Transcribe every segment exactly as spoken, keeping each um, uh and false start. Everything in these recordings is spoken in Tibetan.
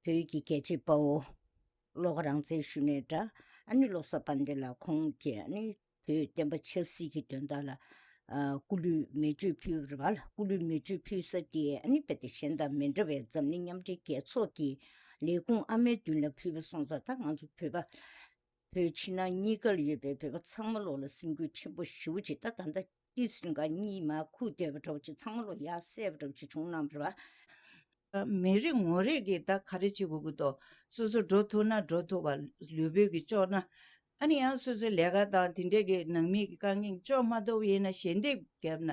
བོད་ཀྱི་རྒྱལ་གཅེས་དཔའ་བོ་བློ་དགའ་རང་བཙན་ཞུ་ནས་འདྲ། ཨ་ནི་བློ་བཟང་དཔལ་ལྡན་ལགས་ཁོང་གིས་ཨ་ནི་བོད་བསྟན་པ་ཆབ་སྲིད་ཀྱི་དོན་དག་ལ་ཨ་སྐུ་ལུས་མེ་མཆོད་ཕུལ་བ་རེད་བ། སྐུ་ལུས་མེ་མཆོད་ཕུལ་ས་དེ་ཨ་ནི་རྦད་དེ་གཞན་དང་མི་འདྲ་བའི་འཛམ་གླིང་མཉམ་འབྲེལ་རྒྱལ་ཚོགས་ཀྱི་ལས་ཁུངས་ཨ་མའི་མདུན་ལ་ཕུལ་བ་སོང་ཙང་། ད་ང་ཚོ་བོད་པ་བོད་ཕྱི་ནང་གཉིས་ཀར་ཡོད་པའི་བོད་པ་ཚང་མ་ལོག་ལ་སེམས་འགུལ་ཆེན་པོ་ཞེ་པོ་ཅིག་ད་ད་ལྟ་ཏི་སི་ལིང་ག་གཉིས་མར་ཁུག་བསྡད་པ་འདྲ་བོ་ཅིག་ཚང་མ་ལོག་ཡར་སད་པ་འདྲ་བོ་ཅིག་བྱུང་གནང་བ་རེད་བ། མི་རེ་ངོ་རེ་གིས་ད་ག་རེ་བྱེད་དགོས་ཀྱི་འདུག་སོ་སོ་འགྲོ་ཐུབ་ན་འགྲོ་ཐུབ་པ། ལུས་པོ་གིས་ལྕོགས་ན། ཨ་ནི་ཡང་སོ་སོའི་ལས་ཀ་དང་དེ་འདྲས་ཀྱི་ནང་མི་གི་དཀའ་ངལ་ལྕོགས་མ་ཐུབ་ཡིན་ན་ཞལ་འདེབས་བརྒྱབ་ན།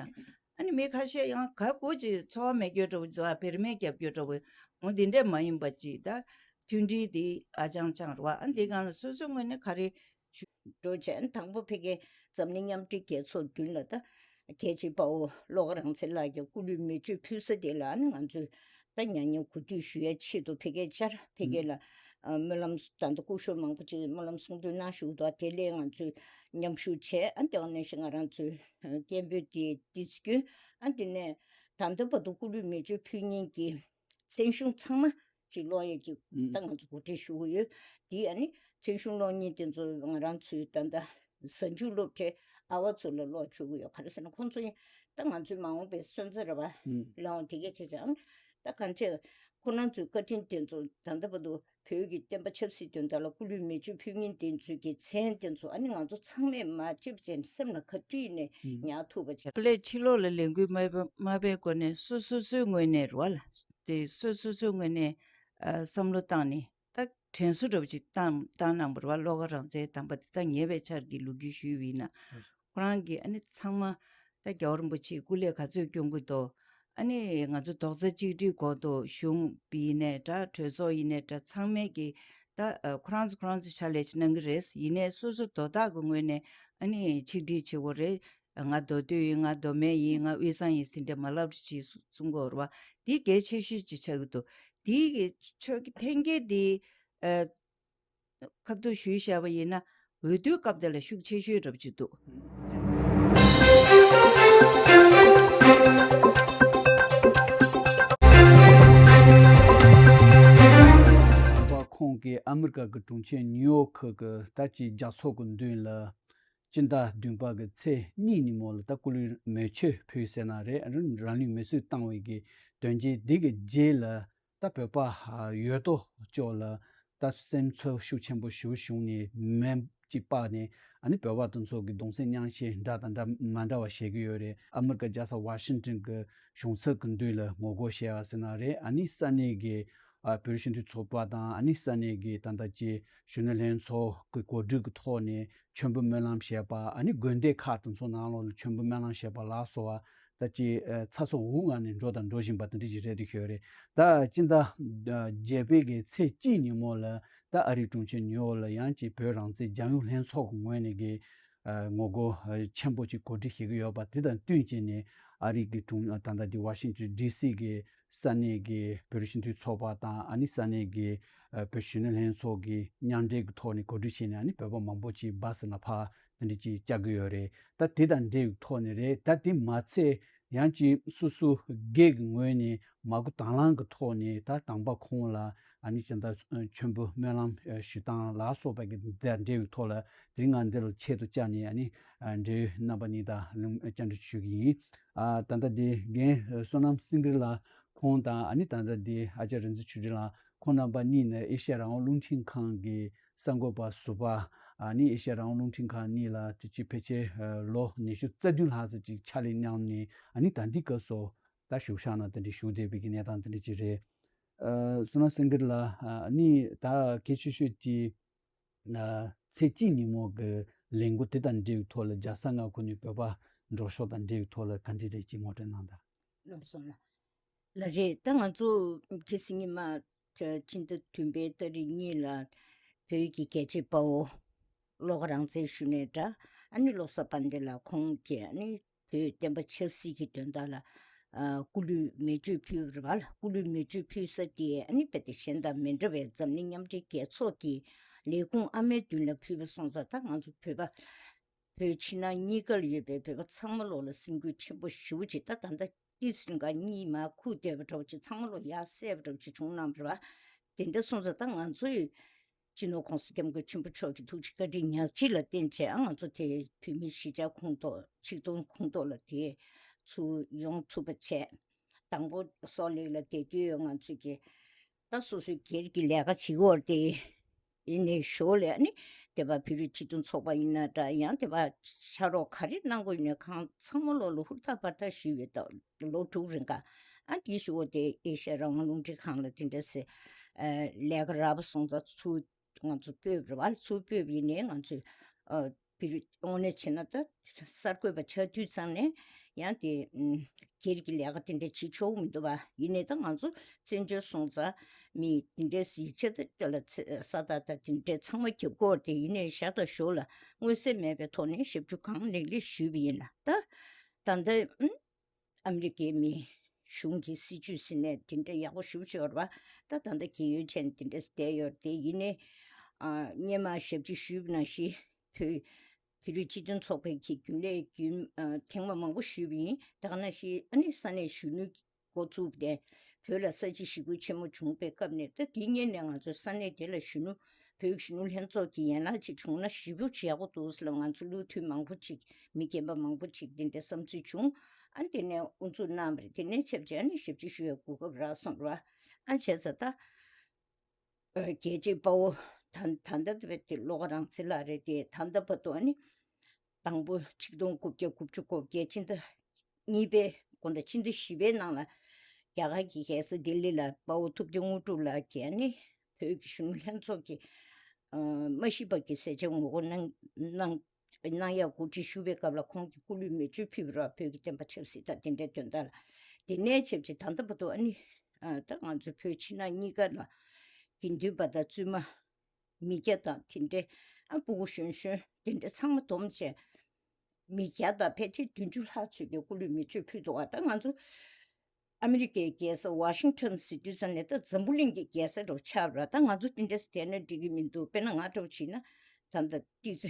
ཨ་ནི་མི་ཁ་ཤས་ཡང་ག་གོ་ཅིག་འཚོ་བ་མེད་རྒྱུ་འདྲ་བོ་འདུག་ཨ་བེར་མེད་རྒྱབ་རྒྱུ་འདྲ་བོ། འོ་འདི་འདྲས་མ་ཡིན་པ་ཅིག་ད་མཐུན་སྒྲིལ་འདི་ཨ་ཅང་ཅང་རེད་བ། ཨ་འདི་སྒང་ལ་སོ་སོའི་ངོས་ནས་ག་རེ་ཞུ། འགྲོ་བྱས། ཨ་ནི་དང་པོ་ཕ་གིའི་འཛམ་གླིང་མཉམ་འབྲེལ་རྒྱལ་ཚོགས་མདུན་ལ་ད་རྒྱལ་གཅེས་དཔའ་བོ་བློ་དགའ་རང་བཙན་ལགས་ཀྱི་སྐུ་ལུས་མེ་མཆོད་ཕུལ་ས་དེ་ལ་ཨ་ནི་ང་ཚོས་ད་མྱ་ངན་གུས་འདུད་ཞུ་ཡའི་ཆེད་དུ་ཕ་གིར་བཅར། ཕ་གི་ལ་ཨ་སྨོན་ལམ་ད་ལྟ་སྐུ་ཞབས་མང་པོ་ཅིག་སྨོན་ལམ་གསུང་འདོན་གནང་བཞུགས་འདུག་དེ་ལས་ང་ཚོས་མཉམ་ཞུགས་བྱས། ཨ་དེ་ནང་བཞིན་ང་རང་ཚོའི་ཨ་སྐད་འབོད་དེ་ཏི་སི་ཀྱོན། ཨ་དེ་ནས་ད་ལྟ་བར་དུ་སྐུ་ལུས་མེ་མཆོད་ཕུལ་མཁན་གྱི་མཚན་གཞུང་ཚང་མ་ཅིག་ཀློག་ཡས་ཀྱི་ཨུམ། ད་ང་ཚོ་གོ་སྒྲིག་ཞུ་གི་ཡོད། དེ་ཨ་ནི་མཚན་གཞུང་ཀློག་མཁན་དེ་ཚོ་ང་རང་ཚོའི་ད་ལྟ་གཟའ་མཇུག་སློབ་གྲྭའི་ཨ་བ་ཚོ་ལ་ཀློག་ཆོག་གི་ཡོད། ག་རེ་ཟེར་ན་ཁོང་ཚོ་ཡིན་ད་ང་ཚོའི་མ་འོངས་པའི་སོན་རྩ་རེད་བ། ཨུམ། ལའང་དེ་གས་བྱས་ཙང་ད་གང་ཅི་ཁོ་རང་ཚོའི་བཀའ་དྲིན་དེ་ཚོ་ད་ལྟ་བར་དུ་བོད་ཀྱི་བསྟན་པ་ཆབ་སྲིད་དོན་དག་ལ་སྐུ་ལུས་མེ་མཆོད་ཕུལ་མཁན་དེ་ཚོའི་གི་མཚན་དེ་ཚོ་ཨ་ནི་ང་ཚོ་ཚང་མས་མ་བརྗེད་པ་བྱས་ནས་སེམས་ལ་ག་དུས་ནས་ཨུམ། ཉར་ཐུབ་པ་བྱས། ཕ་ལས་ཕྱི་ལོགས་ལ་ལས་འགུལ་མ་སྤེལ་མ་སྤེལ་སྒོ་ནས་སོ་སོ་སོའི་ངོས་ནས་རེད་བ་ལ། དེ་སོ་སོ་སོའི་ངོས་ནས་ཨ་བསམ་བློ་བཏང་ནས་ད་དྲན་གསོ་འདྲ་བོ་ཅིག་བཏང་བཏང་གནང་བ་རེད་བ། བློ་དགའ་རང་བཙན་དམ་པ་དེ་ད་ཉེ་བའི་ཆར་གྱི་ལོ་རྒྱུས་ཞུས་པ་ཡིན་ན། ཁོ་རང་གིས་ཨ་ནི་ཚང་མ་ད་རྒྱལ་བ་རིན་པོ་ཆེས་སྐུ་ལས་ག་ཚོད་སྐྱོན་གྱི་འདུག་ཨ་ནི་ང་ཚོ་རྡོག་རྩ་གཅིག་སྒྲིལ་སྒོ་དུ་གཞུང་ཡིན་ནའི་འདྲ། གྲོས་ཚོགས་ཡིན་ནའི་འདྲ། ཚང་མས་ཀྱིས་ད་ཨ་ཁོ་རང་ཚོ་ཁོ་རང་ཚོ་ཕྱག་ལས་ཅིག་གནང་གི་རེད། ཡིན་ནའི་སོ་སོ་དོ་བདག་གི་ངོས་ནས་ཨ་ནི་ཆིག་སྒྲིལ་བྱེད་དགོས་རེད། ང་མདོ་སྟོད་ཡིན། ང་མདོ་སྨད་ཡིན། ང་དབུས་གཙང་ཡིན་ཟེར་དེ་འདྲ་མ་ལབ་རོགས་གྱིས་གསུང་གི་ཡོད་རེད་བ། འདི་གལ་ཆེ་ཤོས་ཅིག་ཆགས་ཀྱི་འདུག་འདི་གི་ཆོས་ཀྱི་འཐེན་འཁྱེར་འདི་ཨ་ཁ་ཐུག་ཞུས་བཞག་པ་ཡིན་ན་འོས་བསྡུའི་སྐབས་དེ་ལ་ཤུགས་ཆེ་ཤོས་འདྲ་པོ་ཅིག་འདུག་པ་ཁོང་གིས་ཨ་མི་རི་ཀ་གི་གྲོང་ཁྱེར་ནིའུ་ཡོག་གི་ད་ཅིག་རྒྱལ་ཚོགས་ཀྱི་མདུན་ལ་སྤྱི་ཟླ་བདུན་པ་གི་ཚེས་གཉིས་ཉིན་མོ་ལ་ད་སྐུ་ལུས་མེ་མཆོད་ཕུལ་ཟེར་ན་རེད། རང་ལུས་མེ་གསོད་བཏང་བའི་གི་དོན་རྐྱེན་འདི་གི་རྗེས་ལ་ད་བོད་པ་ཡོད་དོ་ཅོག་ལ་ད་སེམས་ཚོར་ཤུགས་ཆེན་པོ་ཞེ་པོ་བྱུང་ནས་མེ་གཅིག་སྤར་ནས་ཨ་ནི་བོད་པ་དེ་ཚོ་གི་གདུང་སེམས་མཉམ་སྐྱེད་འདྲ་དང་འདྲ་མ་འདྲ་བ་བྱེད་ཀྱི་ཡོད་རེད། ཨ་མི་རི་ཀ་རྒྱལ་ས་ཝ་ཤིང་ཏོན་གི་གཞུང་ཚབ་ཀྱི་མདུན་ལ་ངོ་རྒོལ་བྱས་པ་ཟེར་ན་རེད། ཨ་ནི་ས་གནས་ཀྱི་ཨ་བོད་རིགས་སྤྱི་མཐུན་ཚོགས་པ་དང་ཨ་ནི་ས་གནས་ཀྱི་ད་ལྟ་ཀྱི་གཞོན་ནུ་ལྷན་ཚོགས་ཀྱི་གོ་སྒྲིག་གི་ཐོག་ནས་མཆོད་འབུལ་སྨོན་ལམ་བྱས་པ། ཨ་ནི་དགོན་སྡེ་ཁག་དེ་ཚོ་ནང་ལོགས་ལ་མཆོད་འབུལ་སྨོན་ལམ་བྱས་པ་ལ་སོགས་པ་ད་ཀྱི་ཚ་སོ་འུར་ངང་ནས་འགྲོ་དང་འགྲོ་བཞིན་པ་དེ་འདྲ་ཅིག་རེད་འདུག་ཤོད་རེད། ད་སྤྱི་ཟླ་བརྒྱད་པའི་གི་ཚེས་གཅིག་ཉིན་མོ་ལ་ད་ཨ་རིའི་གྲོང་ཁྱེར་ནིའུ་ཡོག་ལ་ཡང་ཅིག་བོད་རང་བཙན་རྒྱལ་ཡོངས་ལྷན་ཚོགས་ཀྱི་ངོས་ནས་གི་ཨ་ངོ་རྒོལ་ཨ་ཆེན་པོ་ཅིག་གོ་སྒྲིག་བྱེད་ཀྱི་ཡོད་པ་དེ་དང་བསྟུན་བྱས་ནས་ཨ་རི་གི་གྲོང་ད་ལྟ་འདི་ཝ་ཤིང་ཏོན་ཌི་སི་གི་ས་གནས་ཀྱི་བོད་རིགས་སྤྱི་མཐུན་ཚོགས་པ་དང་ཨ་ནི་ས་གནས་ཀྱི་ཨ་བོད་གཞོན་ནུ་ལྷན་ཚོགས་ཀྱི་མཉམ་འབྲེལ་གྱི་ཐོག་ནས་གོ་སྒྲིག་བྱས་ནས་ཨ་ནི་བོད་པ་མང་པོ་ཅིག་སྦ་སི་ལ་ཕར་དེ་འདྲ་ཅིག་བཅར་གྱི་ཡོད་རེད། ད་དེ་དང་འབྲེལ་བའི་ཐོག་ནས་རེད། ད་དེ་མ་ཚད་ཡང་ཅིག་སོ་སོ་སྒེར་གྱི་ངོས་ནས་མ་བསྐུལ་དང་བླངས་ཀྱི་ཐོག་ནས་ད་དང་པ་ཁོང་ལ་ཨ་ནི་ཅི་འདྲ་མཆོད་འབུལ་སྨོན་ལམ་ཞུ་སྟངས་ལ་སོགས་པ་གི་དེ་དང་འབྲེལ་བའི་ཐོག་ལ་དེ་རིང་ང་འདི་ལ་ཆེད་དུ་བཅར་ནས་ཨ་ནི་འབྲེལ་ཡོད་རྣམ་པ་གཉིས་དང་བཅར་འདྲི་ཞུ་གི་ཡིན། ཨ་ད་ལྟ་འདི་རྒན་བསོད་ནམས་སེང་གེ་ལགས་ཁོང་དང་ཨ་ནི་ད་ལྟ་འདི་ཨ་ཅག་རིག་འཛིན་ཆོས་སྒྲོན་ལགས་ཁོང་རྣམ་པ་གཉིས་ནི་ཨེ་ཤ་ཡ་རང་དབང་རླུང་འཕྲིན་ཁང་གི་གསར་འགོད་པ་ཟུར་པ། ཨ་ནི་ཨེ་ཤ་ཡ་རང་དབང་རླུང་འཕྲིན་ཁང་གཉིས་ལ་དེ་ཅིག་ཕལ་ཆེར་ལོ་ཉི་ཤུ་རྩ་བདུན་ལྷག་ཙམ་ཅིག་ཕྱག་ལས་གནང་ནས་ཨ་ནི་ད་འདི་སྐབས་སུ་ད་བཞུགས་ཤག་ནང་དེ་འདྲ་བཞུགས་བསྡད་པའི་གི་གནས་སྟངས་དེ་འདྲ་ཅིག་རེད། ཨ་བསོད་ནམས་སེང་གེ་ལགས་ཨ་ནི་ད་གལ་ཆེ་ཤོས་ཀྱི་ཚེས་གཅིག་ཉིན་མོ་གི་ལས་འགུལ་དེ་དང་འབྲེལ་བའི་ཐོག་ལ་རྒྱལ་ས་མངའ་ཁོངས་ནས་བོད་པ་འགྲོ་ཕྱོགས་དང་འབྲེལ་བའི་ཐོག་ལ་ག་འདྲ་རེད་ཅེས་ངོ་སྤྲོད་གནང་དང་། ལགས་སོ་ལགས། ལགས་རེད། ད་ང་ཚོ་ཁ་སང་ཉི་མ་སྤྱི་ཟླ་བདུན་པའི་ཏ་རིག་གཉིས་ལ་བོད་ཀྱི་རྒྱལ་གཅེས་དཔའ་བོ་བློ་དགའ་རང་བཙན་ཞུ་ནས་འདྲ། ཨ་ནི་བློ་བཟང་དཔལ་ལྡན་ལགས་ཁོང་གིས་ཨ་ནི་བོད་བསྟན་པ་ཆབ་སྲིད་ཀྱི་དོན་དག་ལ་ཨ་སྐུ་ལུས་མེ་མཆོད་ཕུལ་བ་རེད་བ། སྐུ་ལུས་མེ་མཆོད་ཕུལ་ས་དེ་ཨ་ནི་རྦད་དེ་གཞན་དང་མི་འདྲ་བའི་འཛམ་གླིང་མཉམ་འབྲེལ་རྒྱལ་ཚོགས་ཀྱི་ལས་ཁུངས་ཨ་མའི་མདུན་ལ་ཕུལ་བ་སོང་ཙང་། ད་ང་ཚོ་བོད་པ་བོད་ཕྱི་ནང་གཉིས་ཀར་ཡོད་པའི་བོད་པ་ཚང་མ་ལོག་ལ་སེམས་འགུལ་ཆེན་པོ་ཞེ་པོ་ཅིག་ད་ད་ལྟ་ཏི་སི་ལིང་ག་གཉིས་མར་ཁུག་བསྡད་པ་འདྲ་བོ་ཅིག་ཚང་མ་ལོག་ཡར་སད་པ་འདྲ་བོ་ཅིག་བྱུང་གནང་བ་རེད་བ། དེ་འདྲ་སོང་ཙང་ད་ང་ཚོས་སྤྱི་ནོར་༸གོང་ས་༸སྐྱབས་མགོན་ཆེན་པོ་མཆོག་གི་ཐུགས་རྗེ་བཀའ་དྲིན་ཉག་གཅིག་ལ་བརྟེན་བྱས་ཨ་ང་ཚོ་དེ་བོད་མི་གཞིས་ཆགས་ཁོངས་གཏོགས་ཆིག་སྟོང་ཁོངས་གཏོགས་ལ་དེ་ཚུར་ཡོང་ཐུབ་པ་བྱས། དང་པོ་སོག་ལེགས་ལ་བསྡད་དུས་ང་ཚོས་ཀྱི་ད་སོ་སོའི་སྒེར་གྱི་ལས་ཀ་བྱེད་ཀྱི་ཡོད་རེད་དེ། ཡིན་ནའི་ཞོར་ལ་ཨ་ནི་དེ་བ་བོད་རིགས་སྤྱི་མཐུན་ཚོགས་པ་ཡིན་ན་འདྲ་ཡང་དེ་བ་ཕྱག་རོགས་ག་རེ་གནང་དགོས་ཡིན་ནའི་གང་ཚང་མ་ལོག་ལ་ཧུར་ཐག་བར་ཐག་ཞུས་ཡོད་ད་ལོ་དྲུག་རིང་ག་ཨ་དེའི་ཞུ་བོ་དེ་ཨེ་ཤ་ཡ་རང་དབང་རླུང་འཕྲིན་ཁང་ལ་དེ་འདྲ་སེ་ལས་ཀ་རག་པ་སོང་ཙང་ཚུར་ང་ཚོ་སྤོས་པ་རེད་བ་ཚུར་སྤོས་པ་ཡིན་ནའི་ང་ཚོས་ཨ་བོད་རིགས་དངོས་གནས་བྱས་ན་ད་གསར་འགོད་པ་ཆགས་དུས་ཙང་ནས་ཡང་དེ་ཨུམ་སྒེར་གྱི་ལས་ཀ་དེ་འདྲ་བྱེད་ཆོག་མི་འདུག་བ། ཡིན་ནའི་ད་ང་ཚོ་བཙན་བྱོལ་སོང་ཙང་མི་དེ་འདྲའི་ཡིག་ཆ་དེ་ལ་ཚེ་ས་དག་དང་དེ་འདྲའི་ཚང་མ་རྒྱབ་སྐོར་དེ་ཡིན་ནའི་ཞག་དང་ཞོར་ལ་མངོན་གསལ་མེད་པའི་ཐོག་ནས་ཞབས་ཞུ་གང་ལེགས་ལེགས་ཞུས་པ་ཡིན་ལ་ད་ད་ལྟ་ཨུམ་ཨ་མི་རི་ཀའི་མི་གཞུང་གི་སྲིད་བྱུས་ཟིན་ནས་དེ་འདྲ་ཡག་པོ་ཞུ་ཆོག་ར་བ། ད་ད་ལྟ་རྒན་ཡོལ་ཆེན་དེ་འདྲ་བསྡད་ཡོད་དེ་ཡིན་ནའི་ཨ་སྔོན་མ་ཞབས་ཕྱི་ཞུས་པ་ནང་བཞིན་བོད་བོད་རིགས་སྤྱི་མཐུན་ཚོགས་པའི་གི་རྒྱུན་ལས་རྒྱུན་ཨ་ཐེངས་མ་མང་པོ་ཞུས་པ་ཡིན། ད་ག་ནང་བཞིན་ཨ་ནི་ས་གནས་གཞོན་ནུ་འགོ་བཙུགས་ཏེ་བོད་ལ་ས་བྱི་ཞི་རྒོལ་ཆེན་མོ་བྱུང་པའི་སྐབས་ནས་ད་དེ་སྔོན་ནས་ང་ཚོ་ས་གནས་དེ་ལ་གཞོན་ནུ་བོད་ཀྱི་གཞོན་ནུ་ལྷན་ཚོགས་ཀྱི་ཡན་ལག་ཅིག་བྱུང་ན་ཞེ་པོ་ཅིག་ཡག་པོ་འདུག་ཟེར་ལ་ང་ཚོ་བློ་མཐུན་མང་པོ་ཅིག་མི་རྒན་པ་མང་པོ་ཅིག་དེ་འདྲའི་བསམ་ཚུལ་བྱུང་། ཨ་ནི་དེ་ནས་དབུ་འཛུགས་གནང་བ་རེད། དེ་ནས་ཆབས་ཅིག་ཨ་ནི་ཞབས་ཕྱི་ཞུ་བའི་གོ་སྐབས་རག་སོང་ར། ཨ་བྱས་ཙང་ད་རྒྱལ་གཅེས་དཔའ་བོ་ད་ད་ལྟ་དེ་བས་དེ་བློ་དགའ་རང་ཚེ་ལགས་རེད་དེ་ད་ལྟ་བར་དུ་ཨ་ནི་དང་པོ་ཆིག་སྟོང་དགུ་བརྒྱ་དགུ་བཅུ་གོ་བརྒྱད་ཕྱི་ཟླ་གཉིས་པའི་དགོང་དག་ཕྱི་ཟླ་བཞི་པའི་ནང་ལ་རྒྱ་གར་གྱི་རྒྱལ་ས་ལྡི་ལི་ལ་དཔའ་བོ་ཐུབ་བསྟན་དངོས་གྲུབ་ལགས་ཀྱིས་ཨ་ནི་བོད་ཀྱི་གཞོན་ནུ་ལྷན་ཚོགས་ཀྱི་ཨ་མ་ཤི་པ་གི་ཟས་བཅད་ངོ་རྒོལ་གནང་གནང་གནང་ཡག་གོ་སྒྲིག་ཞུ་བའི་སྐབས་ལ་ཁོང་གིས་སྐུ་ལུས་མེ་མཆོད་ཕུལ་བ་ར། བོད་ཀྱི་བསྟན་པ་ཆབ་སྲིད་དང་དེ་འདྲའི་དོན་དག་ལ། དེ་ནས་ཆབས་ཅིག་ད་ལྟ་བར་དུ་ཨ་ནི་ཨ་ད་ང་ཚོ་བོད་ཕྱི་ནང་གཉིས་ཀ་ལ་དགེ་འདུན་པ་དང་བཙུན་མ་མི་སྐྱ་དང་དེ་འདྲའི་ཨ་སྤུ་གུ་གཞོན་གཞོན་དེ་འདྲ་ཚང་མ་བསྡོམས་བྱས་མི་བརྒྱ་དང་ཕལ་ཆེར་བདུན་ཅུ་ལྷག་ཚོས་ཀྱི་སྐུ་ལུས་མེ་མཆོད་ཕུལ་འདུག་བ། ད་ང་ཚོ་ཨ་མི་རི་ཀའི་རྒྱལ་ས་ཝ་ཤིང་ཊོན་ཟེར་དུས་ཙམ་ནས་ད་འཛམ་བུ་གླིང་གི་རྒྱལ་ས་འདྲ་བོ་ཆགས་པ་ར། ད་ང་ཚོ་དེ་འདྲ་བསྡད་ན་འགྲིག་གི་མི་འདུག་དཔེར་ན་ང་འདྲ་བོ་བྱས་ན་ད་ལྟ་ཏི་སི་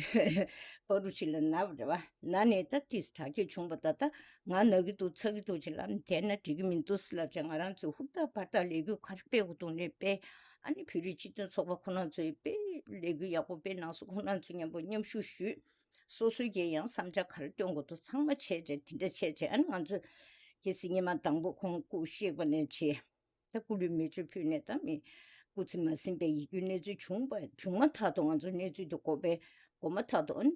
པ་རུ་ཆི་ལ་ན་བ་རེད་བ། ན་ནས་ད་ཏི་སི་དྲག་སྐྱེད་བྱུང་བ་ད་ད་ང་ན་གི་འདུག་ཚ་གི་འདུག་ཅེས་ལབ་ནས་བསྡད་ན་འགྲིག་གི་མི་འདུག་ཟེར་ལབ་བྱས་ང་རང་ཚོས་ཧུར་ཐག་འབད་ཐག་ལས་འགུལ་ག་རེ་སྤེལ་དགོས་འདུག་ནས་སྤེལ། ཨ་ནི་བོད་རིགས་སྤྱི་མཐུན་ཚོགས་པ་ཁོ་རང་ཚོས་དཔེ་ལས་འགུལ་ཡག་པོ་སྤེལ་གནང་སོང་། ཁོ་རང་ཚོ་མཉམ་པོ་མཉམ་ཞུགས་ཞུས། སོ་སོའི་གི་ཡང་བསམ་འཆར་ག་རེ་བཏོན་དགོས་འདུག་ཚང་མ་བྱས་བྱས་དེ་འདྲ་བྱས་བྱས་ཨ་ནི་ང་ཚོས་གལ་སྲིད་སྔོན་མ་དང་པོ་ཁོང་སྐུ་གཤེགས་པ་ནས་བྱས་ད་སྐུ་ལུས་མེ་མཆོད་ཕུལ་ནས་ད་མི་སྐུ་ཚེ་མ་ཟིན་པའི་ཡིད་སྐྱོའི་གནས་ཚུལ་བྱུང་བ་བྱུང་མ་ཐག་ཏུ་ང་ཚོ་གནས་ཚུལ་དེ་གོ་བས་གོ་མ་ཐག་ཏུ་ཨ་ནི་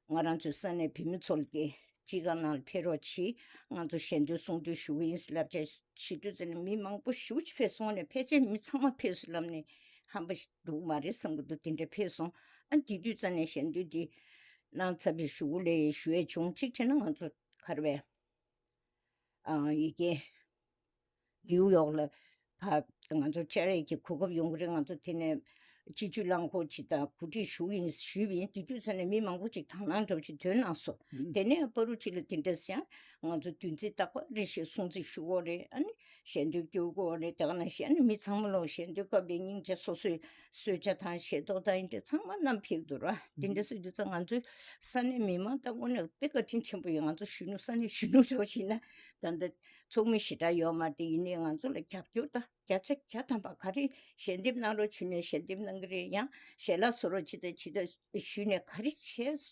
ང་རང་ཚོའི་ས་གནས་བོད་མི་ཚོ་ལ་དེ་སྤྱི་ཁང་ནང་ལ་ཕེབས་རོགས་གྱིས། ང་ཚོ་ཞལ་འདོན་གསུང་འདོན་ཞུ་གི་ཡིན་ཟེར་ལབ་བྱས་ཞུ་དུས་ཙམ་ནས་མི་མང་པོ་ཞེ་པོ་ཅིག་ཕེབས་སོང་ནས་ཕལ་ཆེར་མི་ཚང་མ་ཕེབས་སོང་ལབ་ནས་ཧམ་པ་ཞིག་འདུག་མ་རེད་བསམ་གི་འདུག་དེ་འདྲ་ཕེབས་སོང་། ཨ་དེ་དུས་ཙམ་ནས་ཞལ་འདོན་འདི་གནང་ཚར་བའི་གཞུག་གུ་ལས་ཞུ་ཡས་བྱུང་གཅིག་བྱས་ན་ང་ཚོ་ག་རེ་བས་ཨ་ཡི་གེ་ནིའུ་ཡོག་ལ་ཕ་ང་ཚོ་བཅར་ཡས་ཀྱི་གོ་སྐབས་ཡོང་གི་རེད། ང་ཚོ་དེ་ནས་སྤྱི་སྤྱོད་རླངས་འཁོར་ཅིག་དང་གོ་སྒྲིག་ཞུ་ཡིན་ཞུས་པ་ཡིན། དེ་དུས་ཙམ་ནས་མི་མང་པོ་ཅིག་དང་བླངས་འདྲ་བོ་ཅིག་ཐོན་གནང་སོང་། དེ་ནས་པ་རུ་ཆི་ལ་དེ་འདྲ་ཟེར་ཡང་ང་ཚོ་བདུན་ཚིགས་རྟག་པར་རེ་བཞིན་སྲུང་བརྩི་ཞུ་དགོས་རེད། ཨ་ནི་ཞལ་འདོན་སྐྱོར་དགོས་རེད། དེ་ག་ནང་བཞིན་ཨ་ནི་མི་ཚང་མ་ལོག་ཞལ་འདོན་སྐབས་ལ་སྙིང་རྗེ་སོ་སོའི་གསོལ་ཇ་དང་ཞལ་ཏོག་དང་ཡིན་འདྲ་ཚང་མ་བསྣམས་ཕེབས་འདུག་ར། དེ་འདྲ་སོང་དུས་ཙང་ང་ཚོའི་ས་གནས་མི་མང་ད་དངོས་གནས་དཔེ་བཀའ་དྲིན་ཆེན་པོ་ཡོད། ང་ཚོ་གཞོན་ནུ་ས་གནས་གཞོན་ནུ་འདྲ་བོ་ཞིག་ཡིན་ན་ད་ལྟ་ཚོགས་མི་ཞེ་དྲག་ཡོད་མ་རེད། ཡིན་ནའི་ང་ཚོ་ལ་རྒྱབ་སྐྱོར་དང་བརྒྱ་ཆ་བརྒྱ་ཐམ་པ་ག་རེ་ཞལ་འདེབས་གནང་རོགས་ཞུས་ནས་ཞལ་འདེབས་གནང་གི་རེད། ཡང་ཞལ་ལག་བཟོ་རོགས་ཅི་དང་ཅི་དང་ཞུས་ནས་ག་རེ་བྱས་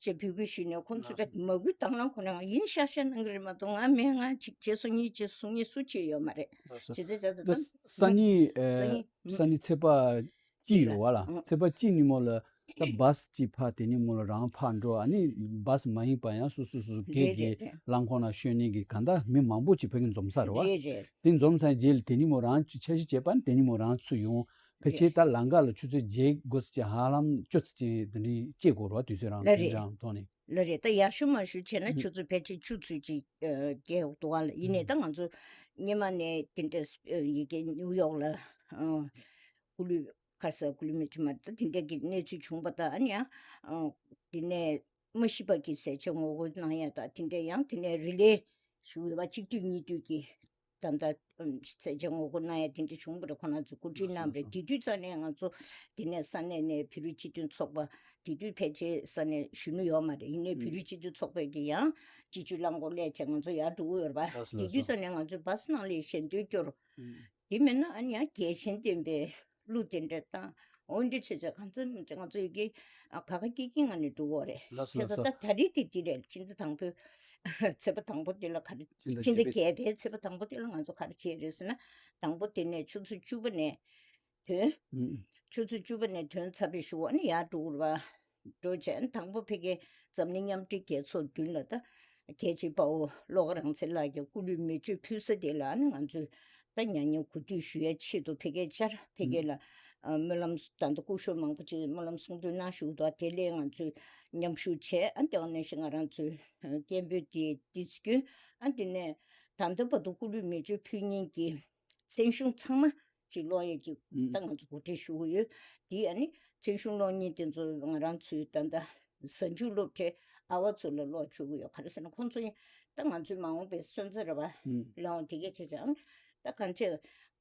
ཅེས་འབོད་སྐུལ་ཞུས་ནས་ཁོང་ཚོས་ད་མ་སྐུལ་དང་བླངས་ཁོ་ནས་ང་ཡིན་ཤག་ཤག་གནང་གི་རེད་མ་གཏོགས་ང་མེད་ང་གཅིག་བྱས་སོང་གཉིས་བྱས་སོང་གཉིས་སུ་བྱས་ཡོད་མ་རེད། ལགས་སོ། བྱས་ཙང་བྱས་ཙང་ད་ད་ད་སང་ཉིན་སང་ཨེ་ཉིན་སང་ཉིན་ཚེས་པ་གཅིག་རེད་བ་ལ། ཨང་། ཚེས་པ་གཅིག་ཉིན་མོ་ལ་ད་བཱས་གཅིག་ཕར་དེ་ཉིན་མོ་ལ་རང་ཕར་འགྲོ། ཨ་ནི་བཱས་མ་ཡིན་པ་ཡང་སོ་སོ་སོ་སོ་སྒེར་རེད་རེད་གྱི་རེད། རླངས་འཁོར་ནང་ཞོན་ནས་གི་གང་ལྟར་མི་མང་པོ་ཅིག་ཕ་གི་འཛོམས་ས་རེད་བ། རེད་རེད། དེ་འཛོམས་ཚར་རྗེས་ལ་དེ་ཉིན་མོ་རང་ཚོས་འཆར་གཞི་བྱས་པ་ནི་དེ་ཉིན་མོ་རང་ཚོ་ཡོང་། ཕལ་ཆེར་ད་ལམ་ཁ་ལ་ཆུ་ཚོད་བརྒྱད་དགུ་ཙམ་ཅིག་ཧ་ལམ་བཅུ་ཙམ་ཅིག་དེ་འདྲའི་སྐྱེལ་དགོས་རེད་བ། དུས་ཚོད་རང་ལ་དེ་རེད་འདྲའང་མཐོང་ནས། ལ་རེད། ད་ཡག་ཤོས་མ་ཤོས་བྱས་ན་ཆུ་ཚོད་ཕལ་ཆེར་བཅུ་ཙམ་ཅིག་སྐྱེལ་དགོས་འདུག་བ་ལ། ཡིན་ནའི་ད་ང་ཚོ་སྔོན་མ་ནས་དེ་འདྲ་ཡི་གེ་ནིའུ་ཡོག་ལ་སྐུ་ལུས་ཁ་ས་སྐུ་ལུས་མེ་མཆོད་མ་ད་དེ་འདྲ་གི་གནས་ཚུལ་བྱུང་བ་ད་ཨ་ནི་ཡང་དེ་ནས་མ་ཤི་པ་གི་ཟས་བཅད་ངོ་རྒོལ་གནང་ཡ་ད་དེ་འདྲ་ཡང་དེ་ནས་རི་ལེ་ཞུ་བ་གཅིག་སྡུད་གཉིས་སྡུད་ཀྱི་ད་ལྟ་ཨམ་ཟས་བཅད་ངོ་རྒོལ་གནང་ཡ་དེ་འདྲ་བྱུང་བ་རེད། ཁོ་རང་ཚོ་གོ་སྒྲིག་གནང་བ་རེད། དེ་དུས་ཙམ་ནས་ང་ཚོ་དེ་ནས་ས་གནས་ནས་བོད་རིགས་སྤྱི་མཐུན་ཚོགས་པ་དེ་དུས་ཕལ་ཆེར་ས་གནས་གཞོན་ནུ་ཡོད་མ་རེད། ཡིན་ནའི་བོད་རིགས་སྤྱི་མཐུན་ཚོགས་པའི་གི་ཡང་སྤྱི་སྤྱོད་རླངས་འཁོར་སླེབས་བྱས་ང་ཚོ་ཡར་འགྲོ་གི་ཡོད་རེད་པ། དེ་དུས་ཙམ་ནས་ང་ཚོས་བཱས་ནང་ལ་ཞལ་འདོན་སྐྱོར། དེ་མིན་ན་ཨ་ནི་ཡང་རྒྱལ་ཆེན་བསྟན་པའི་གླུ་དེ་འདྲ་བཏང་། འོ་འདི་བྱས་ཙང་གང་ཚེ་ང་ཚོ་ཡི་གེ་ཨ་ག་ག་སྐྱིད་སྐྱིད་ངང་ནས་འགྲོ་གི་རེད། ལགས་སོ། བྱས་ཙང་ལགས་སོ། ད་ད་རེས་དེ་དེ་རེད། ཕྱི་ཟླ་དང་པོའི་ཚེས་པ་དང་པོ་དེ་ལ་ག་རེ། ཕྱི་ཟླ་ཕྱི་ཟླ་བརྒྱད་པའི་བརྒྱད་པའི་ཚེས་པ་དང་པོ་དེ་ལ་ང་ཚོ་ག་རེ་བྱས་རེད་ཟེར་ན། དང་པོ་དེ་ནས་ཆུ་ཚོད་བཅུ་པ་ནས་ཐོན། ཨུམ། ཆུ་ཚོད་བཅུ་པ་ནས་ཐོན་ཚར་བའི་གཞུག་ཨ་ནི་ཡར་འགྲོ་དགོས་རེད་པ། འགྲོ་བྱས་ཨ་ནི་དང་པོ་ཕ་གིའི་འཛམ་གླིང་མཉམ་འབྲེལ་རྒྱལ་ཚོགས་མདུན་ལ་ད་རྒྱལ་གཅེས་དཔའ་བོ་བློ་དགའ་རང་བཙན་ལགས་ཀྱི་སྐུ་གླུད་མེ་མཆོད་ཕུལ་ས་དེ་ལ་ཨ་ནི་ང་ཚོས་ད་ཉམས་མྱོང་གོ་བསྡུར་ཞུ་ཡའི་ཆེད་དུ་ཕ་གིར་བཅར། ཕ་གི་ལ་ཨ་སྨོན་ལམ་ད་ལྟ་སྐུ་ཞབས་མང་པོ་ཅིག་སྨོན་ལམ་གསུང་འདོན་གནང་བཞུགས་འདུག་དེ་ལས་ང་ཚོས་མཉམ་ཞུགས་བྱས། ཨ་དེ་ག་ནང་བཞིན་ང་རང་ཚོའི་སྐད་འབོད་དེ་ཏིས་སྐྱོན། ཨ་དེ་ནས་ད་ལྟ་བར་དུ་སྐུ་གླུད་མེ་མཆོད་ཕུལ་མཁན་གྱི་མཚན་གཞུང་ཚང་མ་ཅིག་ཀློག་ཡས་ཀྱི་ཨུམ། ད་ང་ཚོ་གོ་སྒྲིག་ཞུ་གི་ཡོད། དེ་ཨ་ནི་མཚན་གཞུང་ཀློག་མཁན་དེ་ཚོ་ང་རང་ཚོའི་ད་ལྟ་གཟའ་མཇུག་སློབ་གྲྭའི་ཨ་བ་ཚོ་ལ་ཀློག་ཆོག་གི་ཡོད། ག་རེ་ཟེར་ན་ཁོང་ཚོ་ཡིན་ད་ང་ཚོའི་མ་འོངས་པའི་སོན་རྩ་རེད་པ། ཨུམ། ལའང་དེ་གས་བྱས་ཙང་ད་གང་ཅི་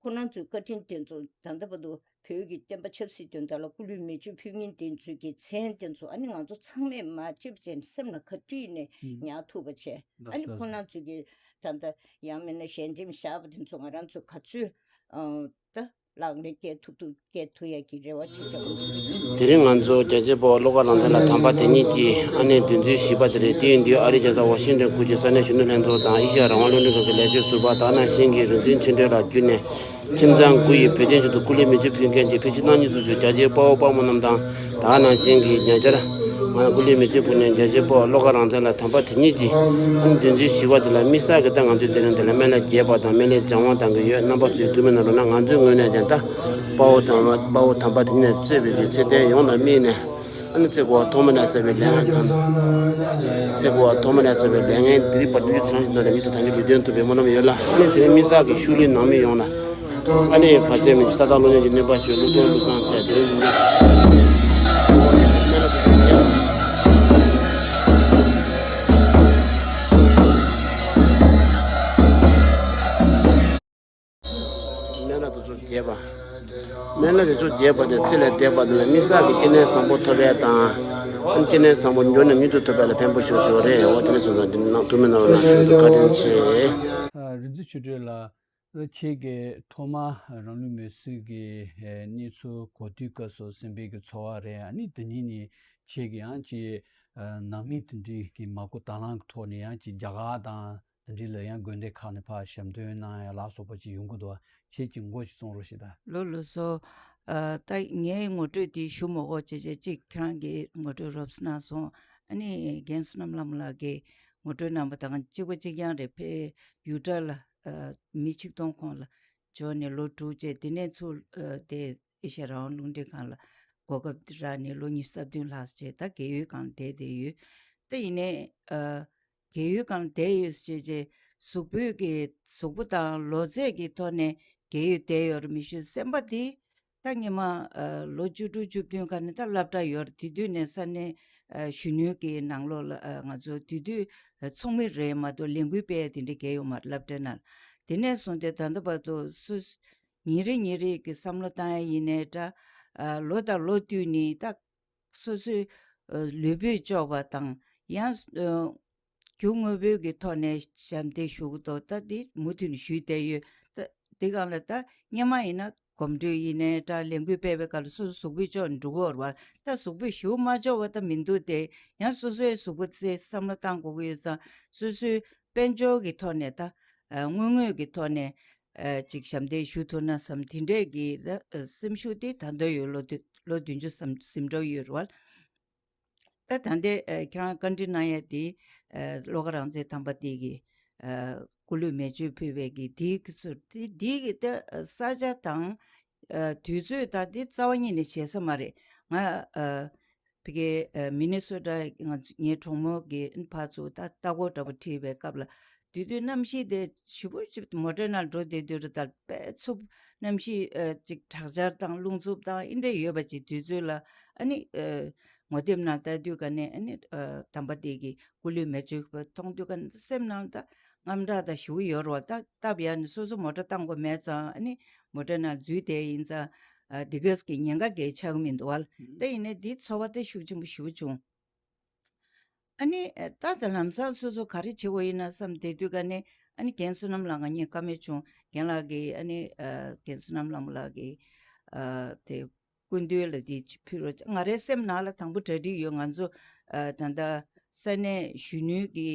ཁོ་རང་ཚོའི་བཀའ་དྲིན་དེ་ཚོ་ད་ལྟ་བར་དུ་བོད་ཀྱི་བསྟན་པ་ཆབ་སྲིད་དོན་དག་ལ་སྐུ་གླུད་མེ་མཆོད་ཕུལ་མཁན་དེ་ཚོའི་གི་མཚན་དེ་ཚོ་ཨ་ནི་ང་ཚོ་ཚང་མས་མ་བརྗེད་པ་བྱས་ནས་སེམས་ལ་ག་དུས་ནས་ཨུམ། ཉར་ཐུབ་པ་བྱས། ཨ་ནི་ཁོ་རང་ཚོའི་གི་ད་ལྟ་ཡང་མིན་ན་ཞལ་འདེབས་བཞག་པ་དེ་ཚོ་ང་རང་ཚོས་ག་ཚོད་ཨ་ད་ལག་ལེན་བཀལ་ཐུབ་ཐུབ་བཀལ་ཐུབ་ཡ་གི་རེ་བ་བྱེད་ཀྱི་ཡོད། དེ་རིང་ང་ཚོ་རྒྱལ་གཅེས་དཔའ་བོ་བློ་དགའ་རང་བཙན་ལགས་དམ་པ་དེ་ཉིད་ཀྱི་ཨ་ནེ་བདུན་ཚིགས་བཞི་པ་དེ་རེད། དེ་ཡིན་དུས་ཨ་རིའི་རྒྱལ་ས་ཝ་ཤིང་ཏོན་ཁུལ་གྱི་ས་གནས་གཞོན་ནུ་ལྷན་ཚོགས་དང་ཨེ་ཤ་ཡ་རང་དབང་རླུང་འཕྲིན་ཁང་གི་ལས་བྱེད་ཟུར་པ་དག་ནང་བཞིན་གྱི་རིག་འཛིན་ཆོས་སྒྲོན་ལགས་བརྒྱུད་ནས། ཁྱིམ་ཚང་དགུ་ཡི་བོད་དོན་ཆེད་དུ་སྐུ་ལུས་མེ་མཆོད་ཕུལ་མཁན་གྱི་ཕལ་ཆེར་རྣམ་གཉིས་ཚོ་ཚོའི་རྒྱལ་གཅེས་དཔའ་བོ་དཔའ་མོ་རྣམས་དང་། ད་ག་ནང་བཞིན་གྱི་ཉེ་ཆར་ང་ལ་སྐུ་ལུས་མེ་མཆོད་ཕུལ་ནས་རྒྱལ་གཅེས་དཔའ་བོ་བློ་དགའ་རང་བཙན་ལགས་དམ་པ་དེ་ཉིད་ཀྱི་ཨ་ནི་བདུན་ཚིགས་བཞི་པ་དེ་ལ་དམིགས་བསལ་གྱི་ད་ང་ཚོའི་དེ་རིང་འདི་ལ་སྨན་བླ་རྒྱས་པ་དང་སྨན་བླའི་སྦྱང་བ་དང་གི་ཡོད། རྣམ་པ་ཚོས་ཐུགས་སྨོན་གནང་རོགས་གནང་། ང་ཚོའི་ངོས་ནས་ཀྱང་ད་དཔའ་བོ་དམ་པ་དཔའ་བོ་དམ་པ་དེ་ཉིད་ལ་གཙོས་པའི་གི་ཚེ་བརྟན་ཡོངས་ལ་དམིགས་ནས། ཨ་ནི་ཚེ་འགོ་བ་ཐོག་མ་ནས་བསགས་པའི་ལས་ངན་དང་། ཚེ་འགོ་བ་ཐོག་མ་ནས་བསགས་པའི་ལས་ངན་འདི་རིགས་བར་དུ་ལུས་དང་ཞིང་འདོད་ལ་མྱུར་དུ་དལ་འབྱོར་ལུས་དོན་ཐོབ་པའི་སྨོན་ལམ་ཡོད་ལ། ཨ་ནི་དེ་རིང་དམིགས་བསལ་གྱི་ཤུལ་ལུས་ནང་མི་ཡོངས་ལ། ཨ་ནི་བར་ཆད་མེད་ས་དང་བློ་ཉམས་ཀྱི་གནོད་པ་ཞི་བའི་སློབ་དཔོན་བློ་བཟང་བཅས་དེ་རིང་འདི་སྨན་བླ་དེ་ཚོ་རྒྱས་པ། སྨན་བླ་དེ་ཚོ་རྒྱས་པ་དེ་ཚེ་ལས་འདས་པ་དེ་ལ་དམིགས་བསལ་གྱི་སྐྱེ་གནས་བཟང་པོ་ཐོབ་པ་དང་། སྐྱེ་གནས་བཟང་པོ་མྱུར་ནས་མྱུར་དུ་ཐོབ་པ་ལ་ཕན་པོ་ཞིག་བྱུང་རེད། འོ་དེ་ནས་བཟུང་ན་འདི་ནང་ཐུགས་སྨོན་གནང་རོགས་གནང་ཞུ་རྒྱུ་བཀའ་དྲིན་ཆེ། ཨ། རིག་འཛིན་ཆོས་སྒྲོན་ལགས། ཁྱེད་ཀྱིས་ཐོག་མར་རང་ལུས་མེར་སྲེག་གི་གནས་ཚུལ་གོ་དུས་སྐབས་སུ་སེམས་པའི་གི་ཚོར་བ་རེད། ཨ་ནི་དེ་ཉིད་ནས་ཁྱེད་ཀྱིས་ཡང་ཅིག་ནང་མི་དེ་འདྲའི་གི་མ་བསྐུལ་དང་བླངས་ཀྱི་ཐོག་ནས་ཡང་ཅིག་རྒྱ་གར་དང་། དེ་འདྲའི་ལ་ཡང་དགོན་སྡེ་ཁག་ནས་ཕར་ཞབས་འདེགས་གནང་ཡ་ལ་སོགས་པ་ཅིག་ཡོང་གི་འདུག་ཁྱེད་ཀྱིས་མགོ་ཞིག་རྩོམ་རོགས་ཞེས་དང་། ལགས་ལགས་སོ། ཨ། ད་ངའི་ངོ་སྤྲོད་དེ་ཞུ་མ་དགོས་བྱས་བྱས་ཅིག་ཁྱེད་རང་གིས་ངོ་སྤྲོད་རོབ་ཙམ་གནང་སོང་། ཨ་ནི་རྒན་བསོད་ནམས་ལྷ་མོ་ལགས་ཀྱིས་ངོ་སྤྲོད་གནང་བ་དང་གཅིག་པ་གཅིག་རྐྱང་རེད། ཕ་གི་ཡུ་ཊ་ལ། ཨ། མི་ཆིག་སྟོང་གོང་ལ་འབྱོར་ནས་ལོ་དྲུག་བྱས། དེ་ནས་ཚུར། ཨ། དེ་ཨེ་ཤ་ཡ་རང་དབང་རླུང་འཕྲིན་ཁང་ལ་གོ་སྐབས་རག་ནས་ལོ་ཉི་ཤུ་རྩ་བདུན་ལྷག་བྱས། ད་རྒས་ཡོལ་སྒང་བསྡད་བསྡད་ཡོད། ད་ཡིན་ནའི། ཨ། རྒས་ཡོལ་སྒང་ལ་བསྡད་ཡོད་ཟེར་བྱས་བྱས་གཟུགས་པོའི་གི་གཟུགས་པོ་དང་ལོ་ཚད་ཀྱི་ཐོག་ནས་རྒས་ཡོལ་བསྡད་ཡོད་རེད་མི་ཤེས། སེམས་པ་དེ་ད་སྔོན་མ། ཨ། ལོ་བཅུ་དྲུག་བཅུ་བདུན་སྒང་ནས་ད་སློབ་གྲྭ་ཡོད་རེད། དེ་དུས་ནས་ས་གནས། ཨ། གཞོན་ནུའི་གི་ནང་ལོགས་ལ། ཨ། ང་ཚོ་དེ་དུས། ཨ། ཚོགས་མི་རེད་མ་གཏོགས་ལས་འགུལ་སྤེལ་ཡ་དེ་འདྲ་རྒྱག་ཡོད་མ་རེད་སློབ་གྲྭའི་ནང་ལ། དེ་ནས་བཟུང་སྟེ་ད་ལྟ་བར་དུ་སུ་ཉིན་རེ་ཉིན་རེ་གི་བསམ་བློ་བཏང་ཡ་ཡིན་ནའི་འདྲ། ཨ། ལོ་དང་ལོ་བསྟུད་ནས་ད། སོ་སོའི། ཨ། ལུས་པོས་ལྕོགས་པ་དང་ཡང་། ཨ། རྒྱུ་དངོས་པོའི་གི་ཐོག་ནས་ཞབས་འདེགས་ཞུ་གི་འདུག་ད་འདི་མུ་མཐུད་ནས་ཞུས་བསྡད་ཡོད། ད་འདི་སྒང་ལ་ད་སྔོན་མ་ཡིན་ན་གོམ་བགྲོད་ཡིན་ནའི་འདྲ་ལས་འགུལ་སྤེལ་བའི་སྐབས་ལ་སོ་སོ་གཟུགས་པོའི་ལྕོགས་འགྲོ་གི་ཡོད་རེད་པ། ད་གཟུགས་པོས་ཞེ་པོ་མ་ལྕོགས་པ་ད་མི་འདུག་སྟེ། ཡང་སོ་སོའི་གཟུགས་པོ་ཚོའི་བསམ་བློ་བཏང་དགོས་ཀྱི་ཡོད་ཙང་སོ་སོའི་དཔལ་འབྱོར་གྱི་ཐོག་ནས་ད། ཨ། དངོས་དངོས་ཀྱི་ཐོག་ནས། ཨ། ཅིག་ཞབས་འདེགས་ཞུ་ཐུབ་ན་བསམ་དེ་འདྲས་ཀྱི་ད། ཨ། སེམས་ཤུགས་དེ་ད་དུང་ཡོད། ལོ་དུ་ལོ་བདུན་ཅུ་ཟིན་ཟིན་འགྲོ་ཡོད་རེད་པ། ད་ད་ལྟའི། ཨ། ཁྱེད་རང་བཀའ་འདྲི་གནང་ཡ་དེ། ཨ། བློ་དགའ་རང་བཙན་དམ་པ་དེ་གི། ཨ། སྐུ་ལུས་མེ་མཆོད་ཕུལ་བའི་གི་དེའི་གི་ཚུལ་དེ་དེའི་གི་ད། ཨ། ས་ཆ་དང་། ཨ། དུས་ཚོད་ད་དེ་རྩ་བ་ཉིད་ནས་བྱེད་ས་མ་རེད། ང་། ཨ། ཕ་གི། ཨ། མི་ནི་སོ་ཊ་ང་ཚོ་ངའི་གྲོགས་མོ་གི་ཕར་ཚུར་ད་ལྟ་སྐོར་འདྲ་པོ་ཁྲིད་པའི་སྐབས་ལ། དེ་དུས་གནམ་གཤིས་དེ་ཞེ་པོ་ཅིག་མོ་ཊའི་ནང་འགྲོ་བསྡད་དུས་རེད། ད་དཔེ་འཚུབ། གནམ་གཤིས། ཨ། ཅིག་དྲག་ཆར་དང་རླུང་འཚུབ་དང་ཨེ་འདྲ་ཡོད་པ་ཅིག་དུས་ཚོད་ལ། ཨ་ནི། ཨ། ངོ་དེབ་ནང་ལྟ་དུས་ག་ནས་ཨ་ནི། ཨ། དམ་པ་དེ་གི་སྐུ་ལུས་མེ་མཆོད་ཕུལ་མཐོང་དུས་ག་ནས་སེམས་ནང་ད་དངངས་སྐྲག་ད་ཞེ་པོ་ཡོད་རེད་པ། ད་སྟབས་ཡག་ནས་སོ་སོ་མོ་ཊ་བཏང་དགོས་མེད་ཙང་ཨ་ནི་མོ་ཊའི་ནང་འཛུལ་བསྡད་ཡིན་ཙང་། ཨ། འདི་གས་ཀྱི་ཉེན་ཁ་གས་ཆགས་ཀྱི་མི་འདུག་པ། ཨ། ད་ཡིན་ནའི་འདི་ཚོར་བ་དེ་ཤུགས་ཆེན་པོ་ཞེ་པོ་བྱུང་། ཨ་ནི། ཨ། ད་ད་ལམ་སང་སོ་སོ་ག་རེ་བྱེད་དགོས་ཡིན་ན་བསམ་བསྡད་དུས་ག་ནས། ཨ་ནི་རྒན་བསོད་ནམས་ལགས་ང་གཉིས་བཀའ་མོལ་བྱུང་། རྒན་ལགས་ཀྱིས་ཨ་ནི་ཨ་རྒན་བསོད་ནམས་ལྷ་མོ་ལགས་ཀྱིས་ཨ་དེ་སྐུ་མདུན་ལ་དེ་ཕུལ་རོགས། ང་རའི་སེམས་ནང་ལ་དང་པོ་གྲ་སྒྲིག་ཡོད། ང་ཚོ་ཨ་ད་ལྟ་ས་གནས་གཞོན་ནུའི་གི་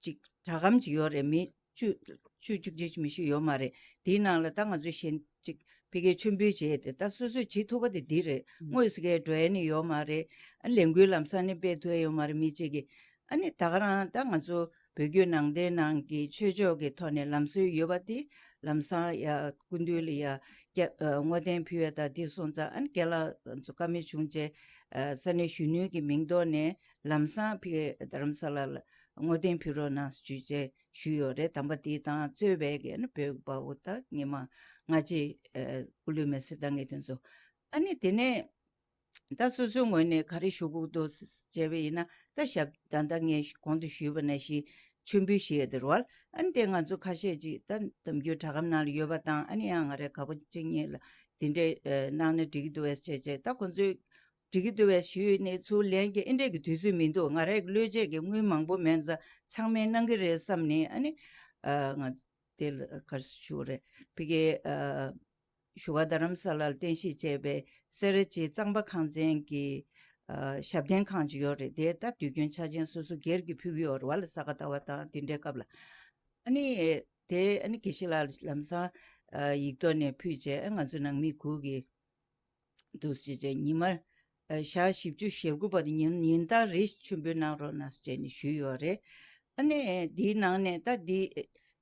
ཅིག་དྲ་སྒམ་ཅིག་ཡོད་རེད། མི་བཅུ་བཅུ་གཅིག་གཅིག་མི་ཤེས་ཡོད་མ་རེད། དེའི་ནང་ལ་ད་ང་ཚོ་གཞན་ཅིག་ཕ་གིའི་མཆོད་འབུལ་བྱས་ཏེ་ད་སོ་སོས་བྱེད་ཐུབ་པ་དེ་འདི་རེད། དངོས་སུ་གས་འགྲོ་ཡ་ནི་ཡོད་མ་རེད། ཨ་ལས་འགུལ་ལམ་སང་ནི་སྤེལ་ཐུབ་ཡ་ཡོད་མ་རེད། མི་གཅིག་གིས་ཨ་ནི་ད་ག་རང་ད་ང་ཚོ་བོད་བརྒྱུད་ནང་བསྟན་ནང་གི་ཆོས་ཕྱོགས་ཀྱི་ཐོག་ནས་ལམ་སྲོལ་ཡོད་པ་དེ་ལམ་སང་ཡ་སྐུ་མདུན་ལ་ཡ་བསྐྱར་ཨ་བསྔོ་རྟེན་ཕུལ་ཡ་ད་དེ་སོང་ཙང་ཨ་ནི་རྒན་ལགས་ང་ཚོ་བཀའ་མོལ་བྱུང་རྗེས་ཨ་ས་གནས་གཞོན་ནུའི་གི་མིང་ཐོག་ནས་ལམ་སང་ཕ་གི་རྡ་རམ་ས་ལ་ལ་བསྔོ་རྟེན་ཕུལ་རོགས་གནང་ཞུས་རྗེས་ཞུས་ཡོད་རེད། དམ་པ་དེའི་དང་གཙོས་པའི་གི་ཨ་ནི་བོད་ཀྱི་དཔའ་བོ་ད་ཉི་མ་ལྔ་གཅིག་ཨ་སྐུ་ལུས་མེར་སྲེག་བཏང་མཁན་དེ་ཚོ། ཨ་ནི་དེ་ནས་ད་སོ་སོའི་ངོས་ནས་ག་རེ་ཞུ་དགོས་འདུག་ཟེར་བྱས་པ་ཡིན་ན། ད་ཞབས་ད་ལྟ་ངས་གོང་དུ་ཞུས་པ་ནང་བཞིན་མཆོད་འབུལ་ཞུ་ཡས་དེ་རེད་བ། ཨ་ནི་དེ་ང་ཚོ་ཁ་ཤས་ཅིག་ད་གཏམ་རྒྱུད་དྲ་སྒམ་ནང་ལ་ཡོད་པ་དང་། ཨ་ནི་ཡང་ང་རའི་ག་པོ་གཅིག་གཉིས་ལ་དེ་འདྲས་ཨ་གནང་ན་འགྲིག་གི་འདུག་བས་བྱས་བྱས། ད་ཁོང་ཚོས་འགྲིག་གི་འདུག་བས་ཞུས་ནས་ཚུར་ལན་གྱི་ཨེ་འདྲས་ཀྱི་དུས་ཚོད་མི་འདུག་ང་རའི་བློས་བྱས་ཀྱི་དངུལ་མང་པོ་མེད་ཙང་ཚང་མས་གནང་གི་རེད་བསམ་ནས། ཨ་ནི་ཨ་ང་དེ་ལ་ག་རེ་ཞུ་དགོས་རེད། ཕ་གིའི་ཨ་བཞུགས་སྒར་རྡ་རམ་ས་ལར་རྟེན་གཞི་བྱས་པའི་སེ་ར་བྱེས་གཙང་པ་ཁང་ཚན་གྱི་ཨ་ཞབས་བརྟན་ཁང་ཅིག་ཡོད་རེད། དེ་ད་དུས་རྒྱུན་ཆ་ཆེན་སོ་སོ་སྒེར་གྱིས་ཕུལ་གྱི་ཡོད་རེད་བ་ལ། ས་ག་ཟླ་བ་དང་དེ་འདྲའི་སྐབས་ལ། ཨ་ནི་དེ་ཨ་ནི་དགེ་བཤེས་ལགས་ལམ་སང་ཨ་ཡིག་ཐོག་ནས་ཕུལ་བྱས། ཨ་ང་ཚོ་ནང་མི་དགུ་གིས་འདུག་སེ་བྱས་ཉི་མ་ཨ་ཞག་བཞི་བཅུ་ཞེ་དགུ་བར་དུ་ཉིན་ཉིན་ལྟར་རེ་མཆོད་འབུལ་གནང་རོགས་གནང་ཟེར་བྱས་ནས་ཞུས་ཡོད་རེད། ཨ་ནི་འདིའི་ནང་ནས་ད་འདི་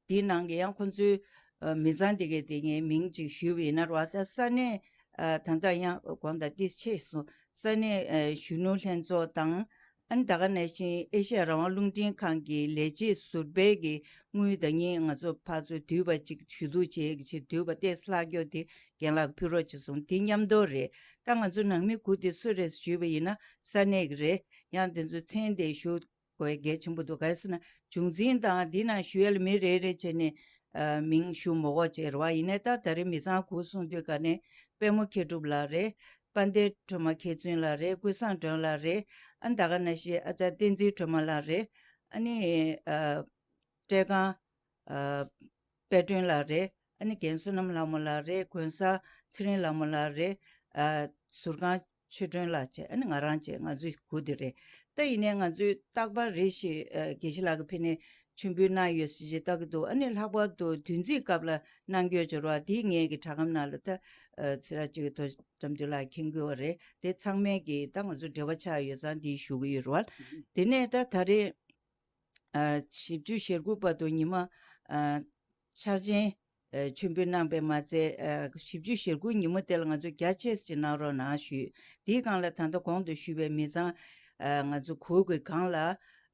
འདིའི་ནང་གི་ཡང་ཁོང་ཚོའི་ཨ་མི་ཚང་དེ་གའི་དེ་ངའི་མིང་ཅིག་ཞུས་པ་ཡིན་ན་རེད་བ། ད་ས་གནས་ཨ་ད་ལྟ་ཡང་དགོངས་དག་ཏིས་ཆེ་སོང་། ས་གནས་ཨ་གཞོན་ནུ་ལྷན་ཚོགས་དང་། ཨ་ནི་ད་ག་ནང་བཞིན་ཨེ་ཤ་ཡ་རང་དབང་རླུང་འཕྲིན་ཁང་གི་ལས་བྱེད་ཟུར་པའི་གི་དངུལ་ད་ཉིན་ང་ཚོ་ཕར་ཚུར་བསྡུས་པ་ཅིག་ཞུ་གཏུག་བྱེད་ཀྱི་ཆེད་བསྡུས་པ་ཏོག་ཙམ་ལྷག་རྒྱུ་དེ་རྒན་ལགས་ཕུལ་རོགས་བྱས་སོང་། དེ་མཉམ་དུ་རེད། ད་ང་ཚོ་ནང་མི་དགུ་དེ་སུ་རེད་ཞུས་པ་ཡིན་ན་ས་གནས་ཀྱི་རེད། ཡང་དེ་ཚོ་མཚན་དེ་ཞུ་དགོས་གལ་ཆེན་པོ་འདུག་ག་རེ་ཟེར་ན་བྱུང་འཛིན་དང་འདི་ནང་ཞུ་ཡ་ལ་མི་རེ་རེ་བྱས་ནས་ཨ་མིང་ཞུ་མི་དགོས་བྱས་རེད་བ། ཡིན་ནའི་ད་ད་རེས་མི་ཚང་དགུ་གསུངས་དུས་ག་ནས་པད་མོ་མཁས་གྲུབ་ལགས་རེད། དཔལ་ལྡན་སྒྲོལ་མ་མཁས་བཙུན་ལགས་རེད། ཀུན་བཟང་སྒྲོན་ལགས་རེད། ཨ་ནི་ད་ག་ནང་བཞིན་ཨ་ཅག་བསྟན་འཛིན་སྒྲོལ་མ་ལགས་རེད། ཨ་ནི་ཨ་བཀྲས་སྒང་ཨ་དཔལ་སྒྲོན་ལགས་རེད། ཨ་ནི་རྒན་བསོད་ནམས་ལྷ་མོ་ལགས་རེད། དགོན་གསར་ཚེ་རིང་ལྷ་མོ་ལགས་རེད། ཨ་ཟུར་ཁང་ཆོས་སྒྲོན་ལགས་བྱས། ཨ་ནི་ང་རང་བྱས། ང་ཚོ་དགུ་དེ་རེད། ད་ཡིན་ནའི་ང་ཚོས་རྟག་པར་རེ་ཞིག་ཨ་དགེ་བཤེས་ལགས་ཀྱིས་ཕེབས་ནས་མཆོད་འབུལ་གནང་ཡོད་ཟེར་ཅིག་ལྟ་གི་འདུག་ཨ་ནི་ལྷག་པར་དུ་དུས་ཚིགས་སྐབས་ལ་གནང་རྒྱུ་འབྱོར་བ་དེ་ངའི་གི་དྲ་སྒམ་ནང་ལ་ད་ཨ་ཚེ་རབས་གཅིག་གི་ཐོག་བཀྲམ་དུས་ལ་མཁྱེན་གྱི་ཡོད་རེད། དེ་ཚང་མས་ཀྱི་ད་ང་ཚོ་འབྲེལ་བ་ཆགས་ཡོད་ཙང་འདི་ཞུ་གི་ཡོད་རེད་བ། དེ་ནས་ད་ད་རེས་ཨ་བཞི་བཅུ་ཞེ་དགུ་བར་དུ་ཉི་མ་ཨ་འཆར་ཅན་ཨ་མཆོད་འབུལ་གནང་བས་མ་ཚད། ཨ་བཞི་བཅུ་ཞེ་དགུ་ཉིན་མོ་དེ་ལ་ང་ཚོ་རྒྱ་ཆེ་ཙམ་ཅིག་གནང་རོགས་གནང་ཞུས། དེའི་སྒང་ལ་ད་ལྟ་གོང་དུ་ཞུས་པའི་མི་ཚང་ཨ་ང་ཚོ་གུར་གྱི་སྒང་ལ་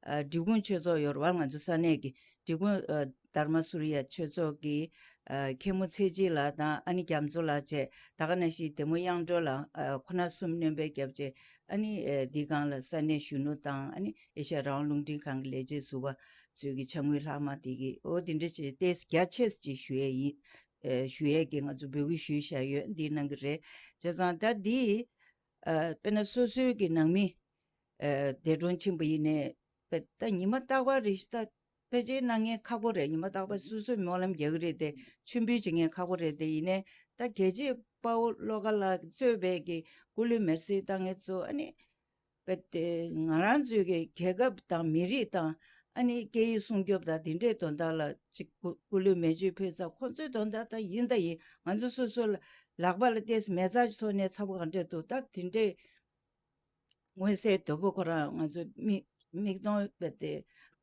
ཨ་འབྲི་གུང་ཆོས་ཚོགས་ཡོད་རེད་བ། ང་ཚོ་ས་གནས་ཀྱི་འབྲི་གུང་ཨ་དྷརྨ་སུ་རི་ཡ་ཆོས་ཚོགས་ཀྱི་ཨ་མཁན་མོ་ཚེ་སྐྱིད་ལགས་དང་ཨ་ནི་རྒྱ་མཚོ་ལགས་བཅས། ད་ག་ནང་བཞིན་བདེ་མོ་དབྱངས་སྒྲོལ་ལགས། ཨ་ཁོ་ན་གསུམ་སྣོན་པའི་སྐྱབས་རྗེ། ཨ་ནི་ཨ་འདི་སྒང་ལ་ས་གནས་གཞོན་ནུ་དང་། ཨ་ནི་ཨེ་ཤ་ཡ་རང་དབང་རླུང་འཕྲིན་ཁང་གི་ལས་བྱེད་ཟུར་པ་ཚོས་ཀྱི་ཕྱག་དངུལ་ལྷག་མ་དེ་གི་འོ་དེ་འདྲ་ཅིག་ཏོག་ཙམ་རྒྱ་ཆེ་ཙམ་ཅིག་ཞུ་ཡས་ཡིན། ཨ་ཞུ་ཡས་ཀྱི་ང་ཚོ་འབོད་སྐུལ་ཞུས་བཞག་ཡོད། འདི་གནང་གི་རེད། བྱས་ཙང་ད་འདི་ཨ་དཔེར་ན་སོ་སོའི་གི་ནང་མི་ཨ་འདས་གྲོངས་ཕྱིན་པ་ཡིན་ནའི་ད་ཉི་མ་རྟག་པར་རེ་ཞིག་ད་ཕལ་ཆེར་གནང་མཁན་ཁག་པོ་རེད། ཉི་མ་རྟག་པར་སོ་སོས་སྨོན་ལམ་རྒྱག་གི་རེད་དེ། མཆོད་འབུལ་བྱེད་མཁན་ཁག་པོ་རེད་དེ། ཡིན་ནའི་ད་རྒྱལ་གཅེས་དཔའ་བོ་བློ་དགའ་ལགས་གཙོས་པའི་གི་སྐུ་ལུས་མེར་སྲེག་བཏང་མཁན་ཚོ། ཨ་ནི་རྦད་དེ་ང་རང་ཚོའི་གི་རྒྱལ་ཁབ་དང་མི་རིགས་དང་། ཨ་ནི་སྐད་ཡིག་སྲུང་སྐྱོབ་དང་དེ་འདྲའི་དོན་དག་ལ་ཅིག་སྐུ་སྐུ་ལུས་མེ་མཆོད་ཕུལ་ཙང་། ཁོང་ཚོའི་དོན་དག་ད་ཡིན་ད་ཡིན། ང་ཚོ་སོ་སོ་ལ་ལག་པ་ལ་ཏོག་ཙམ་མེ་བཙའ་ཅིག་ཐོགས་ནའི་ཚ་པོ་ག་འདྲས་འདུག་ད་དེ་འདྲའི་མངོན་གསལ་དོད་པོ་ཁོ་རང་ང་ཚོ་མིག་མིག་མཐོང་རྦད་དེ་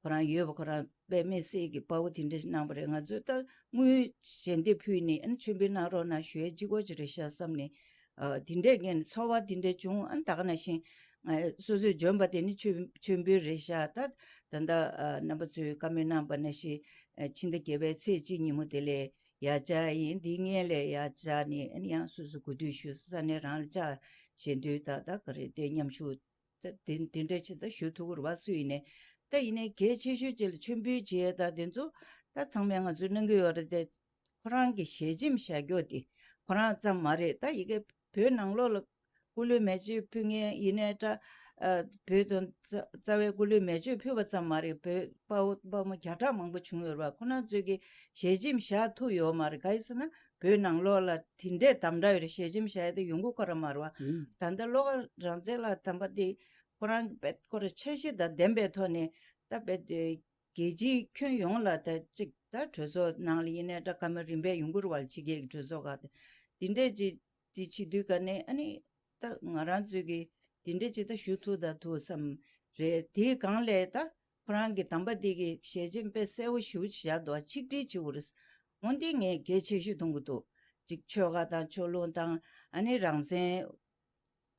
ཁོ་རང་ཡོད་པ། ཁོ་རང་དཔེ་མི་སྲིད་ཀྱི་དཔའ་བོ་དེ་འདྲ་ཞིག་གནང་བ་རེད། ང་ཚོས་ད་དངུལ་ཞལ་འདེབས་ཕུལ་ནས། ཨ་ནི་མཆོད་འབུལ་གནང་རོགས་གནང་ཞུ་ཡས་གཅིག་པོ་ཅིག་རེད་ཤག་བསམ་ནས། ཨ་དེ་འདྲས་ངས་ཚོར་བ་དེ་འདྲས་བྱུང་། ཨ་ནི་ད་ག་ནང་བཞིན་ང་སོ་སོས་འཇོན་པ་དེ་ནི་མཆོད་མཆོད་འབུལ་རེད་ཤག་ད་ད་ལྟ་ཨ་རྣམ་པ་ཚོས་བཀའ་མོལ་གནང་བ་ནང་བཞིན་ཨ་ཕྱི་ཟླ་བརྒྱད་པའི་ཚེས་གཅིག་ཉིན་མོ་དེ་ལས་ཡར་བཅར་ཡིན། འདི་སྔོན་ལ་ཡར་བཅར་ནས། ཨ་ནི་ཡང་སོ་སོ་གོ་སྒྲིག་ཞུ། ས་གནས་རང་ལ་བཅར། ཞལ་འདོན་དང་ད་ག་རེ་དེ་མཉམ་ཞུགས་ད་དེ་དེ་འདྲ་ཅིག་ད་ཞུ་ཐུབ་ཀྱི་རེད་བ། སུ་ཡིན་ནའི་ད་ཡིན་ནའི་གལ་ཆེ་ཤོས་ཅིག་ལ་མཆོད་འབུལ་བྱེད་ཡས་ད་དེ་ཚོ་ད་ཚང་མས་ང་ཚོས་གནང་གི་ཡོད་རེད་དེ། ཁོ་རང་གི་ཞལ་ཆེམས་བཞག་རྒྱུ་དེ་ཁོ་རང་ཙམ་མ་རེད། ད་ཡི་གེ་བོད་ནང་ལོགས་ལ་སྐུ་ལུས་མེ་མཆོད་ཕུལ་མཁན་ཡིན་ནའི་འདྲ། ཨ་བོད་དོན་རྩ་རྩ་བའི་སྐུ་ལུས་མེ་མཆོད་ཕུལ་བ་ཙམ་མ་རེད། བོད་དཔའ་བོ་དཔའ་མོ་བརྒྱ་ཕྲག་མང་པོ་བྱུང་ཡོད་རེད་བ། ཁོ་རང་ཚོས་ཀྱི་ཞལ་ཆེམས་བཞག་ཐུབ་ཡོད་མ་རེད། ག་ཡིན་ཟེར་ན་བོད་ནང་ལོགས་ལ་དེ་འདྲས་དམ་དྲག་ཡོད་རེད། ཞལ་ཆེམས་བཞག་ཡ་དེ་ཡོང་གི་ཁོ་རང་མ་རེད་བ། ད་ལྟ་བློ་དགའ་རང་བཙན་ལགས་དམ་པ་དེ་ཁོ་རང་གི་དཔེ་ཁོ་རང་འཆར་གཞི་དང་ལྡན་པའི་ཐོག་ནས་ད་དཔེ་དེ་རྒྱལ་སྤྱིའི་ཁྱོན་ཡོངས་ལ་ད་ཅིག་ད་གྲོས་ཚོགས་ནང་ལ་ཡིན་ནའི་འདྲ། བཀའ་མོལ་རིམ་པས་ཡོང་གི་རེད་བ། ཕྱི་རྒྱལ་གྱི་གྲོས་ཚོགས་ཁག་དེ་དེ་འདྲས་ཅིག་དེ་བྱེད་དུས་ཀ་ནས་ཨ་ནི་ད་ང་རང་ཚོས་ཀྱི་དེ་འདྲས་ཅིག་ད་ཞུ་ཐུབ་ད་ཐུབ་བསམ་རེད། དེའི་སྒང་ལས་ད་ཁོ་རང་གི་དམ་པ་འདི་གི་ཞལ་ཆེམས་དཔེ་གསལ་བོ་ཞེ་པོ་ཅིག་བཞག་འདུག་ཆིག་སྒྲིལ་བྱེད་དགོས་རེད། འོན་ཏེ་ངས་གལ་ཆེ་ཤོས་མཐོང་གི་འདུག་ཅིག་ཆོལ་ཁ་དང་ཆོས་ལུགས་དང་ཨ་ནི་རང་བཙན།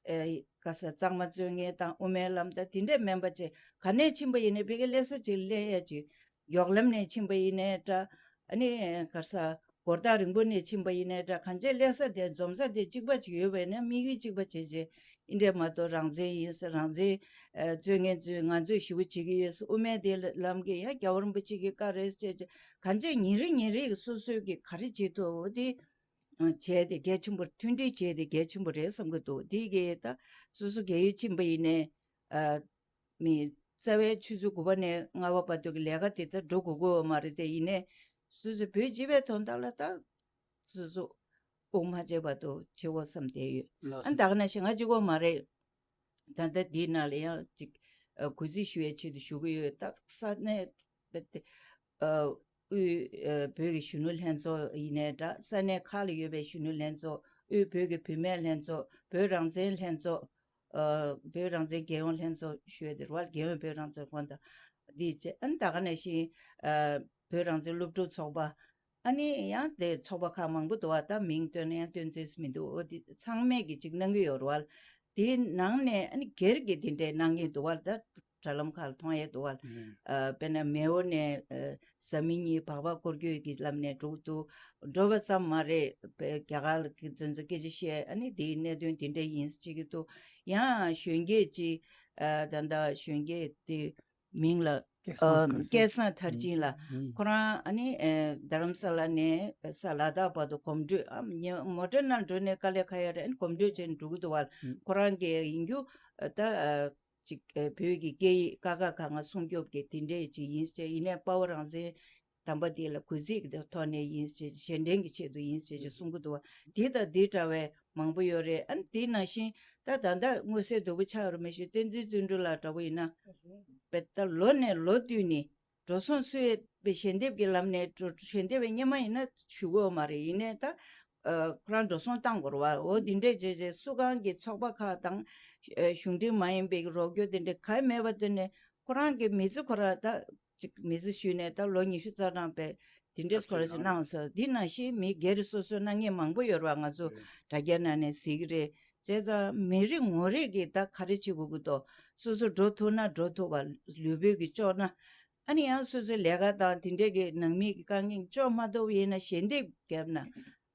ཨེ་ག་ས་གཙང་མ་རྩོད་མཁན་དང་དབུ་མའི་ལམ་དང་དེ་འདྲས་མིན་པ་བྱས། ག་ནས་ཕྱིན་པ་ཡིན་ནའི་ཕ་གི་སླེབས་ས་ཅིག་སླེབས་ཡ་ཅིག་མགྱོགས་ལམ་ནས་ཕྱིན་པ་ཡིན་ནའི་འདྲ། ཨ་ནི་ག་ས་གོ་ཐག་རིང་པོ་ནས་ཕྱིན་པ་ཡིན་ནའི་འདྲ། གང་ཅི་སླེབས་ས་དེ་འཛོམས་ས་དེ་གཅིག་པ་ཅིག་ཡོད་པ་ཡིན་ན་དམིགས་ཡུལ་གཅིག་པ་བྱས་བྱས་ཨིན་འདྲས་མ་གཏོགས། རང་བཙན་ཡིན་ཟེར། རང་བཙན་ཨེ་རྩོད་མཁན་ཚོས་ང་ཚོས་ཞེ་པོ་བྱེད་ཀྱི་ཡོད་ཟེར། དབུ་མའི་དེ་ལམ་གྱི་ཡང་རྒྱལ་བ་རིན་པོ་ཆེ་གི་བཀའ་རེད་ཟེར་བྱས་བྱས། གང་ཅི་ཉིན་རེ་ཉིན་རེ་གི་སོ་སོས་ཀྱི་ག་རེ་བྱེད་ཐུབ་འོ་དེ། བྱས་ཏེ་གལ་ཆེན་པོ། མཐུན་སྒྲིལ་བྱས་ཏེ་གལ་ཆེན་པོ་རེད་བསམ་གྱི་འདུག་དེ་གས་ད་སོ་སོ་རྒས་ཡོལ་ཕྱིན་པ་ཡིན་ནའི་ཨ་མི་རྩ་བའི་ཆུ་ཚོད་དགུ་པ་ནས་ལྔ་པ་བར་དུ་གི་ལས་ཀ་དེ་ད་འགྲོ་དགོས་ཀྱི་ཡོད་མ་རེད། དེ་ཡིན་ནའི་སོ་སོ་བོད་སྤྱི་པའི་དོན་དག་ལ་ད་སོ་སོ་དབུགས་མ་ཆད་བར་དུ་བྱེད་དགོས་བསམ་བསྡད་ཡོད། ལགས་ཨ་སོ། ད་ག་ནང་བཞིན་ང་གཅིག་པོ་མ་རེད། ད་ལྟ་འདིའི་ནང་ལ་ཡང་ཅིག་ཨ་གུས་བརྩི་ཞུ་ཡའི་ཆེད་དུ་ཞུ་གི་ཡོད། ད་ས་གནས་ཨ་དབུས་ཨ་བོད་ཀྱི་གཞོན་ནུ་ལྷན་ཚོགས་ཡིན་ནའི་འདྲ། ས་གནས་ཁག་ལ་ཡོད་པའི་གཞོན་ནུ་ལྷན་ཚོགས། དབུས་བོད་ཀྱི་བུད་མེད་ལྷན་ཚོགས། བོད་རང་བཙན་ལྷན་ཚོགས། ཨ་བོད་རང་བཙན་རྒྱལ་ཡོངས་ལྷན་ཚོགས་ཞུ་ཡ་དེ་རེད་བ། རྒྱལ་ཡོངས་བོད་རང་བཙན་དབང་ཐང་འདི་བྱས། ཨ་ནི་ད་ག་ནང་བཞིན་ཨ་བོད་རང་བཙན་སློབ་ཕྲུག་ཚོགས་པ། ཨ་ནི་ཡང་དེ་ཚོགས་པ་ཁག་མང་པོ་འདུག་བ། ད་མིང་བཏོན་ན་ཡང་བཏོན་ཚོད་མི་འདུག་འོ་དེ་ཚང་མས་ཀྱི་ཅིག་གནང་གི་ཡོད་རེད་བ། དེའི་ནང་ནས་ཨ་ནི་སྒེར་གྱི་དེ་འདྲའི་གནང་གི་འདུག་བ། ད་དྲ་ལམ་ཁག་ལ་མཐོང་ཡས་འདུག་བ། ཨ་དཔེར་ན་མེའོ་ནས་ཨ་བཟའ་མི་གཉིས་སྦག་སྦག་སྐོར་སྐྱོད་ཀྱི་ལམ་ནས་འགྲོ་གི་འདུག་འགྲོ་བ་ཙམ་མ་རེད། དཔེ་རྒྱ་གར་གྱི་དོན་ཚོ་སྐད་ཆ་བཤད། ཨ་ནི་དེའི་གནད་དོན་དེ་འདྲ་ཡིན་ཟེར་གྱི་འདུག་ཡང་གཞོན་སྐྱེས་ཅིག་ཨ་ད་ལྟ་གཞོན་སྐྱེས་དེ། མིང་ལ་སྐལ་བཟང་ཨ་མཐར་ཕྱིན། སྐལ་བཟང་མཐར་ཕྱིན་ལགས། ཨུམ། ཁོ་རང་ཨ་ནི་ཨེ་རྡ་རམ་ས་ལ་ནས་ས་ལ་དྭགས་བར་དུ་གོམ་བགྲོད། ཨ་ཉེ་མོ་ཊ་ནང་འགྲོ་ནས་དཀའ་ལས་ཁག་ཡོད་རེད། ཨ་ནི་གོམ་བགྲོད་བྱས་ནས་འགྲོ་གི་འདུག་བ། ཨུམ། ཁོ་རང་གི་ཡིན་རྒྱུ་ཨ་ད་ཨ་ཅིག་ཨེ་བོད་ཀྱི་སྐད་ཡིག་ཀ་ཁ་ག་ང་སྲུང་སྐྱོབ་ཀྱི་དེ་འདྲས་ཅིག་ཡིན་ཟེར། ཡིན་ནའི་དཔའ་བོ་རང་བཙན་དམ་པ་དེ་ལ་གུས་བརྩི་གི་ཐོག་ནས་ཡིན་ཟེར། གཞན་དྲིང་གི་ཆེད་དུ་ཡིན་ཟེར་ཅིག་གསུང་གི་འདུག་བ། དེ་དང་དེ་འདྲ་བའི་མང་པོ་ཡོད་རེད། ཨ་ནི་དེ་ནང་བཞིན་ད་ད་ལྟ་མངོན་གསལ་དོད་པོ་ཆགས་ཡོད་རེད་མ་གཞི། བསྟན་འཛིན་བརྩོན་འགྲུས་ལགས་འདྲ་བོ་ཡིན་ན། དཔེ་ད་ལོ་ནས་ལོ་བསྟུད་ནས་འགྲོ་སོང་སུས་དཔེ་ཞལ་འདེབས་ཀྱི་ལམ་ནས་འགྲོ། ཞལ་འདེབས་པའི་སྔོན་མ་ཡིན་ན་ཞུ་གི་ཡོད་མ་རེད། ཡིན་ནའི་ད་ཨ་ཁོ་རང་འགྲོ་སོང་བཏང་དགོས་རེད་བ། འོ་འདི་འདྲས་བྱས་བྱས་སུ་གང་གི་ཚོགས་པ་ཁག་དང་ཨ་གཞུང་འབྲེལ་མ་ཡིན་པའི་རོགས་སྐྱོར་དེ་འདྲས་གང་ཡང་མེད་པ་བཏོན་ནས་ཁོ་རང་གི་མི་ཚེ་ཁོ་རང་ད་ཅིག་མི་ཚེ་ཞུས་ནས་ད་ལོ་ཉི་ཤུ་རྩ་གྲངས་པའི་དེ་འདྲས་ཁོ་རང་ཞིག་གནང་སོང་། འདི་ནང་བཞིན་མི་སྒེར་སོ་སོའི་གནང་མཁན་མང་པོ་ཡོད་རེད་བ། ང་ཚོ་དྲ་རྒྱ་ནང་ནས་གཟིགས་ཀྱི་རེད། བྱས་ཙང་མི་རེ་ངོ་རེ་གིས་ད་ག་རེ་བྱེད་དགོས་ཀྱི་འདུག་སོ་སོ་འགྲོ་ཐུབ་ན་འགྲོ་ཐུབ་པ། ལུས་པོས་ཀྱི་ལྕོགས་ན། ཨ་ནི་ཡང་སོ་སོའི་ལས་ཀ་དང་དེ་འདྲས་ཀྱི་ནང་མི་གི་དཀའ་ངལ་ལྕོགས་མ་ཐུབ་ཡིན་ན་ཞལ་འདེབས་བརྒྱབ་ན།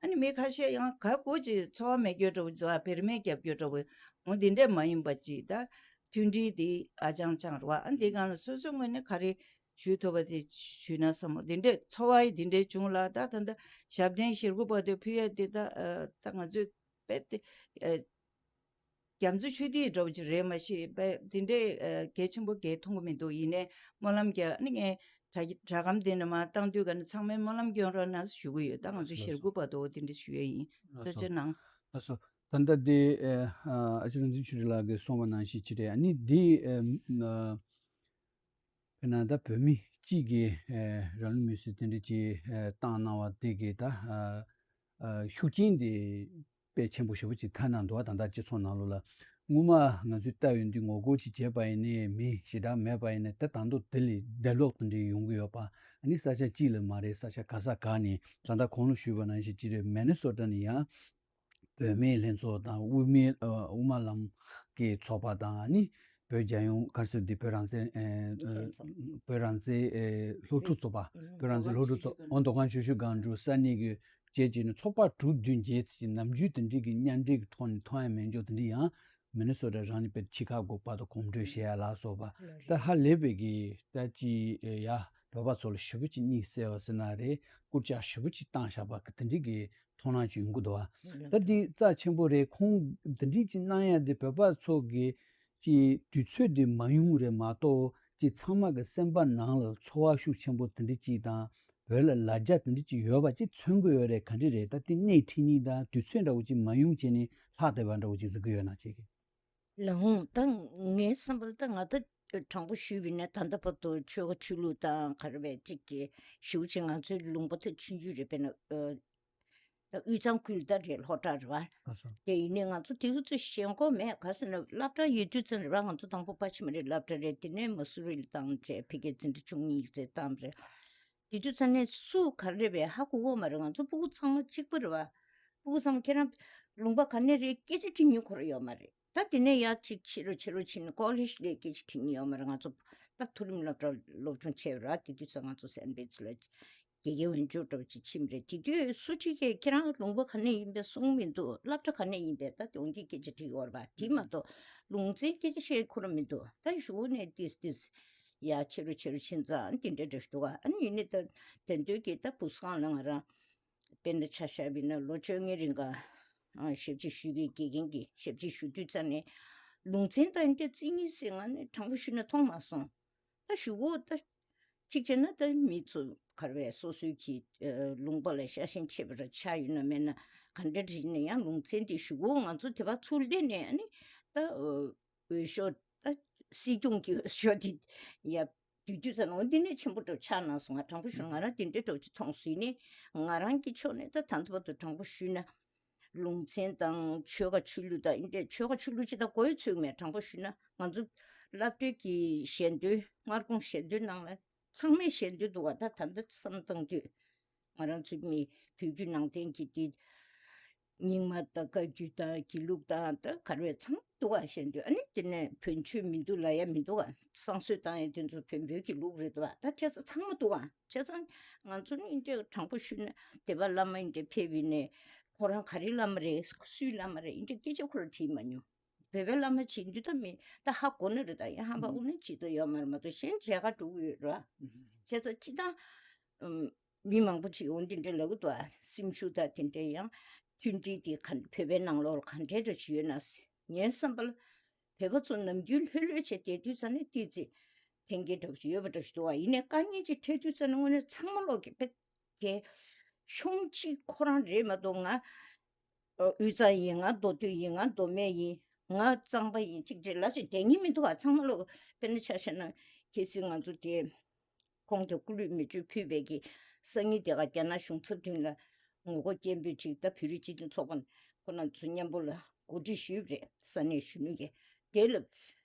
ཨ་ནི་མི་ཁ་ཤས་ཡང་ག་གོ་ཅིག་འཚོ་བ་མེད་རྒྱུ་འདྲ་བོ་འདུག་ཨ་བེར་མེད་རྒྱབ་རྒྱུ་འདྲ་བོ། འོ་འདི་འདྲས་མ་ཡིན་པ་ཅིག་ད་མཐུན་སྒྲིལ་འདི་ཨ་ཅང་ཅང་རེད་བ། ཨ་འདི་སྒང་ལ་སོ་སོའི་ངོས་ནས་ག་རེ་ཞུ་ཐུབ་པ་དེ་ཞུས་ན་བསམ་མོ། འདི་འདྲས་འཚོ་བ་ཡི་འདི་འདྲས་བྱུང་ལ་ད་ད་ད་ཞབས་བརྟན་ཞེ་དགུ་བར་དུ་ཕུལ་ཡ་དེ་ད་ཨ་ད་ང་ཚོས་དཔེ་དེ་ཨ་རྒྱ་མཚོ་ཆུ་ཐིགས་འདྲ་བོ་ཅིག་རེད། མ་གཞི་དཔེ་དེ་འདྲའི་ཨ་གལ་ཆེན་པོ་གལ་མཐོང་གི་མི་འདུག་ཡིན་ནའི་སྨོན་ལམ་རྒྱག་ཨ་ནི་ངས་དྲ་དྲ་སྒམ་དེ་ནས་མར་བཏང་དུས་ཀ་ནས་ཚང་མས་སྨོན་ལམ་སྐྱོན་རོགས་གནང་ཞུ་གི་ཡོད། ད་ང་ཚོ་ཞེ་དགུ་བར་དུ་འོ་དེ་འདྲ་ཞུ་ཡ་ཡིན། ཐུགས་རྗེ་གནང་། ལགས་སོ། ད་ལྟ་དེ་ཨ་ཨ་ཅག་རིག་འཛིན་ཆོས་སྒྲོན་ལགས་ཀྱིས་གསུངས་པ་ནང་བཞིན་ཅིག་རེད། ཨ་ནི་འདི་ཨ་དཔེར་ན་ད་བོད་མི་གཅིག་གིས་ཨ་རང་ལུས་མེར་སྲེག་དེ་འདྲ་ཅིག་ཨ་བཏང་གནང་བ་དེ་གིས་ད་ཨ་ཨ་ཤུགས་རྐྱེན་དེ་དཔེ་ཆེན་པོ་ཞེ་པོ་ཅིག་ཐེབས་གནང་འདུག་ད་ལྟ་སྤྱི་ཚོགས་ནང་ལོགས་ལ་སྔོན་མ་ང་ཚོས་བལྟས་ཡོང་དུས་ངོ་རྒོལ་ཅིག་བྱས་པ་ཡིན་ནའི་མི་ཞེ་དྲག་མེད་པ་ཡིན་ནའི་ད་ད་དུང་དེ་ལས་བརྡབ་ལོག་དེ་འདྲ་ཡོང་གི་ཡོད་པ། ཨ་ནི་ས་ཆ་གཅིག་ལ་མ་རེད། ས་ཆ་ག་ས་ག་ནས་ད་ལྟ་གོང་ལ་ཞུས་པ་ནང་བཞིན་ཅིག་རེད། མི་ནི་སོ་ཊ་ནས་ཡང་བུད་མེད་ལྷན་ཚོགས་དང་དབུ་མའི་ཨ་དབུ་མ་ལམ་གྱི་ཚོགས་པ་དང་ཨ་ནི་བོད་རྒྱལ་ཡོངས་ག་རེ་ཟེར་དེ་བོད་རང་བཙན་ཨེ་ཨེ་ལྷན་ཚོགས། བོད་རང་བཙན་ཨེ་སློབ་ཕྲུག་ཚོགས་པ། ཨེ་བོད་རང་བཙན་སློབ་ཕྲུག་ཚོགས། འོ་མདོ་ཁམས་ཆུ་བཞི་སྒང་དྲུག་ས་གནས་ཀྱི་བཅས་བྱས་ནས་ཚོགས་པ་དྲུག་བདུན་བརྒྱད་ཙམ་ནམ་རྒྱུན་དེ་འདྲའི་གི་མཉམ་འབྲེལ་གྱི་ཐོག་ནས་མཐོང་ཡ་མེད་འཇོག་དེ་འདྲ་ཡང་མི་ནི་སོ་ཊ་རང་ནས་དཔེ་ཆི་ཁ་གོ་བར་དུ་གོམ་བགྲོད་བྱེད་ཡ་ལ་སོགས་པ་ད་ཧ་ལས་པའི་གི་ད་ཅི་ཨེ་ཡ་བོད་པ་ཚོ་ལ་ཞེ་པོ་ཅིག་གཉིད་སད་པ་ཟེར་ན་རེད། སྐུལ་ལྕག་ཞེ་པོ་ཅིག་བཏང་བཞག་པ་གི་དེ་འདྲའི་གི་མཐོང་སྣང་ཅིག་ཡོང་གི་འདུག་བ། ད་འདི་རྩ་ཆེན་པོ་རེད། ཁོང་འདི་འདྲའི་ཅིག་གནང་ཡ་དེ་བོད་པ་ཚོ་གི་ ཅིག་དུས་ཚོད་དེ་མ་ཡོང་རེད་མ་གཏོགས་ཅིག་ཚང་མ་གི་སེམས་པ་ནང་ལ་ཚོར་བ་ཤུགས་ཆེན་པོ་དེ་འདྲ་ཅིག་དང་བོད་ལ་ལ་རྒྱ་དེ་འདྲ་ཅིག་ཡོད་པ་ཅིག་མཚོན་གི་ཡོད་རེད། ག་འདྲ་རེད། ད་དེ་སྣེ་ཁྲིད་ནི་དང་དུས་ཚོད་འདྲ་བོ་ཅིག་མ་ཡོང་བྱས་ནས་ལྷག་བསྡད་པ་འདྲ་བོ་ཅིག་གཟིགས་གི་ཡོད་ན་ཅིག་ལགས་འོང་། ད་ངའི་བསམ་པར་ད་ང་ད་དྲང་པོ་ཞུས་པ་ཡིན་ན་ད་ལྟ་བར་དུ་ཆོལ་ཁ་ཆོས་ལུགས་དང་ག་རེ་བས་ཅིག་གི་ཞུ་ཅིག་ང་ཚོའི་ལུང་པ་ད་ཆུང་ཆུང་རེད། དཔེར་ན་ཨ་དབུས་གཙང་ཁུལ་ད་རེད། ལྷོ་བྲག་རེད་བ། ལགས་སོ། དེ་ཡིན་ནའི་ང་ཚོ་དེ་ཚོ་ཚོས་ཞེན་ཁོག་མེད། ག་ཟེར་ན་སློབ་གྲྭ་ཡོད་དུས་ཙམ་རེད་བ། ང་ཚོ་དང་པོ་ཕ་ཕྱི་མ་རེད་སློབ་གྲྭ་རེད། དེ་ནས་མ་སུ་རི་ལ་བཏང་བྱས་ཕ་གིར་འཛིན་གྲྭ་བཅུ་གཉིས་ཡིག་ཚད་བཏང་བ་རེད། དེ་དུས་ཙམ་ནས་སུ་ག་རེ་རེད་བས་ཧ་གོ་གོ་མ་རེད། ང་ཚོ་སྤུ་གུ་ཚང་མ་གཅིག་པ་རེད་བ། སྤུ་གུ་ཚང་མ་ཁྱེད་རང་ལུང་པ་ག་ནས་རེད་སྐད་ཆ་དྲི་མཁན་ཁོ་རང་ཡོད་མ་རེད། ད་དེ་ནས་ཡར་ཅིག་ཕྱི་རུ་ཕྱི་རུ་ཕྱིན་ནས་ཀོ་ལེཇ་ལ་སྐད་ཆ་དྲི་མཁན་ཡོད་མ་རེད། ང་ཚོ་ད་མཐོ་རིམ་སློབ་གྲྭ་སློབ་སྦྱོང་བྱས་པ་རེད། དེ་དུས་ཙམ་ང་ཚོ་སན་བེ་ཚི་ལ་དགེ་རྒན་འོས་སྦྱོར་འདྲ་བོ་ཅིག་ཕྱིན་པ་རེད། དེ་དུས་སུ་གཅིག་གིས་ཁྱེད་རང་ལུང་པ་ག་ནས་ཡིན་པས་གསུངས་མི་འདུག་སློབ་གྲྭ་ག་ནས་ཡིན་པས་ད་དེ་འོན་ཏེ་སྐད་ཆ་དྲི་གི་ཡོད་རེད་པ། དེ་མ་གཏོགས་ལུང་ཚན་སྐད་ཆ་བཤད་ཁོ་རང་མི་འདུག་ད་གཞུག་ནས་ཏིས་ཏིས་ཡ་ཕྱི་རུ་ཕྱི་རུ་ཕྱིན་ཙང་དེ་འདྲ་འདྲ་ཞིག་འདུག་ཨ་ནི་ཡིན་ནའི་ད་དེ་འདོད་ཀྱི་ད་བུ་སྒང་ལ་ང་རང་དཔེར་ན་ཆ་བཞག་པ་ཡིན་ན་ལོ་བཅོ་ལྔའི་རིང་ག་ཨ་ཞབས་ཕྱི་ཞུ་བའི་དགེ་རྒན་གྱི་ཞབས་ཕྱི་ཞུ་དུས་ཙམ་ནས་ལུང་ཚན་དང་འདྲ་རྩིས་ངེས་ཟེར་ང་ནི་དྲང་པོ་ཞུས་ན་མཐོང་མ་སོང་། ད་ཞུ་གོ་ད་གཅིག་བྱས་ན་ད་མི་ཚོ་ག་རེ་བས་སོ་སོའི་གི་ལུང་པ་ལ་ཤ་ཞེན་ཆེ་བ་ར་ཆགས་ཡོད་ན་མེད་ན་ག་འདྲ་རེད་ན་ཡང་ལུང་ཚན་དེ་ཞུ་གོ་ང་ཚོ་དེ་བ་ཚུར་སླེབས་ནས་ཨ་ནི་ད་འོས་ཤོག་ད་སྲིད་སྐྱོང་གི་འོས་ཤོག་དེ་ཡ་དུས་དུས་ཙམ་ལ་འོ་འདི་ནས་ཆེན་པོ་འདྲ་ཆགས་ན་སོང་། ང་དྲང་པོ་ཞུ་ང་རང་དེ་འདྲའི་འདྲ་ཅིག་མཐོང་སྲིད་ནས་ང་རང་གི་ཕྱོགས་ནས་ད་ད་ལྟ་བར་དུ་དྲང་པོ་ཞུས་ན། ལུང་ཚན་དང་ཆོལ་ཁ་ཆོས་ལུགས་དང་འདི་འདྲའི་ཆོལ་ཁ་ཆོས་ལུགས་ཅི་ལྟར་མགོ་ཡོད་ཚོད་མེད། དྲང་པོ་ཞུས་ན་ང་ཚོ་སློབ་གྲྭའི་གི་ཞལ་འདོན་སྔ་དགོང་ཞལ་འདོན་ནང་ལ་ཚང་མས་ཞལ་འདོན་འདུག་བ། ད་ད་ལྟ་བསམ་བཏང་དུས་ང་རང་ཚོའི་མི་བོད་བརྒྱུད་ནང་བསྟན་གྱི་དེ་རྙིང་མ་དང་བཀའ་བརྒྱུད་དང་དགེ་ལུགས་དང་ད་ག་རེ་ཚང་འདུག་བ་ཞལ་འདོན། ཨ་ནི་དེ་ནས་བོན་ཆོས་མི་འདུག་ལབ་ཡ་མི་འདུག་བ། བསང་གསོལ་བཏང་ཡ་དེ་ཚོ་བོན་པོའི་གི་ལུགས་རེད་འདུག་བ། ད་བྱས་ཙང་ཚང་མ་འདུག་བ། བྱས་ཙང་ང་ཚོ་ནི་འདི་འདྲ་དྲང་པོ་ཞུས་ན་སྡེ་པ་བླ་མ་འདི་འདྲ་ཕེབས་ཡིན་ནས་ཁོ་རང་ག་རེ་བླ་མ་རེད་སུའི་བླ་མ་རེད་འདི་འདྲ་སྐད་ཆ་ཁོ་རང་དྲིས་མ་མྱོང་། བོད་པའི་བླ་མ་བྱེད་འདི་ད་མི་ད་ཧ་གོ་ནི་རེད། ད་ཡང་ཧམ་པ་ཨུ་ནི་བྱེད་དུ་ཡོད་མ་རེད་མ་གཏོགས་གཞན་མཇལ་ཁ་འགྲོ་གི་ཡོད་ར། བྱས་ཙང་སྤྱི་བཏང་ཨུམ། མི་མང་པོ་ཅིག་འོ་འདི་འདྲ་ལབ་གི་འདུག་ཨ། སེམས་ཤུགས་དང་དེ་འདྲ་ཡང་མཐུན་སྒྲིལ་དེ་ག་བོད་པའི་ནང་ལོགས་ལ་ག་འདྲའི་འདྲ་ཅིག་ཡོད་ན་ཟེར། ངའི་བསམ་པར་བོད་པ་ཚོ་ནམ་རྒྱུན་ལྷོད་ལྷོད་བྱས་བསྡད་དུས་ཙམ་ནས་ཏོག་ཙམ་ཐེན་གྱི་འདྲ་པོ་ཅིག་ཡོད་པ་འདྲ་ཞིག་འདུག་ཨ། ཡིན་ནའི་དཀའ་ངལ་ཅིག་འཕྲད་དུས་ཙམ་ནས་དངོས་གནས་ཚང་མ་ལོག་གི་དཔེ་དེ་ཆུང་གཅིག་ཁོ་རང་རེད་མ་གཏོགས་ང་དབུས་གཙང་ཡིན་ང་མདོ་སྟོད་ཡིན་ང་མདོ་སྨད་ཡིན་ང་གཙང་པ་ཡིན་གཅིག་བྱས་ལབ་ཅིག་བསྡད་མཁན་མི་འདུག་ཨ། ཚང་མ་ལོག་དཔེར་ན་ཆ་བཞག་ན་གལ་སྲིད་ང་ཚོ་དེ། ཁོང་གི་སྐུ་ལུས་མེ་མཆོད་ཕུལ་བའི་གི་སང་ཉིན་དེ་ག་རྒྱ་ནག་གཞུང་ཚབ་མདུན་ལ་ངོ་རྒོལ་སྐད་འབོད་ཅིག་ད་བོད་རིགས་སྤྱི་མཐུན་ཚོགས་པ་ཁོ་རང་ཚོ་མཉམ་པོ་ལ་གོ་སྒྲིག་ཞུས་པ་རེད། ས་གནས་གཞོན་ནུ་གི་དེ་ལ་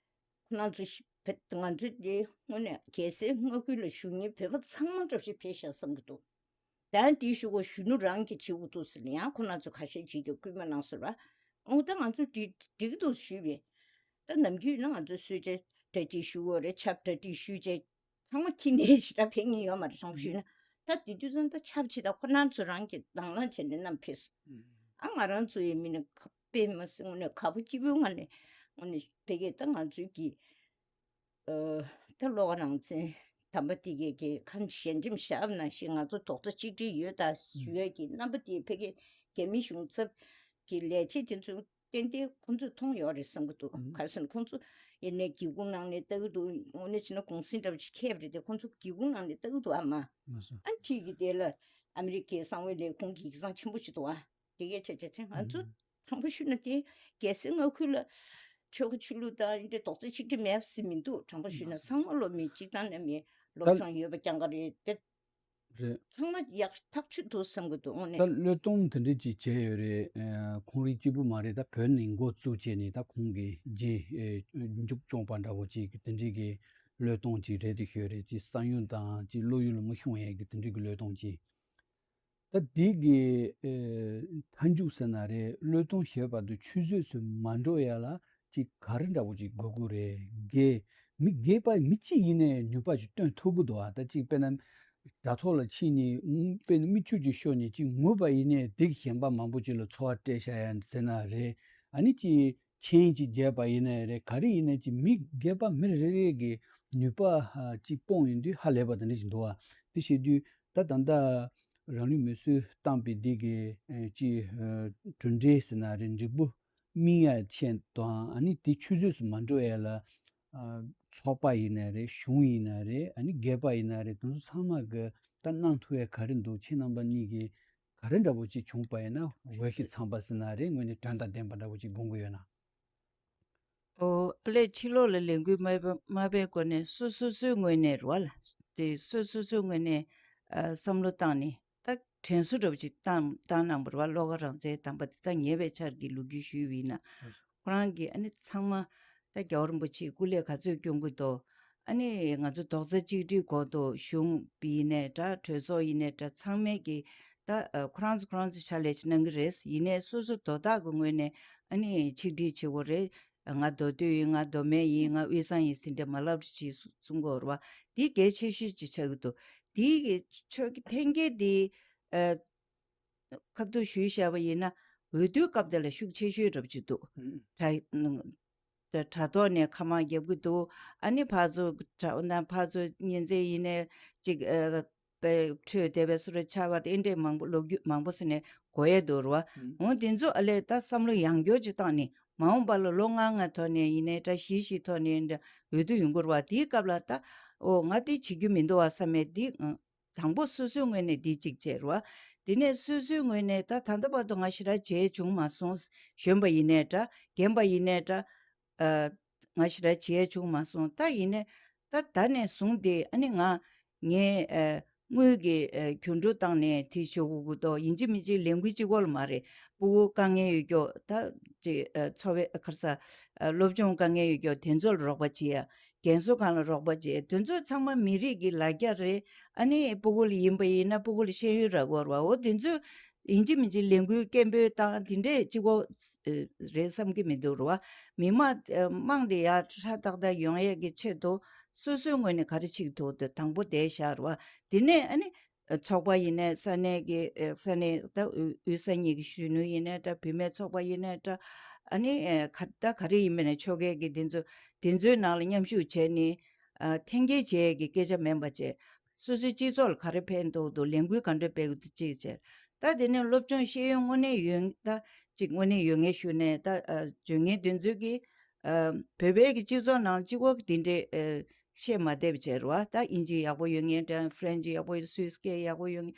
ཁོ་རང་ཚོ་ང་ཚོ་དེ་དངོས་གནས་རྒྱལ་སའི་མངའ་ཁུལ་ལ་བཞུགས་མཁན་བོད་པ་ཚང་མ་འདྲ་ཞིག་ཕེབས་ཤག་བསམ་གི་འདུག་ད་དེའི་གཞུག་གུ་གཞོན་ནུ་རང་གིས་བྱེད་དགོས་འདུག་ཟེར་ནས་ཡང་ཁོ་རང་ཚོ་ཁ་ཤས་ཅིག་གིས་སྐུལ་མ་གནང་སོང་ར། འོ་ད་ང་ཚོ་འགྲིག་འགྲིག་གི་འདུག་ཞུས་པས། ད་ནམ་རྒྱུན་ན་ང་ཚོ་གསོལ་ཇ་གྲ་སྒྲིག་ཞུ་དགོས་རེད། ཆབ་གྲ་སྒྲིག་ཞུས་བྱས་ཚང་མ་ཁྱི་ནས་ཞེ་དྲག་ཕེབས་མཁན་ཡོད་མ་རེད། དྲང་པོ་ཞུས་ན་ད་དེ་དུས་ཙང་ད་ཆབ་ཆེ་ད་ཁོ་རང་ཚོ་རང་གིས་དང་བླངས་བྱས་ནས་བསྣམས་ཕེབས་སོང་། ཨ་ང་རང་ཚོ་ཡི་མི་ནི་དཔེ་མ་སྲིད་དངོས་གནས་དགའ་པོ་སྐྱིད་པོའི་ངང་ནས་དངོས་གནས་ཕ་གིར་ད་ང་ཚོའི་གི་ཨ་ད་བློ་དགའ་ནང་བཙན་དམ་པ་དེ་གའི་གི་ཁ་ཞལ་འཇམ་བཞག་པ་ནང་བཞིན་ང་ཚོ་རྡོག་རྩ་གཅིག་སྒྲིལ་ཡོད་ད་ཞུ་ཡས་ཀྱི་རྣམ་པ་དེ་ཕ་གི་རྒྱ་མི་གཞུང་ཚབ་ཀྱི་ལས་བྱེད་དེ་ཚོ་ཏན་ཏན་ཁོང་ཚོས་མཐོང་ཡོད་རེད་བསམ་གི་འདུག་ག་རེ་ཟེར་ན་ཁོང་ཚོ་ཡིན་ནའི་སྒེའུ་ཁུང་ནང་ནས་ལྟ་གི་འདུག་དངོས་གནས་བྱས་ན་གུང་སེང་འདྲ་པོ་ཅིག་འཁེལ་བ་རེད་དེ་ཁོང་ཚོ་སྒེའུ་ཁུང་ནང་ནས་ལྟ་གི་འདུག་ཨ་མ། ཨ་འཁྲིས་ཀྱི་དེ་ལ་ཨ་མི་རི་ཀའི་གསང་བའི་ལས་ཁུངས་ཀྱི་ཡིག་ཚང་ཆེན་པོ་ཅིག་འདུག་ཨ། དེ་གས་བྱས་བྱས་ཚེ་ང་ཚོ་དྲང་པོ་ཞུས་ན་དེ་རྒྱལ་སའི་མངའ་ཁུལ་ལ་ཆོལ་ཁ་ཆོས་ལུགས་དང་འདི་འདྲའི་རྡོག་རྩ་གཅིག་སྒྲིལ་མེད་པ་ཟེར་མི་འདུག་དྲང་པོ་ཞུས་ན་ཚང་མ་ལོ་མི་གཅིག་དང་ནས་མི་སློབ་སྦྱོང་ཡོད་པ་རྐྱང་ག་རེད་དེ། རེད། ཚང་མ་ཡག་ཐག་ཆོད་འདུག་བསམ་གི་འདུག་དངོས་གནས། ད་བློས་གཏོང་དེ་འདྲ་ཅིག་བྱས་ཡོད་རེད། ཁོང་རང་གཅིག་པུ་མ་རེད། ད་བོད་ནས་འགོ་བཙུགས་བྱས་ནས་ད་ཁོང་གི་རྗེས་མཇུག་སྐྱོང་པ་འདྲ་བོ་ཅིག་དེ་འདྲའི་གི་བློས་གཏོང་ཅིག་རེད་དེ་ཤོད་རེད། ཅིག་བསམ་ཡུལ་དང་ཅིག་བློ་ཡུལ་མི་ཤོང་ཡས་གི་དེ་འདྲའི་གི་བློས་གཏོང་ཅིག་ད་འདི་གི་ཨེ་མཐའ་མཇུག་ཟེར་ན་རེད། བློས་གཏོང་བྱས་པ་དང་ཆུད་ཟོས་སུ་མ་འགྲོ་ཡ་ལ་ཅིག་ག་རེ་འདྲ་བོ་ཅིག་དགོས་ཀྱི་རེད། རྒས་མི་རྒས་པ་མི་གཅིག་ཡིན་ནའི་ནུས་པ་ཅིག་བཏོན་ཐུབ་ཀྱི་འདུག་ཨ། ད་ཅིག་དཔེར་ན་དྲ་ཐོག་ལ་ཕྱིན་ནས་དཔེར་ན་མིག་ཆུ་ཅིག་ཤོར་ནས་ཅིག་ངུས་པ་ཡིན་ནའི་དེ་གི་གཞན་པ་མང་པོ་ཅིག་ལ་ཚོར་བ་སྤྲད་བཞག་ཡ་ཟེར་ན་རེད། ཨ་ནི་ཅིག་མཆན་ཅིག་བརྒྱབ་པ་ཡིན་ནའི་རེད། ག་རེ་ཡིན་ནའི་ཅིག་མི་རྒས་པ་མི་རེ་རེ་གི་ནུས་པ་ཅིག་སྤུངས་ཡོང་དུས་ཧ་ལས་པ་དེ་འདྲ་ཞིག་འདུག་ཨ། དེ་བྱེད་དུས་ད་ད་ལྟ་རང་ལུས་མེར་སྲེག་བཏང་པའི་འདི་གི་ཅིག་གྲུབ་འབྲས་ཟེར་ན་རེད། འབྲས་བུ་ སྨིན་ཡ་ཆེད་དང་ཨ་ནི་དེ་ཆུད་ཟོས་སུ་མ་འགྲོ་ཡ་ལ། ཚོགས་པ་ཡིན་ན་རེད། གཞུང་ཡིན་ན་རེད། ཨ་ནི་སྒེར་པ་ཡིན་ན་རེད། དེ་ཚོ་ཚང་མ་གི་ད་གནང་ཐུབ་ཡ་ག་རེ་འདུག་ཁྱེད་རྣམ་པ་གཉིས་ཀྱིས་ག་རེ་འདྲ་པོ་ཅིག་བྱུང་པ་ཡིན་ན། འོས་ཤིང་འཚམས་པ་ཟེར་ན་རེད། དངོས་གནས་དོན་དང་ལྡན་པ་འདྲ་པོ་ཅིག་དགོངས་ཀྱི་ཡོད་ན། ཨོ་ཨ་ལས་ཕྱི་ལོགས་ལ་ལས་འགུལ་མ་སྤེལ་མ་སྤེལ་སྒོ་ནས་སོ་སོ་སོའི་ངོས་ནས་རེད་བ་ལ། དེ་སོ་སོ་སོའི་ངོས་ནས་ཨ་བསམ་བློ་བཏང་ནས་ད་དྲན་གསོ་འདྲ་པོ་ཅིག་བཏང་བཏང་གནང་བ་རེད་བ། བློ་དགའ་རང་བཙན་དམ་པ་དེ་ད་ཉེ་བའི་ཆར་གྱི་ལོ་རྒྱུས་ཞུས་པ་ཡིན་ན། ཁོ་རང་གིས་ཨ་ནི་ཚང་མ་ད་རྒྱལ་བ་རིན་པོ་ཆེའི་སྐུ་ལས་ག་ཚོད་སྐྱོན་གྱི་འདུག་ཨ་ནི་ང་ཚོ་རྡོག་རྩ་གཅིག་སྒྲིལ་དགོས་འདུག་གཞུང་ཡིན་ནའི་འདྲ། གྲོས་ཚོགས་ཡིན་ནའི་འདྲ། ཚང་མས་ཀྱིས་ད་ཨ་ཁོ་རང་ཚོ་ཁོ་རང་ཚོ་ཕྱག་ལས་ཅིག་གནང་གི་རེད། ཡིན་ནའི་སོ་སོ་དོ་བདག་གི་ངོས་ནས་ཨ་ནི་ཆིག་སྒྲིལ་བྱེད་དགོས་རེད། ང་མདོ་སྟོད་ཡིན། ང་མདོ་སྨད་ཡིན། ང་དབུས་གཙང་ཡིན་ཟེར་འདྲ་མ་ལབ་རེ་ཅིག་གསུང་གི་ཡོད་རེད་བ། འདི་གལ་ཆེ་ཤོས་ཅིག་ཆགས་ཀྱི་འདུག་འདི་གི་ཆོས་ཀྱི་འཐེན་འཁྱེར་འདི་ཨ་ཁ་ཐུག་ཞུས་བཞག་པ་ཡིན་ན་འོས་བསྡུའི་སྐབས་དེ་ལ་ཤུགས་ཆེ་ཤོས་འདྲ་པོ་ཅིག་འདུག་ད་དྲ་ཐོག་ནས་ཁ་མང་རྒྱབ་ཀྱི་འདུག་ཨ་ནི་ཕར་ཚུར་དྲ་ན་ཕར་ཚུར་ཉིན་མཚན་ཡིན་ནའི་ཅིག་ཨ་པའི་འཕྲོས་དེ་བའི་སོ་ར་ཆགས་པ་དེ་འདྲས་མང་པོ་ལོ་རྒྱུས་མང་པོ་ཟེར་ནས་གོ་ཡས་འདུག་རེད་བ། འོ་དེ་ཚོ་ཨ་ལས་ད་བསམ་བློ་ཡང་བསྐྱར་ཅིག་བཏང་ནས་མ་འོངས་པ་ལ་ལོ་ལྔ་ལྔ་ཐོག་ནས་ཡིན་ནའི་འདྲ། བཞི་བཞི་ཐོག་ནས་འདྲ་འོས་བསྡུ་ཡོང་གི་རེད་བ། དེའི་སྐབས་ལ་ད་ཨོ་ང་དེ་བྱེད་རྒྱུ་མི་འདུག་བ་བསམ་མེད་དེ། དང་པོ་སོ་སོའི་ངོས་ནས་འདི་གཅིག་བྱས་རེད་བ། དེ་ནས་སོ་སོའི་ངོས་ནས་ད་ད་ལྟ་བར་དུ་ང་ཞེ་དྲག་བྱས་བྱུང་མ་སོང་། གཞོན་པ་ཡིན་ནའི་འདྲ། རྒན་པ་ཡིན་ནའི་འདྲ། ཨ་ང་ཞེ་དྲག་བྱས་བྱུང་མ་སོང་། ད་ཡིན་ནའི་ད་ད་ནས་བཟུང་སྟེ་ཨ་ནི་ང་ངའི་ཨ་དངུལ་གྱི་ཨ་གྱོང་གྲུ་བཏང་ནས་དེ་ཞུ་དགོས་ཀྱི་འདུག་ཡིན་གཅིག་མིན་གཅིག་ལས་འགུལ་གཅིག་པོ་ལ་མ་རེད། ཕྲུ་གུ་དཀའ་ངལ་ཡོད་རྒྱུ་ད་ཅིག་ཨ་འཚོ་བའི་ཨ་ཁར་ས་ཨ་སློབ་སྦྱོང་དཀའ་ངལ་ཡོད་རྒྱུ་དེ་ཚོ་ལ་རོགས་པ་བྱེད་ཡ། རྒན་གསོ་ཁང་ལ་རོགས་པ་བྱེད། དེ་ཚོ་ཚང་མ་མི་རིགས་ཀྱི་ལ་རྒྱ་རེད། ཨ་ནི་ཕྲུ་གུ་ལ་ཡིན་པ་ཡིན་ན་ཕྲུ་གུ་ལ་ཤེས་ཡོན་རག་དགོས་རེད་བ། འོ་དེ་ཚོ་ཡིན་གཅིག་མིན་གཅིག་ལས་འགུལ་སྐད་འབོད་བཏང་དེ་འདྲས་གཅིག་པོ་རེད་བསམ་གྱི་མི་འདུག་རེད་བ། མི་མང་དམངས་དེ་ཡར་ཧྲ་ཏག་ཏག་ཡོང་ཡས་ཀྱི་ཆེད་དུ་སོ་སོའི་ངོས་ནས་ག་རེ་བྱེད་ཀྱི་འདུག་དེ་དང་པོ་དེ་བཞག་རེད་བ། དེ་ནས་ཨ་ནི་ཚོགས་པ་ཡིན་ནའི་ས་གནས་ཀྱི་ཨེ་ས་གནས་ད་དབུས་དབུས་ས་གཉིས་ཀྱི་གཞོན་ནུ་ཡིན་ནའི་འདྲ། བུད་མེད་ཚོགས་པ་ཡིན་ནའི་འདྲ། ཨ་ནི་ཨེ་ག་ད་ག་རེ་ཡིན་པ་ནས་ཆོལ་ཁའི་གི་དེ་ཚོ་དེ་ཚོའི་ནང་ལ་མཉམ་ཞུགས་བྱས་ནས་ཨ་འཐེན་འཁྱེར་བྱེད་ཀྱི་སྐད་ཆ་མིན་པ་བྱས། སོ་སོའི་སྤྱི་ཚོགས་ལ་ག་རེ་ཕན་ཐོགས་འདུག་ལས་འགུལ་ག་འདྲ་སྤེལ་དགོས་འདུག་ཅིག་བྱས། ད་དེ་ནས་སློབ་སྦྱོང་ཤེས་ཡོན་དངོས་གནས་ཡོད་ད་ཅིག་དངོས་གནས་ཡོད་མཁན་ཞུ་ནས་ད་ཨ་བརྗོད་མཁན་དེ་ཚོས་ཀྱི་ཨ་བོད་པའི་གི་སྤྱི་ཚོགས་ནང་གཅིག་པོ་གི་དེ་འདྲའི་ཨ་བཤད་མ་བསྡད་པ་བྱས་རེད་བ། ད་དབྱིན་ཇི་ཡག་པོ་ཡོད་མཁན་དང་ཧྥ་རན་ཇི་ཡག་པོ་ཡོད། སུད་སི་སྐད་ཡག་པོ་ཡོད་མཁན།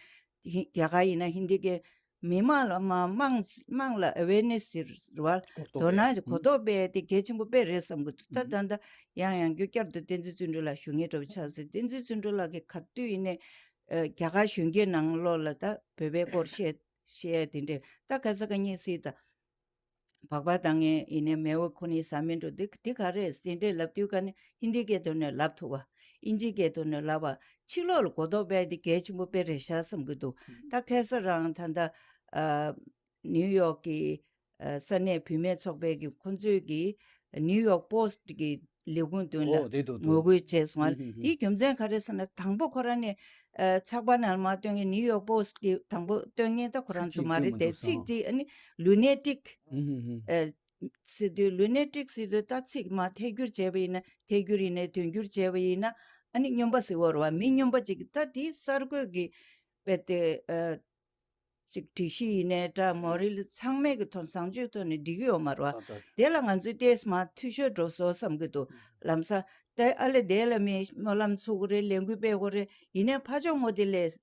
ཧི་རྒྱ་གར་ཡིན་ན་ཧིན་དི་སྐད། མི་མང་ལ་མ་དམངས་དམངས་ལ་ཨ་ཝེར་ནེ་སི་ཟེར་བ། གོ་རྟོགས་དོ་སྤེལ། སྣང་གོ་རྟོགས་སྤེལ་དེ་གལ་ཆེན་པོ་དཔེ་རེད་བསམ་གི་འདུག་ད་ད་ལྟ་ཡང་ཡང་རྒྱུ་བསྐྱར་དུ་བསྟན་འཛིན་བརྩོན་འགྲུས་ལགས་ཞུ་ངེས་འདྲ་པོ་ཆགས་སོང་། བསྟན་འཛིན་བརྩོན་འགྲུས་ལགས་ཀྱིས་ག་དུས་ཡིན་ནའི་ཨ་རྒྱ་གར་གཞོན་སྐྱེས་ནང་ལོགས་ལ་ད་བོད་པའི་སྐོར་བཤད་བཤད་ཡ་དེ་འདྲས། ད་ཁ་ས་ཁ་ཉིན་སྲིད་ད་སྦག་སྦག་བཏང་མཁན་ཡིན་ནའི་མེས་པོ་ཁོ་ནའི་ཟ་མིན་འགྲོ་འདི་འདི་ག་རེད་དེ་འདྲས་ལབ་དུས་ཀ་ནས་ཧིན་དི་སྐད་ཐོག་ནས་ལབ་ཐུབ་པ། དབྱིན་ཇིའི་སྐད་ཐོག་ནས་ལབ་པ། ཕྱི་ལོགས་ལ་གོ་རྟོགས་སྤེལ་དེ་གལ་ཆེན་པོ་དཔེ་རེད་ཤག་བསམ་གི་འདུག་ད་ཁ་སང་རང་ད་ལྟ་ཨ་ནིའུ་ཡོག་གི་ཨ་ས་གནས་བུད་མེད་ཚོགས་པའི་གི་ཁོང་ཚོས་གི་ནིའུ་ཡོག་པོ་སི་ཊི་གི་ལས་ཁུངས་མདུན་ལ་ཨོ་དེ་འདུག་འདུག་ངོ་རྒོལ་བྱས་སོང་ང་། ཧུམ་ཧུམ་ཧུམ། དེའི་རྒྱུ་མཚན་ག་རེ་ཟེར་ན་དང་པོ་ཁོ་རང་ནས་ཨ་ཚགས་པར་ནང་མར་སྟོན་མཁན་ནིའུ་ཡོག་པོ་སི་ཊི་གི་དང་པོ་སྟོན་མཁན་ད་ཁོ་རང་ཚོ་མ་རེད་དེ། ཚིག་དེ་ཨ་ནི་ལུ་ནེ་ཊིག་ཧུམ་ཧུམ་ཧུམ། ཨ་ཟེར་དུས་ལུ་ནེ་ཊིག་ཟེར་དུས་ད་ཚིག་མ་ཐད་སྒྱུར་བྱས་པ་ཡིན་ན་ཐད་སྒྱུར་ཡིན་ནའི་དོན་སྒྱུར་བྱས་པ་ཡིན་ན་ཨ་ནི་སྨྱོན་པ་ཟེར་བ་རེད་བ། མི་སྨྱོན་པ་ཅིག་ད་དེ་གསར་འགོད་ཀྱི་དཔེ་དེ་ཨ་ཅིག་སྒྲིག་གཞི་ཡིན་ནའི་འདྲ་མོ་རེ་ལ་ཚང་མས་ཀྱི་དོན་བཟང་སྤྱོད་ཐོག་ནས་འགྲིག་གི་ཡོད་མ་རེད་བ། ད་ད་དེ་ལ་ང་ཚོས་ཏོག་ཙམ་འཐུས་ཤོར་འགྲོ་སོང་བསམ་གྱི་འདུག་ལམ་སང་དེ་ཨ་ལེ་དེ་ལ་མི་སྨོན་ལམ་ཚུགས་ཀྱི་རེད། ལས་འགུལ་སྤེལ་དགོས་རེད། ཡིན་ནའི་ཕར་ཕྱོགས་ངོ་དེ་ལས་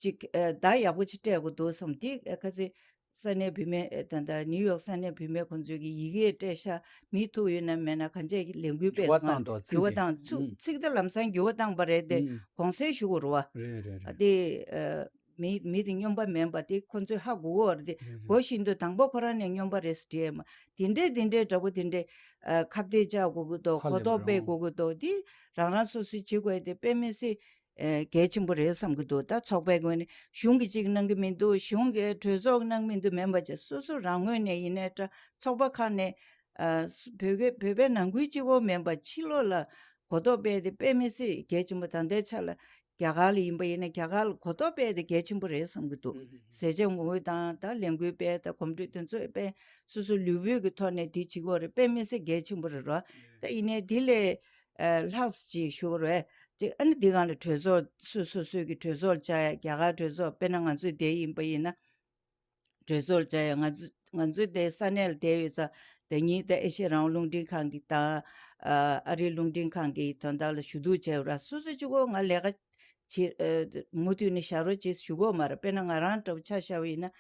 ཅིག་ཨ་བརྡ་ཡག་པོ་ཅིག་སྤྲད་དགོས་འདུག་བསམ། དེ་ཨ་ཁ་སང་ས་གནས་བུད་མེད་ཨ་ད་ད་ནིའུ་ཡོག་ས་གནས་བུད་མེད་ཁོང་ཚོས་ཀྱི་ཡི་གེ་སྤྲད་ཤག་མི་ཐུག་ཡོད་ན་མེད་ན་གང་ཅི་ལས་འགུལ་སྤེལ་འགྱུར་བ་སོང་ང་། བཏང་དོ་འགྱུར་བ་ཚིག་དེ་བཏང་ཚུ་ཨུམ་ཚིག་དེ་ལམ་སང་འགྱུར་བ་བཏང་པ་རེད་དེ། ཨུམ་གོང་གསལ་ཞུ་དགོས་རེད་བ། རེད་རེད་རེད། དེ་ཨ་མི་མི་དེ་སྨྱོན་པ་མིན་པ་དེ་ཁོང་ཚོས་ཧ་གོ་གི་ཡོད་རེད་དེ། རེད་རེད། གོ་བཞིན་དུ་དང་པོ་ཁོ་རང་ནས་སྨྱོན་པ་རེད་ཟེར་བྲིས་ཡ་མ་དེ་འདྲས་དེ་འདྲས་འདྲ་པོ་དེ་འདྲས་ཨ་ཁ་གཏད་བཅག་དགོས་ཀྱི་འདུག་ཧ་གོ་ལས་རྟོགས་པ་སྤེལ་རུང་དགོས་ཀྱི་འདུག་དེ་རང་རང་སོ་སོས་བྱེད་དགོས་ཡ་དེ་དཔེ་མི་སྲིད་ཨེ་གལ་ཆེན་པོ་རེད་བསམ་གྱི་འདུག་ད་ཚོགས་པའི་ངོས་ནས་གཞུང་གིས་གཅིག་གནང་གི་མི་འདུག་གཞུང་གིས་གྲོས་ཚོགས་གནང་གི་མི་འདུག་མིན་པ་བྱས་སོ་སོ་རང་ངོས་ནས་ཡིན་ནའི་འདྲ་ཚོགས་པ་ཁག་ནས་ཨ་སུ་བོད་སྐད་བོད་པའི་ནང་ཁུལ་གཅིག་པོ་མིན་པ་ཕྱི་ལོགས་ལ་གོ་རྟོགས་སྤེལ་ཏེ་དཔེ་མི་སྲིད་གལ་ཆེན་པོ། ད་ལྟའི་ཆ་ལ་རྒྱ་གར་ལ་ཡིན་པ་ཡིན་ན་རྒྱ་གར་ལ་གོ་རྟོགས་སྤེལ་ཏེ་གལ་ཆེན་པོ་རེད་བསམ་གྱི་འདུག་ཨུ་ཧུ་ཧུ། ཟས་བཅད་ངོ་རྒོལ་དང་ད་ལས་འགུལ་སྤེལ་ད་གོམ་བགྲོད་དེ་ཚོ་སྤེལ་སོ་སོ་ལུས་པོའི་གི་ཐོག་ནས་དེ་བྱེད་དགོས་རེད། དཔེ་མི་སྲིད་གལ་ཆེན་པོ་རེད་རོ། ད་ཡིན་ནའི་དེ་ལས་ཨ་ལྷག་ཅིག་ཞུ་དགོས་རེད། ཅིག་ཨ་ནི་འདི་སྒང་ལ་གྲོས་ཚོགས་སུ་སོ་སོའི་གི་གྲོས་ཚོགས་བཅར་ཡ། རྒྱ་གར་གྲོས་ཚོགས་དཔེར་ན་ང་ཚོའི་དེ་ཡིན་པ་ཡིན་ན་གྲོས་ཚོགས་བཅར་ཡ། ང་ཚོ་ ང་ཚོའི་དེ་ས་གནས་ལ་བསྡད་ཡོད་ཙང་། དེ་ཉིད་དེ་ཨེ་ཤེ་ཡ་རང་དབང་རླུང་འཕྲིན་ཁང་གི་དང་། ཨ་རིའི་རླུང་འཕྲིན་ཁང་གི་དོན་དག་ལ་ཞུ་གཏུག་བྱས་ཡོད་ར། སོ་སོ་གཅིག་པོ་ང་ལས་ཀ་བྱེད། ཨ་མུ་མཐུད་ནས་བཞག་རོགས་བྱེད་ཞུ་གི་ཡོད་མ་རེད། དཔེར་ན་ང་རང་འདྲ་བོ་ཆ་བཞག་པ་ཡིན་ན།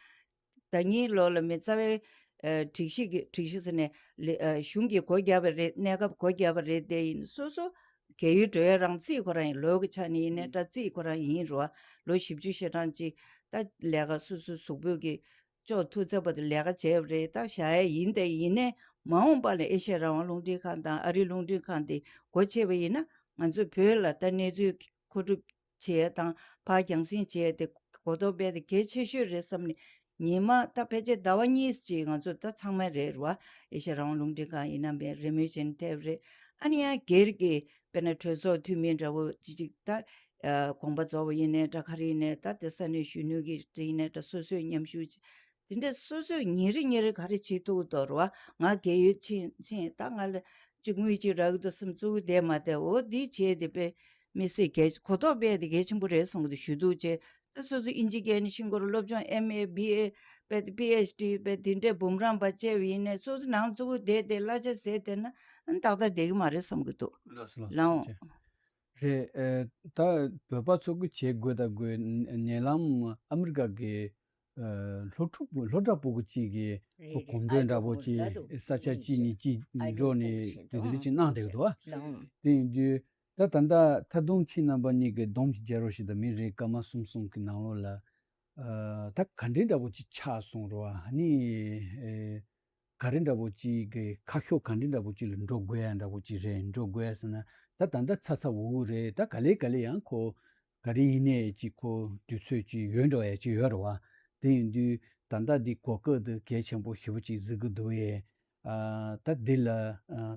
ཟླ་ཉིན་ལོ་ལ་མི་རྩ་བའི་ཨ་སྒྲིག་གཞི་གི་སྒྲིག་གཞི་ཟེར་ནས་ལས་ཨ་གཞུང་གིས་སྒོ་བརྒྱབ་པ་རེད། གནས་སྐབས་སྒོ་བརྒྱབ་པ་རེད། དེ་ཡིན་སོ་སོ་རྒས་ཡོལ་འགྲོ་ཡ་རང་རྩིས་ཁོ་རང་ཡིན། ལོ་གི་ཆ་ནས་ཡིན་ནའི་འདྲ་རྩིས་ཁོ་རང་ཡིན་རོ། ལོ་བཞི་བཅུ་ཞེ་གྲངས་ཅིག་ད་ལས་ཀ་སོ་སོའི་གཟུགས་པོ་གི་ལྕོགས་ཐུབ་ཚར་བ་དེ་ལས་ཀ་བྱས་པ་རེད། ད་བཞག་ཡ་ཡིན། དེ་ཡིན་ནའི་མ་འོངས་པ་ལ་ཨེ་ཤེ་ཡ་རང་དབང་རླུང་འཕྲིན་ཁང་དང་ཨ་རིའི་རླུང་འཕྲིན་ཁང་དེ་སྒོ་ཕྱེ་བ་ཡིན་ན། ང་ཚོའི་བོད་ལ་ད་གནས་ཚུལ་མཁོ་སྒྲུབ་བྱེད་ཡ་དང་། ཕར་རྒྱང་སྲིང་བྱེད་ཡ་དེ་གོ་རྟོགས་སྤེལ་ཏེ་གལ་ཆེ་ཤོས་རེད་བསམ་ནས། ཉི་མ་ད་ཕལ་ཆེར་ཟླ་བ་གཉིས་ཅིག་ང་ཚོ་ད་ཚང་མ་རེད་ར། ཨེ་ཤེ་ཡ་རང་དབང་རླུང་འཕྲིན་ཁང་ཡིན་ན་མེད། རེས་མོས་བྱས་ནས་ཐེབས་རེད། ཨ་ནི་ཡང་སྒེར་གྱི་དཔེར་ན་གྲོས་ཚོགས་འཐུས་མི་འདྲ་བོ་ཅིག་ཅིག་ད་ཨ་དགོངས་པ་རྫོགས་པ་ཡིན་ནའི་འདྲ། ག་རེ་ཡིན་ནའི་ད་དེ་ས་གནས་གཞོན་ནུ་གི་དེ་ཡིན་ནའི་འདྲ། སོ་སོས་མཉམ་ཞུགས་བྱེད། དེ་འདྲ་སོ་སོས་ཉིན་རེ་ཉིན་རེ་ག་རེ་བྱེད་ཐུབ་ཀྱི་འདུག་ར། ང་རྒས་ཡོལ་ཕྱིན་ཕྱིན་ད་ང་ལ་ཅིག་དངུལ་ཅིག་རག་གི་འདུག་བསམ་བཙུགས་བསྡད་མ་བསྡད། འོ་འདི་བྱས་ཏེ་དཔེ་མི་སྲིད་གལ། གོ་རྟོགས་སྤེལ་ཏེ་གལ་ཆེན་པོ་རེད་བསམ་གྱི་འདུག་ཞུ་གཏུག་བྱས། ད་སོ་སོ་དབྱིན་ཇི་སྐད་ནས་ཤེས་དགོས་རེད། སློབ་སྦྱོང་ཨེམ་ཨེ་བི་ཨེ་དཔེ་པི་ཨེཆ་ཌི་དཔེ་དེ་འདྲས་འབུམ་རམས་པ་བྱས་པ་ཡིན་ནའི་སོ་སོ་ནང་ཚུགས་བསྡད་དེ་གླ་ཆ་ཟས་བསྡད་ན་ཨ་ནི་ཏག་ཏག་བསྡད་ཀྱི་མ་རེད་བསམ་གྱི་འདུག་ལགས་སོ་ལགས་སོ། ལགས་འོང་། རེད། ཨེ་ད་བོད་པ་ཚོ་གི་བྱེད་དགོས་ད་དགོས། ཉེ་ལམ་ཨ་མི་རི་ཀ་གི་ཨེ་སློབ་ཕྲུག་སློབ་གྲྭ་ཕྲུ་གུ་གཅིག་གིས་རེད་ཁོ་རེད། གོམ་བགྲོད་འདྲ་པོ་ཅིག་ས་ཆ་གཅིག་ནས་གཅིག་འགྲོ་ནས་དེ་འདྲ་ཅིག་གནང་བསྡད་ཀྱི་འདུག་བ། དེ་ཡིན་དུས་ད་ད་ལྟ་ད་དུང་ཁྱེད་རྣམ་པ་གཉིས་ཀྱིས་སྡོམ་ཞིག་རྒྱག་རོགས་ཞེས། ད་མི་རེ་སྐར་མ་གསུམ་གསུམ་གྱི་ནང་ལོགས་ལ་ཨ་ད་ག་འདྲའི་འདྲ་པོ་ཅིག་ཆགས་སོང་རེད་བ། ཨ་ནི་ཨེ་ག་རེ་འདྲ་པོ་ཅིག་གི་ཁ་ཕྱོགས་ག་འདྲའི་འདྲ་པོ་ཅིག་ལ་འགྲོ་དགོས་ཡ་འདྲ་པོ་ཅིག་རེད། འགྲོ་དགོས་ཡ་ཟེར་ན་ད་ད་ལྟ་ཚ་ཚ་འུར་འུར་རེད། ད་ག་ལེ་ག་ལེ་ཡང་ཁོ་ག་རེ་ཡིན་ནའི་ཅིག་ཁོ་དུས་ཚོད་ཅིག་ཡོལ་འགྲོ་ཡ་ཅིག་ཡོད་རེད་བ། དེ་ཡིན་དུས་ད་ལྟ་འདི་གོ་སྐབས་འདི་གལ་ཆེན་པོ་ཞེ་པོ་ཅིག་གཟིགས་ཀྱི་འདུག་ཡས། ཨ་ད་འདི་ལ་ཨ་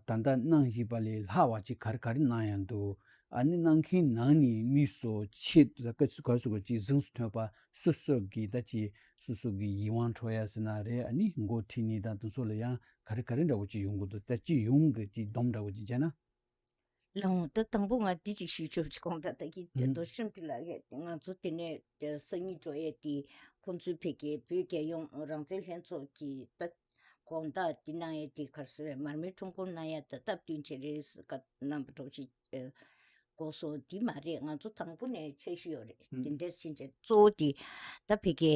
ད་ལྟ་གནང་བཞིན་པ་ལས་ལྷག་པ་ཅིག་ག་རེ་ག་རེ་གནང་ཡ་འདུག་ཨ་ནི་གནང་མཁན་ནང་ནས་དམིགས་སུ་ཆེད་དུ་ད་ག་ཚོད་ག་ཚོད་ཅིག་གཟེངས་སུ་ཐོན་པ་སོ་སོ་གི་ད་ཅིག་སོ་སོ་གི་ཡིད་དབང་འཕྲོག་ཡ་ཟེར་ན་རེད། ཨ་ནི་འགོ་ཁྲིད་ནི་དང་དེ་ཚོ་ལ་ཡང་ག་རེ་ག་རེ་འདྲ་བོ་ཅིག་ཡོང་གི་འདུག་ད་སྤྱི་ཡོངས་ཀྱི་ཅིག་སྡོམ་འདྲ་བོ་ཅིག་བྱས་ན། ལགས་འོང་། ད་དང་པོ་ང་འདི་ཅིག་ཞུ་ཆོག་ཅིག་དགོངས་དག་ད་གི་ཨུམ། རྡོ་ཤམ་གྱི་ལགས་ཡོད། ང་ཚོ་དེ་ནས་སང་ཉིན་འགྲོ་ཡས་དེ་ཁོང་ཚོའི་བོད་ཀྱི་བོད་རྒྱལ་ཡོངས་རང་བཙན་ལྷན་ཚོགས་ཀྱི་ད་དགོངས་དག་འདི་གནང་ཡས་དེ་ག་རེ་ཟེར་བས། མར་མེ་ཁྲོམ་སྐོར་གནང་ཡས་ད་སྟབས་བསྟུན་བྱས་རེད་ཟེར་བཀའ་གནང་བ་འདྲ་ཞིག་གོ་སོང་། འདི་མ་རེད། ང་ཚོ་དང་པོ་ནས་འཆར་གཞི་ཡོད་རེད། ཨུམ། དེ་འདྲས་ཕྱིན་ཆད་གཙོ་བོ་དེ་ད་བོད་ཀྱི་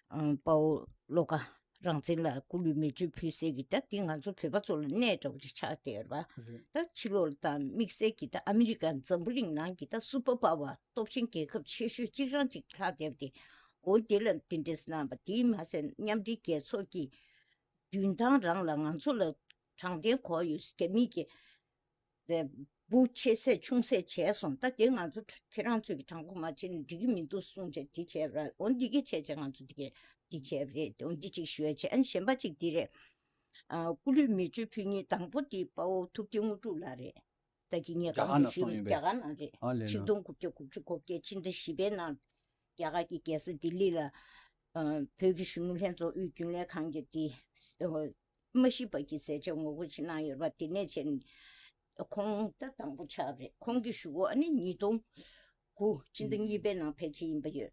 ཨ་དཔའ་བོ་བློ་དགའ་རང་བཙན་ལ་སྐུ་ལུས་མེ་མཆོད་ཕུལ་སའི་གི་ད་དེ་ང་ཚོ་བོད་པ་ཚོ་ལ་གནས་འདྲ་བོ་ཅིག་ཆགས་བསྡད་ཡོད་རེད་པ། རེད། ད་ཕྱི་ལོགས་ལ་ད་དམིགས་བསལ་གྱི་ད་ཨ་མི་རི་ཀ་འཛམ་བུ་གླིང་ནང་གི་ད་སུ་པར་པ་ཝར་སྟོབས་ཆེན་རྒྱལ་ཁབ་ཆེ་ཤོས་གཅིག་རང་གཅིག་ལྷག་བསྡད་པ་དེ། འོ་དེ་ལ་དེ་འདྲས་གནང་བ་དེ་མ་ཟད་མཉམ་འབྲེལ་རྒྱལ་ཚོགས་ཀྱི་མདུན་ཐང་རང་ལ་ང་ཚོ་ལ་དྲང་བདེན་དགོས་ཡོད། རྒྱ་མི་གི་དེ་འབུ་ཆེ་ཟས་ཆུང་ཟས་བྱས་སོང་། ད་དེ་ང་ཚོ་ཁྱེད་རང་ཚོས་ཀྱི་དྲང་པོ་མ་བྱས་ན་འགྲིག་གི་མི་འདུག་གསུངས་བྱས་དེ་བྱས་པ་ར། འོ་འདི་གི་བྱས་བྱས་ང་ཚོ་དེ་གས་དེ་བྱས་པ་རེད། འོ་འདི་གཅིག་ཞུ་ཡ་བྱས། ཨ་ནི་གཞན་པ་གཅིག་འདི་རེད། ཨ་སྐུ་ལུས་མེ་མཆོད་ཕུལ་མཁན་དང་པོ་དེ་དཔའ་བོ་ཐུབ་བསྟན་དངོས་གྲུབ་ལགས་རེད། ད་གི་ངས་རྒྱ་གར་གང་ནས་གི་ཞུས་སོང་ཡིན་པས། རྒྱ་གར་ནང་རེད། ཨ་ལས་ཆིག་ན། སྟོང་དགུ་བརྒྱ་དགུ་བཅུ་གོ་བརྒྱད་ཕྱི་ཟླ་བཞི་པའི་ནང་རྒྱ་གར་གྱི་རྒྱལ་ས་ལྡི་ལི་ལ་ཨ་བོད་ཀྱི་གཞོན་ནུ་ལྷན་ཚོགས་དབུས་རྒྱུན་ལས་ཁང་གི་དེ་ཨ་མ་ཤི་པ་གི་ཟས་བཅད་ངོ་རྒོལ་ཅིག་གནང་ཡོད་རེད་པ། དེ་ནས་བྱས་ནས་ཁོང་ད་དང་པོ་ཆགས་རེད། ཁོང་གི་གཞུག་གུ་ཨ་ནི་ཉིས་སྟོང་དགུ་ཕྱི་ཟླ་གཉིས་པའི་ནང་ཕལ་ཆེར་ཡིན་པ་ཡོད།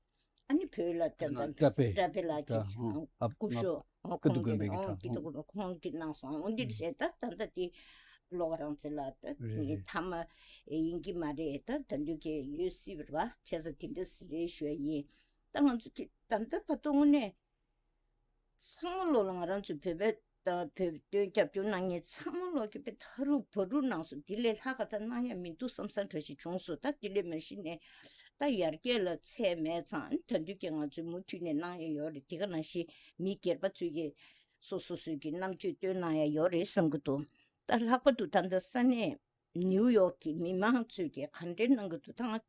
ཨ་ནི་བོད་ལ་ད་ལྟ་བཀྲ་བྷེ་བཀྲ་བྷེ་ལགས་ཀྱི་ད་ཧོ་ཨ་སྐུ་ཞབས་ཨ་ཁོང་གི་ཨོ་ཁོང་གི་གནང་སོང་། ཨོ་འདི་བྱས་ད་ད་ལྟ་དེ་བློ་དགའ་རང་བཙན་ལགས་ད་རེད་རེད། ཐ་མ་ཡིན་གྱི་མ་རེད། ད་ད་འདོད་ཀྱི་ཡོད་སྲིད་པ་རེད་བ། བྱས་ཙང་དེ་འདྲ་སི་རེད་ཞུ་ཡ་ཡིན། ད་ང་ཚོ་གི་ད་ལྟ་བར་དུ་དངོས་གནས་ཚང་མ་ལོ་ལ་ང་རང་ཚོའི་བོད་པའི་ད་བོད་དོན་རྒྱབ་སྐྱོར་གནང་མཁན་ཚང་མ་ལོ་གི་དཔེ་ཐ་རུ་བ་རུ་གནང་སོང་། དེ་ལས་ལྷག་ག་ད་གནང་ཡ་མི་འདུག་བསམ་བསམ་འདྲ་ཞིག་བྱུང་སོང་། ད་དེ་ལས་མ་གཞི་ནས་ད་ཡར་རྒྱས་ལ་ཚད་མེད་ཙང་ད་དུས་ཀྱི་ང་ཚོས་མུ་མཐུད་ནས་གནང་ཡ་ཡོད་རེད། དེ་ག་ནང་བཞིན་མི་སྒེར་པ་ཚོས་ཀྱི་སོ་སོ་སོའི་གི་རྣམ་དཔྱོད་བཏོན་གནང་ཡ་ཡོད་རེད་བསམ་གི་འདུག་ད་ལྷག་པར་དུ་ད་ལྟ་ས་གནས་ནིའུ་ཡོག་གི་མི་མང་ཚོས་ཀྱི་ག་འདྲའི་གནང་གི་འདུག་ད་ང་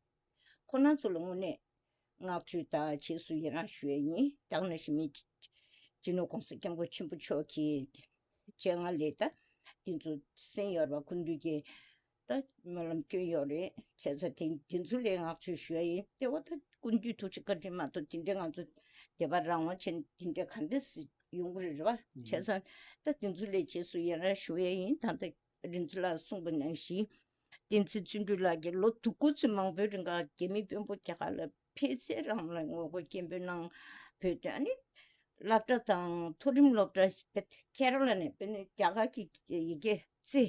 ཁོ་རང་ཚོ་ལ་དངོས་གནས་བསྔགས་བརྗོད་དང་རྗེས་སུ་ཡི་རང་ཞུ་ཡ་ཡིན། ད་ག་ནང་བཞིན་མི་སྤྱི་ནོར་༸གོང་ས་༸སྐྱབས་མགོན་ཆེན་པོ་མཆོག་གིས་སྤྱན་སྔ་ལས་ད་དེ་ཚོ་གསན་ཡོད་རེད་པ། སྐུ་མདུན་གྱིས་ད་སྨོན་ལམ་སྐྱོན་ཡོད་རེད། བྱས་ཙང་དེ་དེ་ཚོ་ལ་བསྔགས་བརྗོད་ཞུ་ཡ་ཡིན། དེ་བ་ད་སྐུ་མདུན་ཐུགས་རྗེ་བཀའ་དྲིན་མ་གཏོགས་དེ་འདྲའི་ང་ཚོ་སྡེ་པ་རང་དབང་ཅན་དེ་འདྲའི་ག་འདྲ་ཞིག་ཡོང་གི་རེད་པ། བྱས་ཙང་ད་དེ་ཚོ་ལ་རྗེས་སུ་ཡི་རང་ཞུ་ཡ་ཡིན། ད་ལྟ་རིག་འཛིན་ལགས་གསུངས་པ་ནང་བཞིན། བསྟན་འཛིན་བརྩོན་འགྲུས་ལགས་ཀྱིས་ལོ་དུ་འཁོར་ཚོད་མང་པོའི་རིང་ག་རྒྱ་མི་དཔོན་པོ་རྒྱ་གར་ལ་ཕེབས་ཚད་རང་ལ་ངོ་རྒོལ་སྐད་འབོད་གནང་། བོད་དོན་ཨ་ནི་ སློབ་གྲྭ་དང་མཐོ་རིམ་སློབ་གྲྭ་ཁེ་ར་ལ་ནས་དཔེར་ན་རྒྱ་གར་གྱི་ཡི་གེ་རྩེ་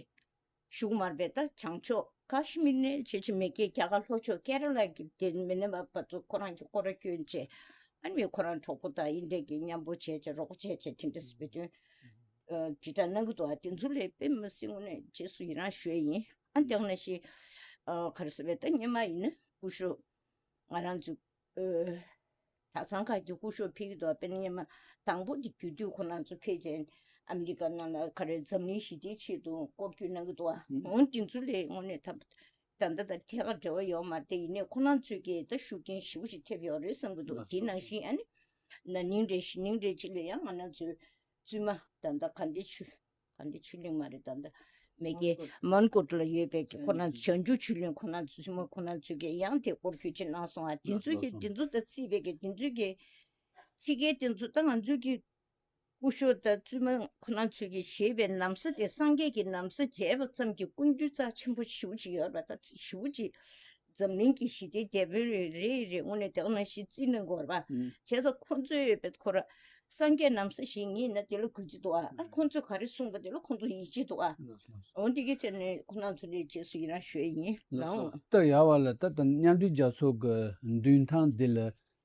ཞུགས་མར་པས་ད་བྱང་ཕྱོགས་ཀ་ཤི་མིར་ནས་བྱེད་ཀྱི་མེ་ཀེ་རྒྱ་གར་ལྷོ་ཕྱོགས་ཀེ་ར་ལ་གི་དེ་མི་ནེ་མ་བ་ཚོ་ཁོ་རང་གི་སྐོར་ར་སྐྱོན་བྱས། ཨ་ནི་ཁོ་རང་གྲོགས་པོ་དང་ཡིན་འདྲས་ཀྱི་མཉམ་པོ་བྱས་བྱས་རོགས་པ་བྱས་བྱས་དེ་འདྲས་སུ་བེད་སྟོན་དྲིལ་བསྒྲགས་གནང་གི་འདུག་ཨ་དེ་ཚོ་ལས་དཔེ་མི་སྲིད་དངོས་གནས་རྗེས་སུ་ཡི་རང་ཞུ་ཡས་ཡིན། ཨ་དེ་ནང་བཞིན་ག་རེ་ཟེར་བས་ད་སྔོན་མ་ཡིན་ན་སྐུ་ཞབས་ང་རང་ཚོའི་གྲྭ་ཚང་ཁག་གི་སྐུ་ཞབས་ཕེབས་ཀྱི་འདུག་དཔེར་ན་སྔོན་མ་དང་པོ་དེ་རྒྱུད་སྟོད་ཁོ་རང་ཚོ་ཕེབས་རྗེས་ཨ་མི་རི་ཀ་ནང་ལ་ག་རེ་འཛམ་གླིང་ཞི་བདེའི་ཆེད་དུ་སྐོར་སྐྱོད་གནང་གི་འདུག་ཨ་འོང་དེ་ཚོ་ལས་དངོས་གནས་ད་ད་ལྟ་དང་ཐད་ཀར་འབྲེལ་བ་ཡོད་མ་རེད་དེ། ཡིན་ནའི་ཁོ་རང་ཚོས་ཀྱིས་ད་ཤུགས་རྐྱེན་ཞེ་པོ་ཞིག་ཐེབས་ཡོད་རེད་བསམ་གྱི་འདུག་དེ་ནང་བཞིན་ཨ་ནི་ན་ནིང་རེ་གཞེས་ནིང་རེ་གཅིག་ལ་ཡང་ང་རང་ཚོའི་བཙུན་མ་ད་ལྟ་དགའ་ལྡན་ཆོས་དགའ་ལྡན་ཆོས་གླིང་མ་རེད་ད་ལྟ་མེ་ཀེ་མོན་གྷོ་ལ་ཡོད་པའི་ཁོ་རང་བྱང་ཆུབ་ཆོས་གླིང་ཁོ་རང་ཚོའི་བཙུན་མ་ཁོ་རང་ཚོས་ཀྱིས་ཡང་དེ་སྐོར་སྐྱོད་ཅིག་གནང་སོང་ཨ། དེ་ཚོས་ཀྱིས་དེ་ཚོ་ད་རྩིས་པའི་ཀྱི་དེ་ཚོས་ཀྱིས་ཕྱི་རྒྱལ་དེ་ཚོ་ད་ང་ཚོའི་གི་སྐུ་ཞབས་དང་བཙུན་མ་ཁོ་རང་ཚོས་ཀྱིས་བཞེས་པའི་ན་བཟའ་དེ་སངས་རྒྱས་ཀྱི་ན་བཟའ་བྱས་པ་ཙམ་གྱིས་སྐུ་མདུན་རྩ་ཆེན་པོ་ཞེ་པོ་ཅིག་ཡོད་རེད་པ། ད་ཞེ་པོ་ཅིག་འཛམ་གླིང་གི་ཞི་བདེའི་རྒྱལ་པོ་རེད་རེད། དངོས་གནས་དེ་ག་ནང་བཞིན་རྩིས་གནང་དགོས་རེད་པ། ཨུམ། བྱས་ཙང་ཁོང་ཚོས་ཡོད་པའི་ཁོ་ར་སངས་རྒྱས་ན་བཟའ་ཞིག་ངས་ན་དེ་ལ་གུས་བརྩི་འདུག་ཨ། ཨ་ཁོང་ཚོས་ག་རེ་གསུངས་པ་དེ་ལ་ཁོང་ཚོ་ཡིད་ཆེས་འདུག་ཨ། འོ་འདི་གའི་ཆ་ནས་ཁོ་རང་ཚོ་ལ་རྗེས་སུ་ཡི་རང་ཞུ་ཡས་ཡིན། ལགས་སོ། ད་ཡ་བ་ལ་ད་ད་མཉམ་འབྲེལ་རྒྱལ་ཚོགས་ཀྱི་མདུན་ཐང་འདི་ལ།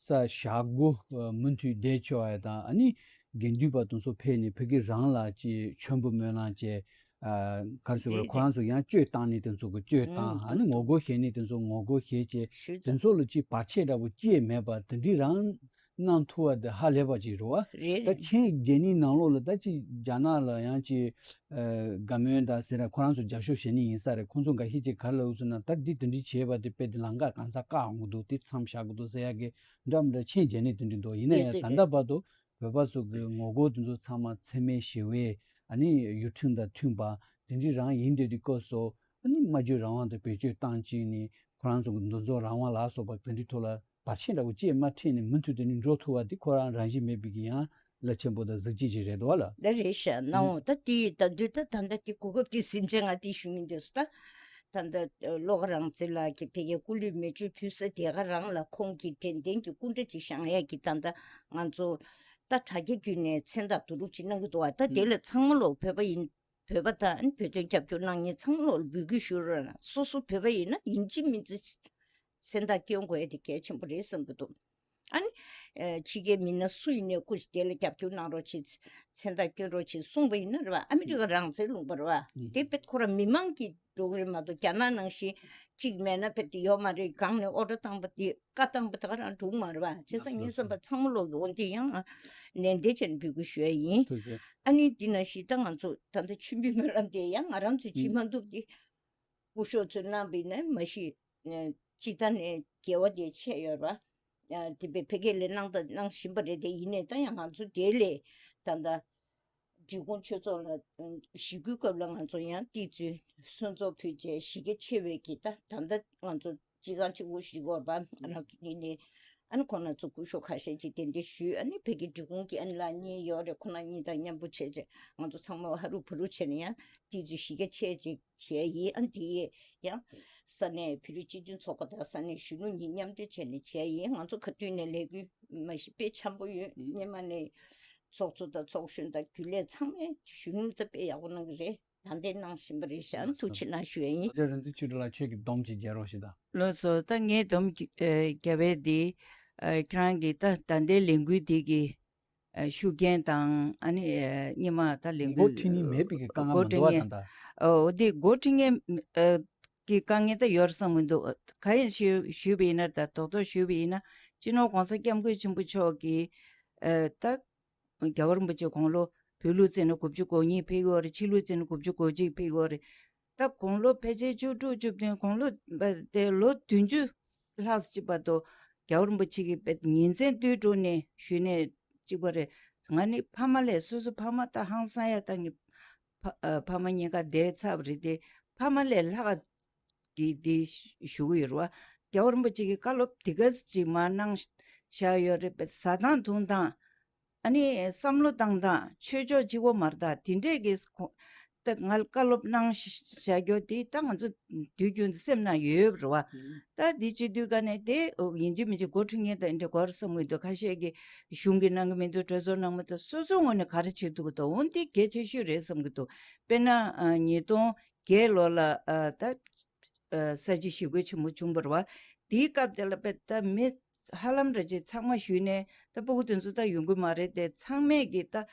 ས་ཞག་དགུ་མུ་མཐུད་བསྡད་ཆོག་ཡ་དང་ཨ་ནི་དགེ་འདུན་པ་དེ་ཚོ་ཕེབས་ནས་ཕ་གི་རང་ལ་ཅིག་མཆོད་འབུལ་སྨོན་ལམ་བཅས་ག་རེ་ཟེར་དགོས་རེད། ཁོ་རང་ཚོ་ཡང་གཅོད་བཏང་ནས་དེ་ཚོ་གི་གཅོད་བཏང་ཨ་ནི་ངོ་རྒོལ་བྱེད་ནས་དེ་ཚོ་ངོ་རྒོལ་བྱེད་ཅེས་དེ་ཚོ་ལ་ཅིག་བར་ཆད་འདྲ་པོ་ཅི་ཡང་མེད་པ་དེ་འདྲའི་རང་གནང་ཐུབ་པ་དེ་ཧ་ལས་པ་ཅིག་རེད་བ། རེད་ད་རེད། ཆིངས་བརྗེ་ནི་ནང་ལོགས་ལ་ད་ཅིག་རྒྱ་ནག་ལ་ཡང་ཅིག་དགའ་མོས་ད་ཟེར་ར་ཁོ་རང་ཚོ་རྒྱབ་སྐྱོར་བྱེད་ནི་ཡིན་ས་རེད། ཁོང་ཚོ་འགའ་ཤས་ཅིག་ག་རེ་ལབ་ཡོད་ཟེར་ན་ད་འདི་དེ་འདྲའི་བྱས་པ་དེ་དཔེ་དེ་ལམ་ཁ་གང་ས་བཀག་འོང་གི་འདུག་དེ་མཚམས་བཞག་གི་འདུག་ཟེར་ཡ་གི་འདྲ་མི་འདྲ་ཆིངས་བརྗེ་ནི་དེ་འདྲ་འདུག་ཡིན་ན་ཡང་ད་ལྟ་བར་དུ་བོད་པ་ཚོ་གི་ངོ་རྒོལ་དེ་ཚོ་ཚང་མ་འཚེ་མེད་ཞི་བའི་ཨ་ནི་ཡུལ་ཁྲིམས་དང་མཐུན་པ་དེ་འདྲའི་རང་ཡིན་བསྡད་དུས་སྐབས་སུ་ཨ་ནི་སྨྲ་བརྗོད་རང་དབང་དང་བེད་སྤྱོད་བཏང་བྱས་ནས་ཁོ་རང་ཚོ་གི་འདུ་འཛོམས་རང་དབང་ལ་སོགས་པ་དེ་འདྲའི་ཐོག་ལ་བར་ཆད་འདྲ་བོ་ཅིག་མ་འཕྲད་ནས་མུ་མཐུད་དེ་ནི་འགྲོ་ཐུབ་པ་དེ་ཁོ་རང་རང་བཞིན་མེད་པའི་གི་ཡང་རླབས་ཆེན་པོ་དང་གཟི་བརྗིད་ཅིག་རེད་འདུག་བ་ལ། ལ་རེད་ཤག་ན་འོ་ད་དེ་ཡི་ད་དུས་ད་ད་ལྟ་དེ་གོ་སྐབས་དེ་ཟིན་བྱས་ང་དེ་ཞུ་ཡིན་དུས་སུ་ད་ད་ལྟ་བློ་དགའ་རང་བཙན་ལགས་ཀྱིས་ཕ་གིའི་སྐུ་ལུས་མེ་མཆོད་ཕུལ་ས་དེ་ག་རང་ལ་ཁོང་གི་དྲན་རྟེན་གྱི་སྐུ་འདྲ་ཅིག་བཞེངས་ཡས་ཀྱི་ད་ལྟ་ང་ཚོ་ད་དྲ་རྒྱ་བརྒྱུད་ནས་མཚན་རྟགས་བསྡུ་རུབ་ཅིག་གནང་གི་འདུག་བ། ད་དེ་ལ་ཚང་མ་ལོ་བོད་པ་ཡིན། བོད་པ་དང་བོད་དོན་རྒྱབ་སྐྱོར་གནང་མཁན་ཚང་མ་ལོ་འབོད་སྐུལ་ཞུ་རོགས་གནང་། སོ་སོ་བོད་པ་ཡིན་ན་ཡིན་གཅིག་མིན་གཅིག་མཚན་རྟགས་སྐྱོན་དགོས་ཡ་དེ་གལ་ཆེན་པོ་རེད་བསམ་གྱི་འདུག་ཨ་ནི། ཨ་ཕྱི་རྒྱལ་མི་སྣ་སུ་ཡིན་ནའི་སྐུ་ཞིག་དེ་ལ་རྒྱབ་སྐྱོར་གནང་རོགས་བྱེད། མཚན་རྟགས་སྐྱོན་རོགས་བྱེད་གསུངས་པ་ཡིན་ན་རེད་བ། ཨ་མི་རི་ཀ་རང་བཙན་ལུང་པ་རེད་བ། དེ་དཔེ་ཁོ་རང་མི་མང་གི་འགྲོ་གི་རེད་མ་གཏོགས་རྒྱ་ནག་ནང་བཞིན་གཅིག་མེད་ན་དཔེ་དེ་ཡོད་མ་རེད། གང་ནས་ཨོ་ཌར་བཏང་པ་དེ་བཀའ་བཏང་པ་དེ་ག་རང་འགྲུབ་མ་རེད་བ། བྱས་ཙང་ངས་བསམ་པ་ཚང་མ་ལོག་གི་འོ་འདི་ཡང་ནན་ཏན་བྱས་ནས་འབོད་སྐུལ་ཞུ་ཡ་ཡིན། ཐུགས་རྗེ་ཆེ། ཨ་ནི་འདི་ན་ཞིག་ད་ང་ཚོ་ད་ལྟ་མཆོད་འབུལ་སྨོན་ལམ་དེ་ཡང་ང་རང་ཚོས་བྱེད་མ་ཐུབ་དེ། སྐུ་ཞབས་ཚོས་གནང་བ་ཡིན་ན་མ་གཞི་སྤྱི་བཏང་ནས་དགེ་བ་དེ་ཆེ་ཡོད་ར། དེ་བས་ཕ་གི་ལ་གནང་དང་གནང་བཞིན་པ་རེད་དེ། ཡིན་ནའི་ད་ཡང་ང་ཚོ་དེ་ལས་ད་ལྟ་འབྲི་གུང་ཆོས་ཚོགས་ལ་ཞི་རྒོལ་སྐབས་ལ་ང་ཚོ་ཡང་ཏི་ཙུའི་གསོལ་ཚོགས་ཕུལ་བྱས་གཞི་རྒྱ་ཆེ་བའི་གི་ད་ད་ལྟ་ང་ཚོ་སྤྱི་ཁང་གཅིག་པོ་ཞིག་ཡོད་པ་ང་ཚོ་ཡིན་ནའི་ཨ་ནི་ཁོང་རྣམ་ཚོ་སྐུ་ཞབས་ཁ་ཤས་ཅིག་གདན་འདྲེན་ཞུས། ཨ་ནི་ཕ་གི་འབྲི་གུང་གི་ཨ་ནི་ལགས་གཉིས་ཡོད་རེད། ཁོང་རྣམ་གཉིས་དང་མཉམ་པོ་བྱས་བྱས་ང་ཚོ་ཚང་མ་ཧ་རུ་བུ་རུ་བྱས་ནས་ཡང་ཏི་ཙུའི་གཞི་རྒྱ་ཆེ་ཅིག་བྱས་ཡིན། ཨ་འདི་ཡང་ས་གནས་བོད་རིགས་སྤྱི་མཐུན་ཚོགས་པ་དང་ས་གནས་གཞོན་ནུ་གཉིས་མཉམ་འབྲེལ་བྱས་ནས་བྱས་ཡིན། ང་ཚོ་ག་དུས་ནས་ལས་འགུལ་མ་གཞི་དཔེ་འཆམ་པོ་ཡོད། སྔོན་མ་ནས་ཚོགས་གཙོ་དང་ཚོགས་གཞོན་དང་རྒྱུན་ལས་ཚང་མས་གཞོན་ནུ་ད་དཔེ་ཡག་པོ་གནང་གི་རེད། ད་འདི་གནང་བཞིན་པ་རེད་ཤག་ཐུགས་རྗེ་གནང་ཞུ་ཡ་ཡིན། ཨ་ཅག་རིག་འཛིན་ཆོས་སྒྲོན་ལགས་ཁྱེད་ཀྱི་སྡོམ་ཅིག་རྒྱག་རོགས་ཞེས་དང་། ལགས་སོ། ད་ངའི་སྡོམ་རྒྱབ་པའི་འདི་ཁྱེད་རང་གིས་ད་ད་ལྟའི་ལས་འགུལ་འདི་གི་ཤུགས་རྐྱེན་དང་ཨ་ནི་སྔོན་མ་ད་ལས་འགུལ་འགོ་ཁྲིད་མཁན་མེད་པའི་གི་དཀའ་ངལ་མི་འདུག་བ་ད་ལྟ། འོ་དེ་འགོ་ཁྲིད་མཁན་གི་དཀའ་ངལ་ད་ཡོད་རེད་བསམ་གྱི་འདུག་གང་ཡིན་ཞུ་ཞུས་པ་ཡིན་ན་ད་རྡོག་རྡོག་ཞུས་པ་ཡིན་ན་སྤྱི་ནོར་༸གོང་ས་༸སྐྱབས་མགོན་ཆེན་པོ་མཆོག་གིས་ད་རྒྱལ་བ་རིན་པོ་ཆེ་དགུང་ལོ་བོད་ལུགས་བརྩིས་ན་དགུ་བཅུ་གོ་གཉིས་ཕེབས་ཡོད་རེད། ཕྱི་ལུགས་བརྩིས་ན་དགུ་བཅུ་གོ་གཅིག་ཕེབས་ཡོད་རེད། ད་དགུང་ལོ་ཕལ་ཆེར་བཅུ་དྲུག་བཅུ་བདུན་དགུང་ལོ་དེ་ལོ་བདུན་ཅུ་ལྷག་ཅིག་བར་དུ་རྒྱལ་བ་རིན་པོ་ཆེ་གིས་ཉིན་མཚན་དུས་དྲུག་ནས་ཞུས་ནས་གཅིག་པ་རེད། ང་ནི་ཕ་མ་ལས་སོ་སོ་ཕ་མ་ད་ཧང་སང་ཡ་ད་ངའི་ཕ་ཨ་ཕ་མ་གཉིས་ཀ་འདས་ཚར་བ་རེད་དེ། ཕ་མ་ལས་ལྷག་གི་འདི་ཞུ་གི་ཡོད་རེད་བ། རྒྱལ་བ་རིན་པོ་ཆེ་གིས་བཀའ་སློབ་དེ་ག་ཅིག་མར་གནང་བཞག་ཡོད་རེད་པས། ཟ་སྟངས་འཐུང་སྟངས། ཨ་ནི་བསམ་བློ་བཏང་སྟངས་ཆོས་ཕྱོགས་གཅིག་པོ་མ་རེད། ད་དེ་འདྲས་ཀྱི་ཁོ་ ད་ང་ལ་བཀའ་སློབ་གནང་བཞག་རྒྱུ་དེ་ད་ང་ཚོ་དུས་རྒྱུན་དུ་སེམས་ནང་ཡོད་རེད་བ། ད་འདི་བྱེད་དུས་ག་ནས་དེ་ཡིན་གཅིག་མིན་གཅིག་འགོ་ཁྲིད་མཁན་དང་འདྲ་དགོས་རེད་བསམ་གྱི་འདུག་ཁ་ཤས་ཀྱིས་གཞུང་གིས་གནང་གི་མི་འདུག་གྲོས་ཚོགས་གནང་མི་འདུག་སོ་སོའི་ངོས་ནས་ག་རེ་བྱེད་ཐུབ་ཀྱི་འདུག་འོན་ཏེ་གལ་ཆེ་ཤོས་རེད་བསམ་གྱི་འདུག་དཔེར་ན་ཉིས་སྟོང་བརྒྱད་ལོ་ལ་ད་ས་བྱི་ཞི་རྒོལ་ཆེན་མོ་བྱུང་བ་རེད་བ། དེའི་སྐབས་དེ་ལ་དཔེ་ད་མི་ཧ་ལམ་རེ་ཅིག་ཚང་མ་ཞུས་ནས་ད་སྤུ་གུ་དེ་ཚོ་ད་ཡོང་གི་མ་རེད་དེ་ཚང་མས་ཀྱིས་ད་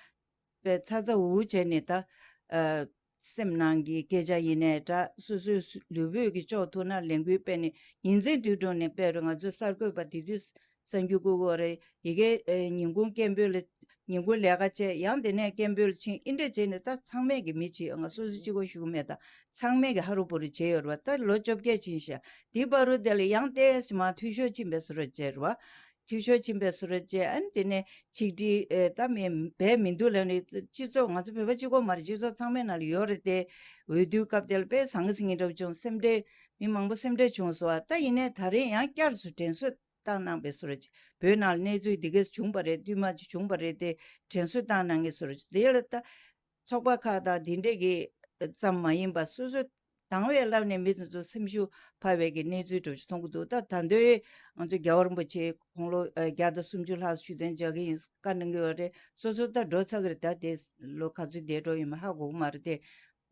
པའི་ཚ་ཚ་འུར་འུར་བྱས་ནས་ད། ཨ། སེམས་ནང་གི་སྐད་ཆ་ཡིན་ནའི་འདྲ་སོ་སོའི་ལུས་པོས་ཀྱི་ལྕོགས་ཐུབ་ན་ལས་འགུལ་སྤེལ་ནས་ཉིན་མཚན་དུས་དྲུག་ནས་སྤེལ་རུང་ང་ཚོའི་གསར་འགོད་པ་དེ་དུས་གསར་འགྱུར་བསྐུར་དགོས་རེད། ཡི་གེ་ཨེ་ཉིན་གུང་སྐད་འབོད་ལ་ཉིན་གུང་ལས་ཀ་བྱས་ཡང་དེ་ནས་སྐད་འབོད་ལ་ཕྱིན་ཨིན་འདྲ་བྱས་ནས་ད་ཚང་མས་ཀྱི་མི་གཅིག་ང་སོ་སོ་གཅིག་པོ་ཞུ་གི་མེད་ད་ཚང་མས་ཀྱི་ཧ་རུ་བུ་རུ་བྱས་ཡོད་རེད་བ། ད་ལོ་བཅོ་བརྒྱད་ཕྱིན་ཤག་དེའི་བར་དུ་དེ་ལ་ཡང་ཏོག་ཙམ་འཐུས་ཤོར་ཕྱིན་པའི་བཟོ་འདྲ་བྱས་རེད་བ། འཐུས་ཤོར་ཕྱིན་པའི་བཟོ་འདྲ་བྱས་ཨ་ནི་དེ་ནས་ཆིག་སྒྲིལ་ཨེ་ད་མེད་བས་མི་འདུག་ལབ་ནས་སྤྱི་ཚོགས་ང་ཚོ་བོད་པ་གཅིག་པོ་མ་རེད། སྤྱི་ཚོགས་ཚང་མའི་ནང་ལ་ཡོད་རེད་དེ། འོས་བསྡུའི་སྐབས་དེ་ལ་དཔེ་ཟང་ངེ་ཟིང་ངེ་འདྲ་བོ་བྱུང་སེམས་ཁྲལ་མི་མང་པོ་སེམས་ཁྲལ་བྱུང་སོང་བ། ད་ཡིན་ནའི་ད་རེས་ཡང་བསྐྱར་སུ་དྲན་གསོ་བཏང་གནང་པའི་བཟོ་འདྲ་བྱས་བོད་ནང་ལ་གནས་ཚུལ་འདི་གས་བྱུང་བ་རེད། བསྟུད་མར་ཅིག་བྱུང་བ་རེད་དེ་དྲན་གསོ་བཏང་གནང་གི་བཟོ་འདྲ་བྱས་དེ་ལ་ད། ཚོགས་པ་ཁག་དང་འདི་འདྲས་ཀྱི་ཙམ་མ་ཡིན་པར་སོ་སོ་དང་བས་ལབ་ནས་མི་དེ་ཚོ་སེམས་ཤུགས་འཕར་བའི་གི་གནས་ཚུལ་འདྲ་པོ་ཞིག་མཐོང་གི་འདུག་ད་ད་འདོད་ང་ཚོ་རྒྱལ་བ་རིན་པོ་ཆེ་དགུང་ལོ་བརྒྱ་དང་སུམ་ཅུ་ལྷག་ཞུ་དོན་བྱ་གི་ཡིན་བཀའ་གནང་གི་ཡོད་རེད། སོ་སོ་ད་འགྲོ་ཚར་གི་རེད། ད་དེ་ལོ་ག་ཚོད་བསྡད་འགྲོ་ཡོད་མེད་ཧ་གོ་གི་མ་རེད་དེ།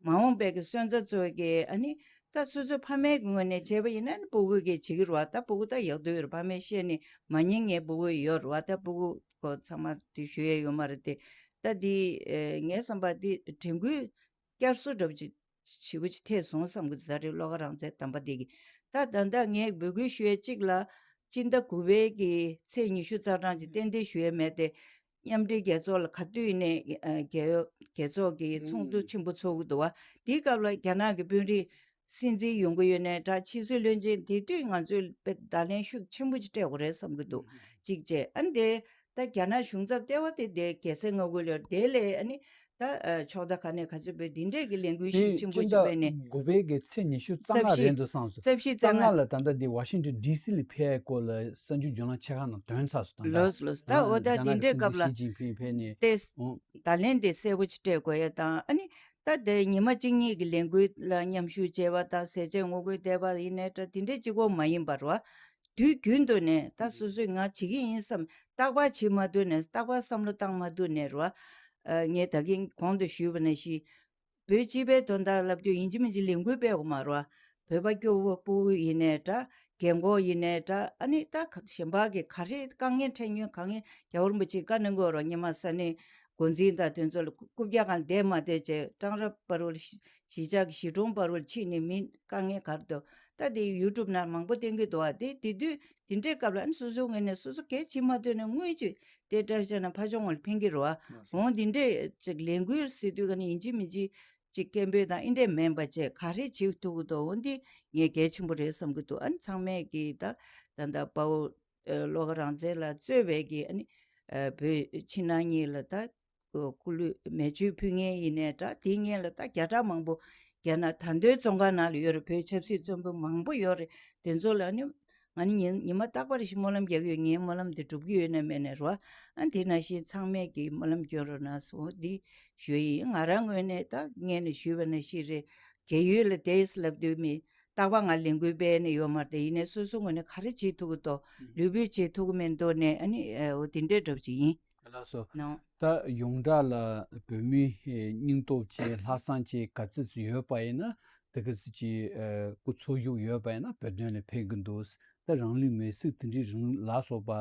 མ་འོངས་པའི་གི་སོན་རྩ་ཚོ་གི་ཨ་ནི་ད་སོ་སོ་ཕ་མའི་གི་ངོས་ནས་བྱས་པ་ཡིན་ན་ནི་སྤུ་གུ་གི་བྱེད་ཀྱི་རེད་བ། ད་སྤུ་གུ་ད་ཡག་སྡུག་ཡོད་རེད། ཕ་མས་བཤད་ནི་མ་ཉན་མཁན་སྤུ་གུ་ཡོད་རེད་བ། ད་སྤུ་གུ་ཁོ་ཚང་མ་དེ་ཞུ་ཡས་ཡོད་མ་རེད་དེ། ད་འདི་ཨེ་ངའི་བསམ་པ་འདི་དྲན་སྐུལ་བསྐྱར་གསོ་འདྲ་པོ་ཅིག་ཞེ་པོ་ཅིག་ཐེབས་སོང་བསམ་གྱི་འདུག་ད་རེས་བློ་དགའ་རང་བཙན་དམ་པ་འདི་གིས་ད་ད་ལྟ་ངས་འབོད་སྐུལ་ཞུ་ཡས་གཅིག་ལ་སྤྱི་ཟླ་དགུ་པའི་གི་ཚེས་ཉི་ཤུ་རྩ་གྲངས་ཅིག་ཏན་ཏན་ཞུ་ཡས་མེད་དེ། མཉམ་འབྲེལ་རྒྱལ་ཚོགས་ལ་ག་དུས་ནས་ཨ་རྒྱལ་རྒྱལ་ཚོགས་ཀྱི་ཚོགས་འདུ་ཆེན་པོ་ཚོགས་ཀྱི་འདུག་བ། དེའི་སྐབས་ལ་རྒྱ་ནག་གི་དཔོན་རིགས་སྲིད་འཛིན་ཡོང་གི་ཡོད་ནའི་འདྲ་ཕྱི་སྲིད་བློན་ཆེན་དེ་དུས་ང་ཚོས་དཔེ་བརྡ་ལན་ཤུགས་ཆེན་པོ་ཅིག་སྤྲད་དགོས་རེད་བསམ་གྱི་འདུག་གཅིག་བྱས་ཨ་ནི་དེ་ད་རྒྱ་ནག་གཞུང་ཚབ་ལྟེ་བ་དེ་དེ་རྒྱལ་སའི་མངའ་ཁུལ་ལ་ཡོད་རེད། དེ་ལས་ཨ་ནི་ད་ཨ་ཕྱོགས་མཐའ་ཁག་ནས་ག་ཚོད་བོད་འདི་འདྲས་ཀྱི་ལས་འགུལ་ཞིག་ཆེན་པོ་ཅིག་སྤེལ་ནས་དགུ་པའི་གི་ཚེས་ཉི་ཤུ་རྩ་ལྔ་རེད་འདུག་བསམ་སོང་། རྩ་ལྔ་ལ་ད་ལྟ་འདི་ཝ་ཤིང་ཏོན་ཌི་སི་ལ་ཕེབས་སྐོར་ལ་གསར་འགྱུར་བརྒྱུད་ལམ་ཆེ་ཁག་ནང་ཐོན་ཚར་སོང་། ད་ལོས་ལོས་ད་འོ་ད་འདི་འདྲའི་སྐབས་ལ་ཞི་ཅིན་ཕིང་ཕེབས་ནས་ཏེ་ཨོ་ད་ལན་དེ་གསལ་པོ་ཅིག་སྤྲད་དགོས་ཡ་དང་ཨ་ནི་ད་དེ་ཉི་མ་གཅིག་གཉིས་ཀྱི་ལས་འགུལ་ལ་མཉམ་ཞུགས་བྱས་པ་དང་ཟས་བཅད་ངོ་རྒོལ་བསྡད་པ་ཡིན་ནའི་འདྲ་དེ་འདྲའི་གཅིག་པོ་མ་ཡིན་པར་བ། དུས་རྒྱུན་དུ་ནས་ད་སོ་སོས་ང་བྱེད་ཀྱི་ཡིན་བསམ་རྟག་པར་བྱེད་མ་ཐུབ་ནས་རྟག་པར་བསམ་བློ་བཏང་མ་ཐུབ་ནས་ར། ངས་ད་གིན་གོང་དུ་ཞུས་པ་ནང་བཞིན། བོད་སྤྱི་པའི་དོན་དག་ལབ་དུས་ཡིན་གཅིག་མིན་གཅིག་ལས་འགུལ་སྤེལ་དགོས་མ་རེད་བ། བོད་པ་སྐྱོ་བོ་སྤུ་གུ་ཡིན་ནའི་འདྲ། རྒན་གོག་ཡིན་ནའི་འདྲ། ཨ་ནི་ད་ག་གཞན་པ་གི་ག་རེ་དཀའ་ངལ་འཕྲད་མྱོང་གང་ངལ་རྒྱལ་བ་རིན་པོ་ཆེས་བཀའ་གནང་གི་ཡོད་རེད་བ། སྔོན་མ་ས་གནས་འགོ་འཛིན་དང་དེ་ཚོ་ལ་རྐུབ་བཀྱག་སྒང་ལ་བསྡད་མ་བསྡད་བྱས་སྤྲང་ར་བར་དུ་གཞིས་ཆགས་ཀྱི་གཞིས་གྲོང་བར་དུ་ཕྱིན་ནས་མི་དཀའ་ངལ་ག་རེ་འདུག་ད་དེ་ཡུ་ཊུབ་ནང་མང་པོ་བསྟན་གྱི་འདུག་བ། དེ་དེ་དུས་དེ་འདྲའི་སྐབས་ལ་ཨ་ནི་སོ་སོའི་ངོས་ནས་སོ་སོ་གལ་ཆེ་མ་ཐོན་ནས་དངུལ་ཅིག་དེ་སྤྲད་བྱས་ན་ཕར་ཕྱོགས་ངོས་ལ་ཕན་གྱི་རེད་བ། འོང་དེ་འདྲས་ཅིག་ལས་འགུལ་ཟེར་དུས་ག་ནས་ཡིན་གཅིག་མིན་གཅིག་ཅིག་སྐད་འབོད་དང་ཨེ་འདྲས་མིན་པ་བྱས་ག་རེ་བྱེད་ཐུབ་ཀྱི་འདུག་འོ་འདི་ངས་གལ་ཆེན་པོ་རེད་བསམ་གྱི་འདུག་ཨ་ནི་ཚང་མས་ཀྱིས་ད་ད་ལྟ་དཔའ་བོ་ཨ་བློ་དགའ་རང་བཙན་ལགས་གཙོས་པའི་གི་ཨ་ནི་ཨ་བོད་ཕྱི་ནང་གཉིས་ལ་ད་སྐུ་གླུད་མེ་མཆོད་ཕུལ་མཁན་ཡིན་ནའི་འདྲ། དེའི་སྔོན་ལ་ད་བརྒྱ་ཕྲག་མང་པོ་རྒྱ་ནག་ད་དུང་བཙོན་ཁང་ནང་ལ་ཡོད་རེད། བོད་ཆབ་སྲིད་བཙོན་པ་མང་པོ་ཡོད་རེད། དེ་ཚོ་ལ་ཨ་ནི་ང་ནི་ཉིན་ཉི་མ་རྟག་པར་ཞིག་སྨོན་ལམ་རྒྱག་གི་ཡོད། ངའི་སྨོན་ལམ་དེ་འགྲུབ་ཀྱི་ཡོད་ན་མེད་ན་རེད་བ། ཨ་དེ་ནང་བཞིན་ཚང་མས་ཀྱིས་སྨོན་ལམ་སྐྱོན་རོགས་གནང་སོང་འདི་ཞུ་ཡི་ཡིན། ང་རང་ངོས་ནས་ད་སྔོན་ནས་ཞུས་པ་ནང་བཞིན་རེད། རྒས་ཡོལ་ལ་བསྡད་ཡོད་ལབ་དུས་མི་རྟག་པར་ང་ལས་འགུལ་སྤེལ་ནས་ཡོད་མ་རེད་དེ། ཡིན་ནའི་སོ་སོ་ངོས་ནས་ག་རེ་བྱེད་ཐུབ་ཀྱི་འདུག་ལུས་པོས་བྱེད་ཐུབ་ཀྱི་མེད་མདོག་ནས་ཨ་ནི་འོ་དེ་འདྲའི་འདྲ་པོ་ཅིག་ཡིན། ལགས་སོ། ནོ། ད་ཡོངས་གྲགས་ལ་བོད་མི་སྙིང་སྟོབས་ཆེ་ལྷག་བསམ་ཆེ་ག་ཚོད་ཅིག་ཡོད་པ་ཡིན་ན་དེ་ག་ཚོད་ཅིག་སྐུ་འཚོ་བཞུགས་ཡོད་པ་ཡིན་ན་བོད་དོན་ལ་ཕན་གྱི་འདུག་ད་རང་ལུས་མེར་སྲེག་དེ་འདྲའི་རིང་ལ་སོགས་པ་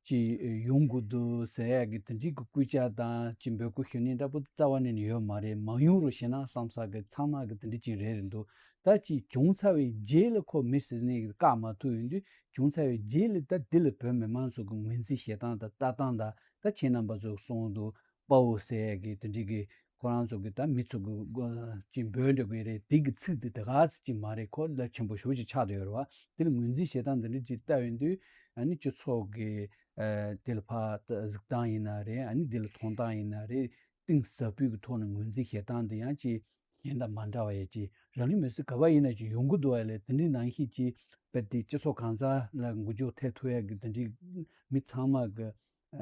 ཅིག་ཡོང་དགོས་འདུག་ཟེར་ཡག་གི་དེ་འདྲའི་གི་སྐུལ་ལྕག་དང་ཅིག་འབོད་སྐུལ་ཞུ་ནི་འདྲ་པོ་རྩ་བ་ནས་ཡོད་མ་རེད། མ་ཡོང་རོགས་ཞེ་ན་བསམ་ས་གི་ཚང་མ་གི་དེ་འདྲ་ཅིག་རེད་རེད་འདུག་ད་ཅིག་བྱུང་ཚར་བའི་རྗེས་ལ་ཁོ་མི་ཟེར་ནས་བཀག་མ་ཐུབ་ཡོང་དུས་བྱུང་ཚར་བའི་རྗེས་ལ་ད་འདི་ལ་བོད་མི་མང་ཚོ་གི་ངོས་འཛིན་བྱེད་སྟངས་དང་ལྟ་སྟངས་དང་ད་ཁྱེད་རྣམ་པ་ཚོ་གསུངས་འདུག་དཔའ་བོ་ཟེར་ཡག་གི་དེ་འདྲའི་གི་ཁོ་རང་ཚོ་གི་ད་མི་ཚོ་གི་ཅིག་འབོད་འདྲ་གི་རེད། དེ་གི་ཚིག་དེ་དེ་ག་ཚིག་ཅིག་མ་རེད། ཁོ་རླབས་ཆེན་པོ་ཞེ་པོ་ཅིག་ཆགས་བསྡད་ཡོད་རེད་བ། དེ་ལ་ངོས་འཛིན་བྱེད་སྟངས་འདི་འདྲ་ཅིག་ལྟ་ཡོང་དུས་ཨ་ནི་སྤྱི་ཚོགས་གི་དེ་ལ་ཕར་གཟིགས་སྟངས་ཡིན་ན་རེད། ཨ་ནི་དེ་ལ་མཐོང་སྟངས་ཡིན་ན་རེད། གཏིང་ཟབ་པོའི་གི་ཐོག་ནས་ངོས་འཛིན་བྱེད་སྟངས་དེ་ཡང་ཅིག་གཞན་དང་མ་འདྲ་བ་ཡ་ཅིག་རང་ལུས་མེར་སྲེག་ག་པར་ཡིན་ན་ཅིག་ཡོང་གི་འདུག་བ་ལས་དེ་འདྲའི་ནང་བཞིན་ཅིག་དཔེ་དེ་སྤྱི་ཚོགས་གང་ས་ལ་འགུལ་སྐྱོད་ཐེབས་ཐུབ་ཡ་གི་དེ་འདྲའི་མི་ཚང་མ་གི་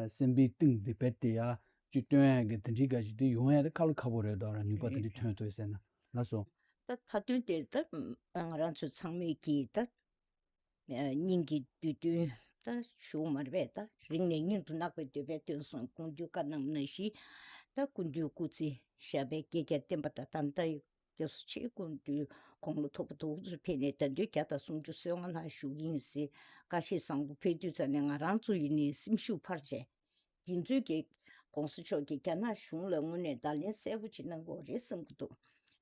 སེམས་པའི་གཏིང་དེ་དཔེ་དེ་ཡ་ ཅིག་སྟོན་ཡ་གི་དེ་འདྲའི་ག་ཞིག་དེ་ཡོང་ཡ་དེ་དཀའ་ལས་ཁག་པོ་རེད་དོ། ར་ནུས་པ་དེ་འདྲ་ཐོན་ཐུབ་ཟེར་ན་ལགས་སོ། ད་མཐའ་དོན་དེར་ད་ང་རང་ཚོ་ཚང་མས་ཀྱིས་ད་སྙིང་གི་འདོད་འདུན་ད་ཞུ་མ་རེད་པས། ད་རིང་ནས་སྙིང་དུ་བརྣག་པའི་འདོད་པས་བཏོན་སོང་། སྐུ་མདུན་བཀའ་གནང་ནང་བཞིན་ད་སྐུ་མདུན་སྐུ་ཚེ་ཞབས་པད་བསྐལ་བརྒྱར་བརྟན་པ་དང་། ད་ལྟ་སྐྱབས་སུ་མཆི། སྐུ་མདུན་དགུང་ལོ་མཐོ་པོ་དུ་ཚོད་ཕེབས་ནས་ད་དུང་བརྒྱ་དང་སུམ་ཅུ་སོ་ལྔ་ལྷག་བཞུགས་ཡིན་ཟེར། བཀྲ་ཤིས་བཟང་པོ་ཕེབས་དུས་ཙམ་ནས་ང་རང་ཚོ་ཡིན་ནའི་སེམས་ཤུགས་འཕར་བྱས། དེ་ཚོའི་གི་༸གོང་ས་མཆོག་གིས་རྒྱ་ནག་གཞུང་ལ་དངོས་གནས་བརྡ་ལན་གསལ་པོ་ཅིག་གནང་དགོས་རེད་བསམ་གྱི་འདུག་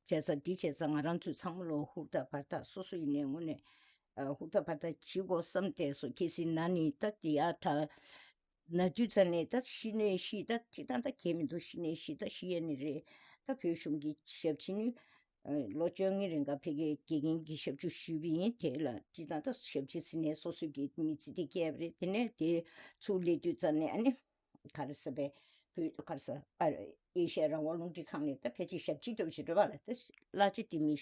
བྱས་ཙང་འདི་བྱས་ཙང་ང་རང་ཚོས་ཚང་མ་ལོ་ཧུར་ཐག་བར་ཐག་སོ་སོ་ཡིན་ནའི་དངོས་གནས་ཨ་ཧུར་ཐག་བར་ཐག་བྱེད་དགོས་བསམ་བསྡད་སོང་། གལ་སྲིད་ན་ནི་ད་དེ་ཡར་དྲག་ན་དུས་ཙམ་ནས་ད་ཤི་ནས་ཤི། ད་སྤྱིར་བཏང་ད་གལ་མི་འདུག་ཤི་ནས་ཤི། ད་ཤི་ཡས་ནི་རེད། ད་བོད་གཞུང་གི་ཞབས་ཕྱི་ནི་ཨ་ལོ་བཅོ་ལྔའི་རིང་ག་ཕ་གིའི་དགེ་རྒན་གྱི་ཞབས་ཕྱི་ཞུས་པ་ཡིན། དེ་ལ་སྤྱིར་བཏང་ད་ཞབས་ཕྱི་ཟིན་ནས་སོ་སོ་གི་མི་ཚེ་དེ་སྐྱེལ་བ་རེད། དེ་ནས་དེ་ཚུར་སླེབས་དུས་ཙམ་ནས་ཨ་ནི་ག་རེ་ཟེར་བས། བོད་ག་རེ་ཟེར་ཨ་ཨེ་ཤ་ཡ་རང་དབང་རླུང་འཕྲིན་ཁང་ནས་ད་ཕལ་ཆེར་ཞབས་ཕྱི་འདྲ་བོ་ཞིག་འགྲོ་བ་ལ། ད་གླ་ཆ་དེ་མི་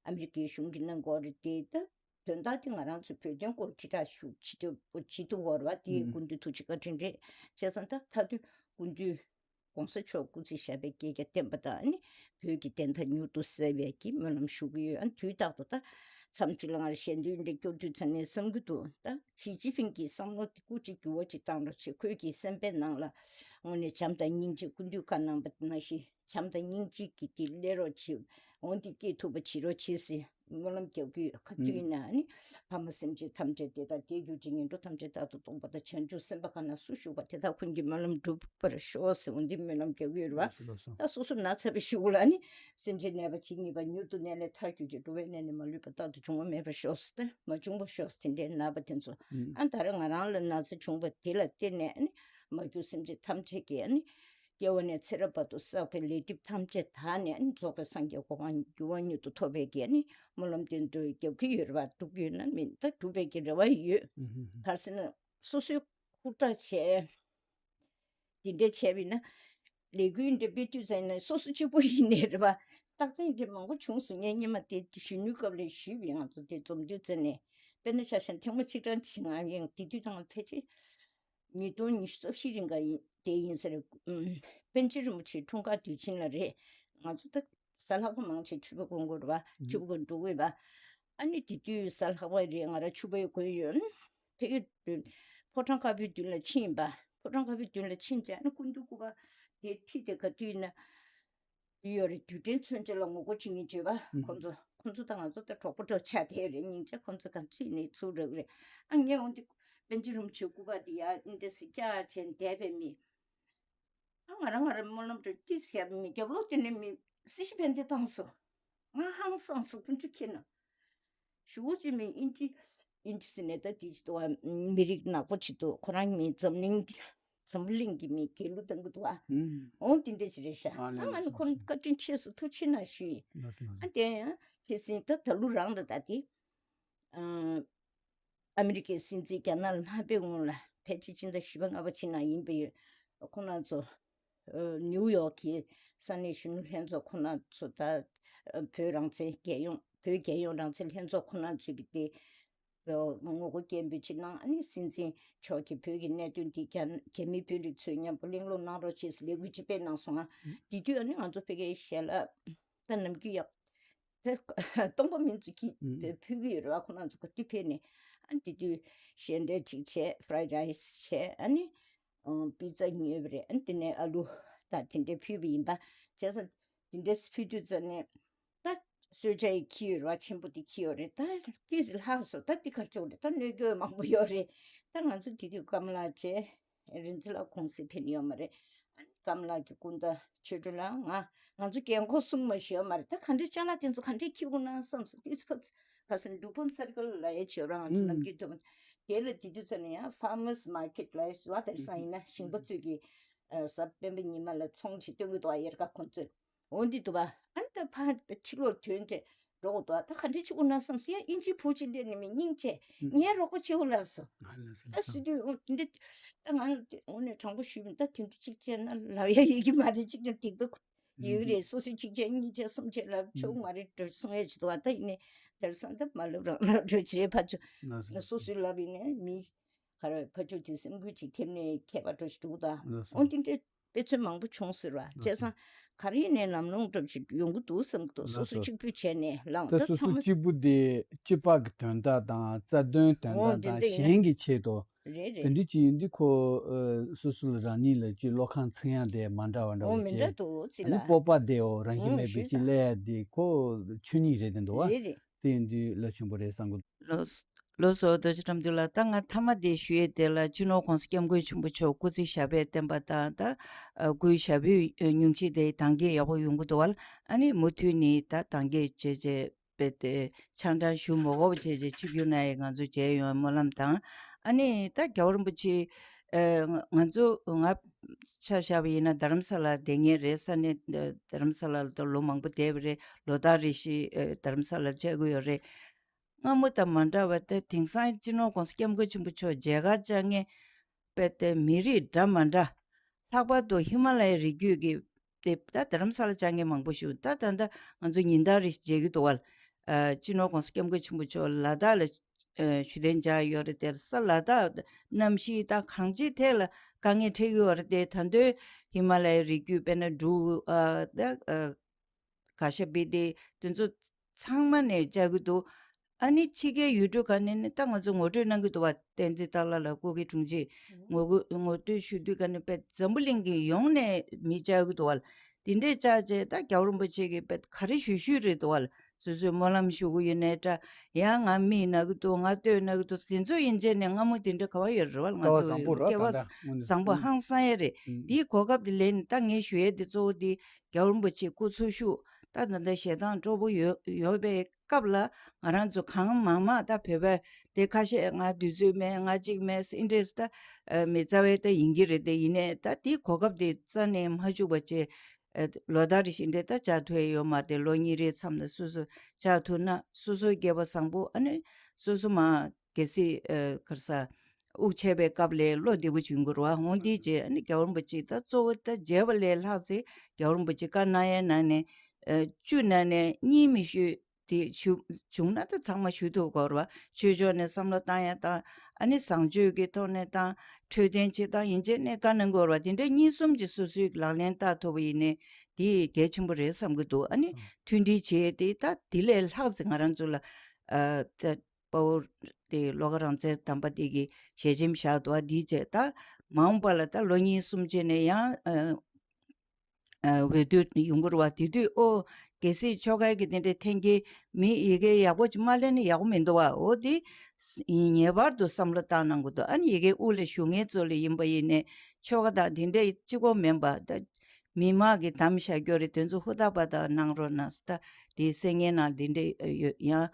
ཨ་མི་རི་ཀའི་གཞུང་གིས་གནང་དགོས་རེད། དེ་ད་དོན་དག་དེ་ང་རང་ཚོ་བོད་དོན་སྐོར་དྲིལ་བསྒྲགས་ཞུ་བྱེད་ཐུབ་བྱེད་ཐུབ་དགོས་རེད་བ། དེ་ཨུམ། སྐུ་མདུན་ཐུགས་རྗེ་བཀའ་དྲིན་རེད། བྱས་ཙང་ད་མཐའ་དོན་སྐུ་མདུན་༸གོང་ས་མཆོག་སྐུ་ཚེ་ཞབས་པད་བསྐལ་བརྒྱར་བརྟན་པ་དང་ཨ་ནི་བོད་ཀྱི་བདེན་མཐའ་མྱུར་དུ་གསལ་བའི་གི་སྨོན་ལམ་ཞུ་གི་ཡོད། ཨ་ནི་དུས་རྟག་ཏུ་ད་མཚམས་གཅིག་ལ་ང་ཞལ་འདོན་འདྲ་སྐྱོར་དུས་ཙམ་ནས་བསམ་གྱི་འདུག་ད་ཞི་ཅིན་ཕིང་གི་བསམ་བློ་དེ་སྐུ་མཁྱེན་འགྱུར་བ་ཅིག་བཏང་རོགས་བྱེད། ཁོས་ཀྱི་སེམས་པའི་ནང་ལ་དངོས་གནས་བྱམས་དང་སྙིང་རྗེ། སྐུ་མདུན་བཀའ་གནང་པ་ནང་བཞིན་བྱམས་དང་སྙིང་རྗེ་གི་དེ་སླེབས་རོགས་བྱེད། འོ་འདི་སྐྱེས་ཐུབ་པ་བྱེད་རོགས་བྱེད་ཟེར་སྨོན་ལམ་རྒྱག་གི་ཡོད། ག་དུས་ཡིན་ན་ཨ་ནི་ཕ་མ་སེམས་ཅན་ཐམས་ཅད་དེ་དང་དེའི་རྒྱུ་ཅན་ངན་འགྲོ་ཐམས་ཅད་རྟག་ཏུ་སྟོངས་པ་དང་། བྱང་ཆུབ་སེམས་དཔའ་གང་ན་སུ་བཞུགས་པ་དེ་དག་ཀུན་གྱི་སྨོན་ལམ་འགྲུབ་པར་ཤོག་ཟེར། འོ་འདི་སྨོན་ལམ་རྒྱག་གི་ཡོད་རེད་བ། ལགས་སོ་ལགས་སོ། ད་སོ་སོ་ན་ཚ་བའི་གཞུག་ལ་ཨ་ནི་སེམས་ཅན་ནད་པ་ཇི་སྙེད་པ་མྱུར་དུ་ནད་ལས་ཐར་གྱུར་ཅིག་འགྲོ་བའི་ནད་ནི་མ་ལུས་པ་རྟག་ཏུ་འབྱུང་བ་མེད་པར་ཤོག་ཟེར། ད་མ་བྱུང་བར་ཤོག་ཟེར། དེ་འདྲའི་ན་བ་དེ་ཚོ་ཨ་ད་རེས་ང་རང་ལ་ན་ཚ་བྱུང་བ་དེ་ལ་བརྟེན་ནས་ཨ་ནི་མ་གྱུར་སེམས་ཅན་ཐམས་ཅད་ཀྱིས་ཨ་ནི་སྐྱེ་བ་ནས་ཚེ་རབས་བར་དུ་བསགས་པའི་ལས་སྒྲིབ་ཐམས་ཅད་དག་ནས་ཨ་ནི་རྫོགས་པའི་སངས་རྒྱས་གོ་འཕང་འགྱུར་བ་མྱུར་དུ་ཐོབ་པའི་གི་ཨ་ནི་སྨོན་ལམ་དེ་འདྲ་རྒྱབ་ཀྱི་ཡོད་རེད་བ། འགྲུབ་ཀྱི་ཡོད་ན་མིན་ད་འགྲུབ་པའི་གི་རེ་བ་ཡོད། ག་རེ་ཟེར་ན་སོ་སོའི་ཧུར་ཐག་བྱས། དེ་འདྲ་བྱས་པ་ཡིན་ན་ལས་འགུལ་འདྲ་སྤེལ་དུས་ཙམ་ན་སོ་སོ་གཅིག་པུ་ཡིན་ནའི་རེད་བ། རྟགས་མཚན་འདྲ་མང་པོ་བྱུང་སོང་། ངས་སྔོན་མ་དེ་གཞོན་ནུའི་སྐབས་ལ་ཞུས་པ་ཡིན། ང་ཚོ་དེ་འཛོམས་དུས་ཙམ་ནས་དཔེར་ན་ཆ་བཞག་ན་ཐེངས་མ་གཅིག་རང་བྱུང་ང་ཡང་དེ་དུས་དང་ཕལ་ཆེར་ཉིས་སྟོང་ཉི་ཤུ་རྩ་བཞི་རིང་ག་ཡིན་དེ་ཡིན་ས་རེད། ཨུམ། པཎ་ཆེན་རིན་པོ་ཆེའི་འཁྲུངས་སྐར་དུས་ཆེན་ལ་རེད། ང་ཚོ་ད་གཟའ་ལྷག་པ་མང་ཆེ་ཕྱུ་པ་གོན་དགོས་རེད་བ། ཕྱུ་པ་གོན་འགྲོ་དགོས་པ། ཨ་ནི་དེ་དུས་གཟའ་ལྷག་པ་རེད། ང་རང་ཕྱུ་པ་གོན་ཡོད། ཕ་གི་ཕོ་བྲང་དཀར་པོའི་མདུན་ལ་ཕྱིན་པ། ཕོ་བྲང་དཀར་པོའི་མདུན་ལ་ཕྱིན་བྱས་ཨ་ནི་སྐུ་མདུན་སྐུ་པར་དེ་ཁྲིད་དེ་ག་དུས་ན། དེ་ཡོད་རེད། རྡུལ་ཕྲན་མཚོན་བྱེད་ལ་ངོ་རྒོལ་བྱེད་མཁན་བརྗོད་པ། ཁོང་ཚོ་ཁོང་ཚོ་དང་ང་ཚོ་ད་གྲོགས་པོ་འདྲ་ཆགས་བསྡད་རེད། སྙིང་རྗེ། ཁོང་ཚོ་ག་ཚོད་ནས་ཚུར་རག་རེད། ཨ་ངས་འོང་དུས་པཎ་ཆེན་རིན་པོ་ཆེའི་སྐུ་པར་དེ་ཡར་འདི་འདྲ་ཟིག་བཀྱག་བྱས་བསྡད་པའི་མི། ཨ་ང་རང་ང་རང་སྨོན་ལམ་འདྲ་ཏི་ཟེར་བའི་མི་རྒྱབ་ལོགས་དེ་ནས་མི་སྲི་ཞུ་ཕན་བདེ་བཏང་སོང་། ང་ཧང་སངས་སོང་། ཁོང་ཚོ་ཁྱེར་ན། ཞུ་བོ་ཅི་མི་ཨིན་ཅི་ཨིན་ཅི་ཟེར་ནས་ད་དེ་ཅི་འདུག་བ། མི་རིགས་ནག་པོ་ཅིག་འདུག་ཁོ་རང་མི་འཛམ་གླིང་འཛམ་བུ་གླིང་གི་མི་སྒྱིད་ལུག་བཏང་གི་འདུག་བ། ཨོང་དེ་འདྲ་ཅིག་རེད་ཤག་ཨ་ང་ནི་ཁོ་རང་བཀའ་དྲིན་ཆེ་སོང་། ཐུགས་རྗེ་གནང་ཞུ་ཡིན། ཨ་དེ་ཡང་ཁྱེད་སྲིད་ད་ད་ལུ་རང་ལ་ད་དེ་ཨ་མི་རི་ཀའི་སྲིད་འཛིན་རྒྱ་ནག་ལ་མ་ཕེབས་སྔོན་ལ་ཕལ་ཆེར་ཕྱི་ཟླ་བཞི་པ་ལྔ་པ་ཕྱི་ནང་ཡིན་པ་ཡོད། ཁོ་རང་ཚོ་ཨ་ནིའུ་ཡོག་གི་ས་གནས་གཞོན་ནུ་ལྷན་ཚོགས་ཁོ་ན་ཚོ་ད་ཨ་བོད་རང་བཙན་རྒྱལ་ཡོངས་བོད་རྒྱལ་ཡོངས་རང་བཙན་ལྷན་ཚོགས་ཁོ་ན་ཚོས་ཀྱི་དེ་ཨ་ངོ་རྒོལ་སྐད་འབོད་ཅིག་གནང་། ཨ་ནི་སྲིད་འཛིན་མཆོག་གིས་བོད་ཀྱི་གནད་དོན་འདི་རྒྱ་རྒྱ་མི་བོད་རིགས་ཚོས་མཉམ་པོ་གླེང་སློང་གནང་རོགས་བྱེད་ཟེར་ལས་འགུལ་ཅིག་སྤེལ་གནང་སོང་ང་། དེ་དུས་ཨ་ནི་ང་ཚོ་ཕ་གིའི་ཞལ་ལག་ད་ནམ་རྒྱུན་ཡག་དེ་སྟོང་པ་མིན་ཚོ་གིས་ཕུལ་གྱི་ཡོད་རེད་བ། ཁོ་རང་ཚོ་ག་དུས་ཕེབས་ནས་ཨ་ནི་དེ་དུས་ཞལ་འབྲས་ཅིག་བྱས། ཕ་རའི་རའི་སི་བྱས། ཨ་ནི་པི་ཛ་ཉོས་པ་རེད། ཨ་ནི་དེ་ནས་ཨ་ལུ་དང་དེ་འདྲས་ཕུལ་བ་ཡིན་པ། བྱས་ཙང་དེ་འདྲས་ཕུལ་དུས་ཙམ་ནས་ད་གསོལ་ཇ་ཡི་ཁྱི་ཡོད་རེད་བ། ཆེན་པོ་དེ་ཁྱི་ཡོད་རེད། ད་ཏིས་ལྷག་སོང་། ད་དེ་གར་ཅོག་རེད། ད་གནོད་སྐྱོན་མང་པོ་ཡོད་རེད། ད་ང་ཚོ་དེ་དུས་ཀམ་ལགས་བྱས། རིན་ཆེན་ལགས་གུང་སེང་ཕེབས་ནི་ཡོད་མ་རེད། ཨ་ནི་ཀམ་ལགས་ཀྱི་སྐུ་ཟླ་ཆོས་སྒྲོན་ལགས་ང་ང་ཚོ་རྒན་འཁོགས་གསུམ་མ་ཞིག་ཡོད་མ་རེད། ད་ག་འདྲའི་ཅ་ལག་དེ་ཚོ་ག་འདྲའི་ཁྱེར་དགོས་ན་བསམ་སོང་། དེ་ཚོ་ཕ་ཕ་སེ་ཌུ་པོན་སར་ཀལ་ལ་ཡ་བྱེད་རང་ང་ཚོ་ནམ་རྒྱུན་ཐོབ། དེ་ལ་དེ་དུས་ཚོད་ནས་ཡང་ཕར་མར་སི་མར་ཀེ་ཊི་ལ་ཡ་ལ་དེར་སང་ཡིན་ན་ཞིང་པ་ཚོས་ཀྱི་གཟའ་སྤེན་པ་ཉི་མ་ལ་ཚོང་ཅིག་སྟོན་གི་འདུག་ཨ་ཡེར་ཀ་ཁོང་ཚོས། འོ་འདི་འདུག་བ། ཨ་ནི་ད་ཕ་ཕྱི་ལོགས་ཐོན་ཏེ་འགྲོ་དགོས་འདུག་ད་ག་འདྲས་ཅིག་དགོས་ན་བསམ་སོང་། ཡ་ཨིན་ཇིའི་བུ་ཅིག་སླེབས་ནས་མི་སྙིང་རྗེ། ངའི་རོགས་པ་བྱེད་འོ་ལབ་སོང་། ད་སི་ཏུ་འོ་འདི་ད་ང་ལ་འོ་ནས་དྲང་པོ་ཞུས་པ་ད་དེ་འདྲ་གཅིག་བྱས་ན་ལབ་ཡ་ཡོད་ཀྱི་མ་རེད། གཅིག་ཀྱང་སྡིག་པ་ཡོད་རེད། སོ་སོས་གཅིག་བྱས་གཉིས་བྱས་གསུམ་བྱས་ལབ་ཆོག་མ་རེད་འགྲོ་གསུང་ཡ་ཅིག་འདུག་ད་ཡིན་ནས་དེར་སང་ད་མ་ལབ་རང་ལབ་འགྲོ་བྱས་ཕ་ཆོ་སོ་སོས་ལབ་ཡིན་ནས་མི་ག་རེ་ཕ་ཆོ་དེ་སེམས་འགུལ་ཅིག་ཐེབས་ནས་མཁས་པ་འགྲོ་ཞིག་འདུག་ད་འོ་འདི་འདྲས། དཔེ་མཚོན་མང་པོ་བྱུང་ཟེར་བ། བྱས་ཙང་ག་རེ་ཡིན་ནའི་ལམ་ལྷོང་འདྲ་པོ་ཞིག་ཡོང་གི་འདུག་བསམ་གི་འདུག་སོ་སོ་གཅིག་པུས་བྱས་ནས་ལངས། ད་ད་སོ་སོ་ཚང་མ་གཅིག་པུ་དེ་སྤྱི་པ་གི་དོན་དག་དང་རྩ་དོན་དོན་འོ་དག་དེ་དང་འདྲ་ཡིན། གཞན་གྱི་ཆེད་དུ། རེད་རེད། དེ་འདྲ་ཅིག་ཡིན་དུས་ཁོ་ཨ་སོ་སོ་ལ་རང་ཉིད་ལ་ཅིག་བློ་ཁ་འཚེང་ཡག་དེ་མ་འདྲ་བ་འདྲ་འོ་བོ་མི་འདྲ་བྱས། འདུག་ཅི་ཨ་ལ། ནི་སྤོབས་པ་དེའོ་རང་བཞིན་ཨོ་མེད་པའི་ཞུས་ཅིག་ཙང་སླེབས་ཡག་དེ་ཁོ་ཆོས་ཉིད་རེད་དེ་འདུག་བ། རེད་རེད། དེ་ཡིན་དུས་རླབས་ཆེན་པོ་རེད་བསམ་གི་འདུག་ལགས་སོ། རྡོ་རྗེ་བཀྲམ་འདུག་ལ། ད་ང་མཐའ་མ་དེ་ཞུ་ཡས་དེ་ལ་སྤྱི་ནོར་༸གོང་ས་༸སྐྱབས་མགོན་ཆེན་པོ་མཆོག་སྐུ་ཚེ་ཞབས་པད་བརྟན་པ་དང་ད་ཨ་སྐུའི་ཞབས་པད་ཨ་སྙུང་གཞི་དེ་དར་རྒྱས་ཡག་པོ་ཡོང་གི་འདུག་བ། ཨ་ནི་མུ་མཐུད་ནས་ད་དར་རྒྱས་བྱས་བྱས་པའི་དེ་ཆང་གྲང་ཞུ་མ་དགོས་པ་བྱས་བྱས་ཆིབས་བསྒྱུར་གནང་ཡས་ང་ཚོ་མཇལ་ཡོང་བའི་སྨོན་ལམ་དང་། ཨ་ནི་ད་རྒྱལ་བ་རིན་པོ་ཆེ་ཨ་ང་ང་ཚོ་ང་ཆ་བཞག་པ་ཡིན་ན་རྡ་རམ་ས་ལ་བསྡད་མཁན་རེད། ས་གནས་རྡ་རམ་ས་ལ་ལ་ད་ལོ་མང་པོ་བསྡད་པ་རེད། ལོ་ལྟར་རེ་བཞིན་ཨ་རྡ་རམ་ས་ལ་བཅར་གྱི་ཡོད་རེད། སྔ་མོ་དང་མ་འདྲ་བ་དེ་དེང་སང་སྤྱི་ནོར་༸གོང་ས་༸སྐྱབས་མགོན་ཆེན་པོ་མཆོག་མཇལ་ཁ་བཅར་མཁན་དཔེ་དེ་མི་རིགས་འདྲ་མ་འདྲ་ལྷག་པར་དུ་ཧི་མ་ལ་ཡའི་རི་རྒྱུད་ཀྱི་དེ་ད་རྡ་རམ་ས་ལ་བཅར་མཁན་མང་པོ་ཞིག་ད་ད་ལྟ་ང་ཚོ་ཉིན་ལྟར་རེ་བཞིན་མཇལ་གྱི་འདུག་བ། ཨ་སྤྱི་ནོར་༸གོང་ས་༸སྐྱབས་མགོན་ཆེན་པོ་མཆོག་ལ་དྭགས་ལ་ཨ་ཞུ་གཏན་འཇགས་ཡོད་རེད་དེ། ས་ལ་དྭགས་གནམ་གཤིས་དང་གང་ཅིའི་ཐད་ལ་དཀའ་ངལ་འཕྲད་ཀྱི་ཡོད་རེད་དེ། ད་དུང་ཧི་མ་ལ་ཡའི་རི་རྒྱུད་དཔེར་ན་འབྲུག་ཨ་ད་ཨ་ག་ཤ་བི་དེ་དེ་ཚོ་ཚང་མ་ནས་བཅར་གྱི་འདུག་ཨ་ནི་ཕྱི་རྒྱལ་ཡུལ་གྲུ་ཁག་ནས་ནི་ད་ང་ཚོ་ངོ་སྤྲོད་གནང་གི་འདུག་བ། བསྟན་འཛིན་སྟག་ལྷ་ལགས་སྐུ་སྒེར་དྲུང་ཆེ་ངོ་རྒོལ་ངོ་སྤྲོད་ཞུ་དུས་ཀ་ནས་དཔེ་འཛམ་བུ་གླིང་གི་ཡོངས་ནས་མི་བཅར་གྱི་འདུག་བ། དེ་འདྲས་བཅར་བྱས་ད་རྒྱལ་བ་རིན་པོ་ཆེ་གིས་དཔེ་ག་རེ་ཞུ་ཞུས་རེད་འདུག་བ། སོ་སོས་སྨོན་ལམ་ཞུ་གི་ཡོད་ནའི་འདྲ། ཡང་ང་མིག་ན་གི་འདུག་ང་ལྟོས་ན་གི་འདུག་དེ་ཚོ་ཡིན་བྱས་ནས་སྔ་མོ་དེ་འདྲ་ག་བ་ཡོད་རེད་བ། ང་སྐལ་བ་ཚོ་བཟང་པོ་ར། སྐལ་བ་ད་ལྟ་དངོས་གནས་བཟང་པོ་ཧང་སང་ཡ་རེད། ཨུམ། དེའི་གོ་སྐབས་དེ་ལེན་ནས་ད་ངས་ཞུ་ཡས་དེ་གཙོ་བོ་དེ་རྒྱལ་བ་རིན་པོ་ཆེ་སྐུ་འཚོ་བཞུགས་ད་ད་ལྟ་ཞལ་ཐང་སྤྲོ་པོ་ཡོད་ཡོད་པའི་སྐབས་ལ་ང་རང་ཚོ་གང་མང་མང་ད་བོད་པ་དེ་ཁ་ཤས་ང་དུས་ཚོད་མེད་ང་གཅིག་མེད་ཨིན་དྲེས་ད་མི་རྩ་བའི་ད་ཡིན་གྱི་རེད། དེ་ཡིན་ནའི་ད་དེའི་གོ་སྐབས་དེ་རྩ་ནས་མ་བཅུག་པ་བྱས། ཨ་ལོ་ལྟར་རེ་བཞིན་དེ་ད་བཅར་ཐུབ་ཡོད་མ་རེད་དེ། ལོ་གཉིས་རེའི་མཚམས་ལ་སོ་སོ་བཅར་ཐུབ་ན་སོ་སོའི་སྐལ་བ་བཟང་པོ། ཨ་ནི་སོ་སོ་མ་གལ་སྲིད་ཨ་ག་རེ་ཟ་དབུགས་ཆད་པའི་སྐབས་ལ་བློ་བདེ་པོ་བྱུང་དགོས་རེད་བ། འོ་འདི་བྱས་ཨ་ནི་རྒྱལ་བ་རིན་པོ་ཆེ་ད་གཙོ་བོ་ད་མཇལ་བ་ལས་ལྷག་ཚེ་རྒྱལ་བ་རིན་པོ་ཆེ་བཀའ་གནང་ཡའི་ནང་ནས་ཨ་བཅུ་ནང་ནས་གཉིས་མི་ཤོད། དེ་ཞུ་བྱུང་ན་ད་ཚང་མ་ཞུ་ཐུབ་དགོས་རེད་བ། ཆོས་ཕྱོགས་ནས་བསམ་བློ་བཏང་ཡ་དང་ཨ་ནི་བཟང་སྤྱོད་ཀྱི་ཐོག་ནས་དང་འཕྲོད་བསྟེན་བྱེད་སྟངས་ཡིན་བྱས་ནས་བཀའ་གནང་དགོས་རེད་བ། དེ་འདྲ་གཉིས་གསུམ་གྱི་སོ་སོའི་ལག་ལེན་བསྟར་ཐུབ་པ་ཡིན་ནའི་དེ་གལ་ཆེན་པོ་རེད་བསམ་གྱི་འདུག་ཨ་ནི་མཐུན་སྒྲིལ་བྱས་ཏེ་ད་དེ་ལས་ལྷག་ཙམ་ང་རང་ཚོ་ལ་ཨ་ད་དཔའ་བོ་དེ་བློ་དགའ་རང་བཙན་དམ་པ་དེ་གི་ཞལ་ཆེམས་བཞག་འདུག་ཨ་འདི་བྱས་ད་མ་འོངས་པ་ལ་ད་ལོ་གཉིས་གསུམ་རྗེས་ནས་ཡང་ཨ། ཨ་འོས་བསྡུ་ཡོང་གི་རེད་བ། དེ་དུས་ཨོ་གལ་སྲིད་ཆོལ་ཁ་གི་དེ་འདྲའི་འཐེན་འཁྱེར་མི་ཡི་གེ་ཡག་པོ་ཅིག་མ་ལེན་ན་ཡག་པོ་མི་འདུག་བ། འོ་དེ་ངེས་པར་དུ་བསམ་བློ་བཏང་གནང་དགོས་འདུག་ཨ་ནི་ཡི་གེ་དབུ་ལ་ཞུགས་མཁན་ཚོ་ལ་ཡིན་པ་ཡིན་ནའི་ཆོལ་ཁ་དང་དེ་འདྲའི་གཅིག་པོ་མིན་པ་ད་མི་མང་གི་དམ་བཞག་རྒྱུ་རེད། དེ་ཚོ་ཧུར་ཐག་པ་དག་གནང་རོགས་གནང་ཟེར། ད་དེའི་གསན་མཁན་ནང་དེ་འདྲའི་ཡོད་ཡང་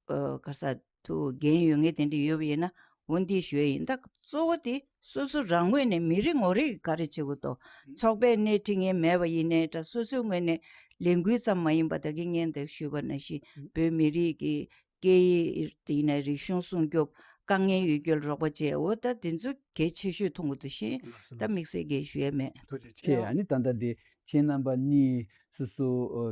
ཨ་ག་རེ་ཟ། དུ་འགན་ཡོད་ངེས་དེ་འདྲ་ཡོད་པ་ཡིན་ན་འོ་འདི་ཞུ་ཡ་ཡིན། ད་གཙོ་བོ་དེ་སོ་སོ་རང་ངོས་ནས་མི་རེ་ངོ་རེ་གིས་ག་རེ་བྱེད་དགོས་འདུག་ཚོགས་པས་སྣེ་ཁྲིད་མཁན་མེད་པ་ཡིན་ནའི་འདྲ། སོ་སོའི་ངོས་ནས་ལས་འགུལ་ཙམ་མ་ཡིན་པ་ད་གིན་སྔོན་དུ་ཞུས་པ་ནང་བཞིན་བོད་མི་རིགས་ཀྱི་སྐད་ཡིག་ཡིན་ན་རིག་གཞུང་སྲུང་སྐྱོབ། དཀའ་ངལ་ཡོད་རྒྱུ་ལ་རོགས་པ་བྱས། འོ་ད་དེ་ཚོ་གལ་ཆེ་ཤོས་མཐོང་གི་འདུག་ཤིང་། ད་དམིགས་བསལ་གྱི་ཞུ་ཡ་མེད། ཐུགས་རྗེ་ཆེ། ཨ་ནི་ད་ལྟ་འདི་ཁྱེད་རྣམ་པ་གཉིས་སོ་སོ་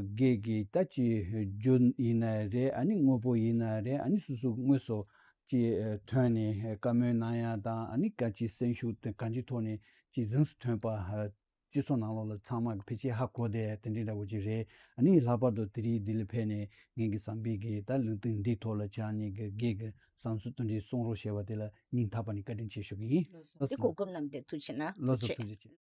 སྒེར་གྱི་ད་ཅི་རྒྱུ་ཡིན་ན་རེད། ཨ་ནི་དངོས་པོ་ཡིན་ན་རེད། ཨ་ནི་སོ་སོ་དངོས་སུ་ཅི་ཐོན་ནས་བཀའ་མོལ་གནང་ཡ་དང་། ཨ་ནི་ག་ཅི་སེམས་ཤུགས་དེ་གང་ཅིའི་ཐོག་ནས་ཅི་གཟེངས་སུ་ཐོན་པ་སྤྱི་ཚོགས་ནང་ལོགས་ལ་ཚང་མ་གི་ཕལ་ཆེར་ཧ་གོ་བསྡད་དེ་འདྲའི་འདྲ་བོ་ཅིག་རེད། ཨ་ནི་ལྷག་པར་དུ་དེ་རིང་འདི་ལ་ཕེབས་ནས་ངེད་ཀྱི་བསམ་པའི་གི་ད་ལུང་བསྟན་འདིའི་ཐོག་ལ་ཁྱེད་རང་གཉིས་ཀྱི་སྒེར་གྱི་བསམ་ཚུལ་དེ་འདྲའི་གསུང་རོགས་བྱས་པ་དེ་ལ་སྙིང་ཐག་པ་ནས་བཀའ་དྲིན་ཆེ་ཞུ་གི་ཡིན། ལགས་སོ། འདི་གོ་སྐབས་གནང་བ་དེ་ཐུགས་རྗེ་གནང་། ལགས་སོ། ཐུགས་རྗེ་ཆེ། ཐུགས་རྗེ་ཆེ།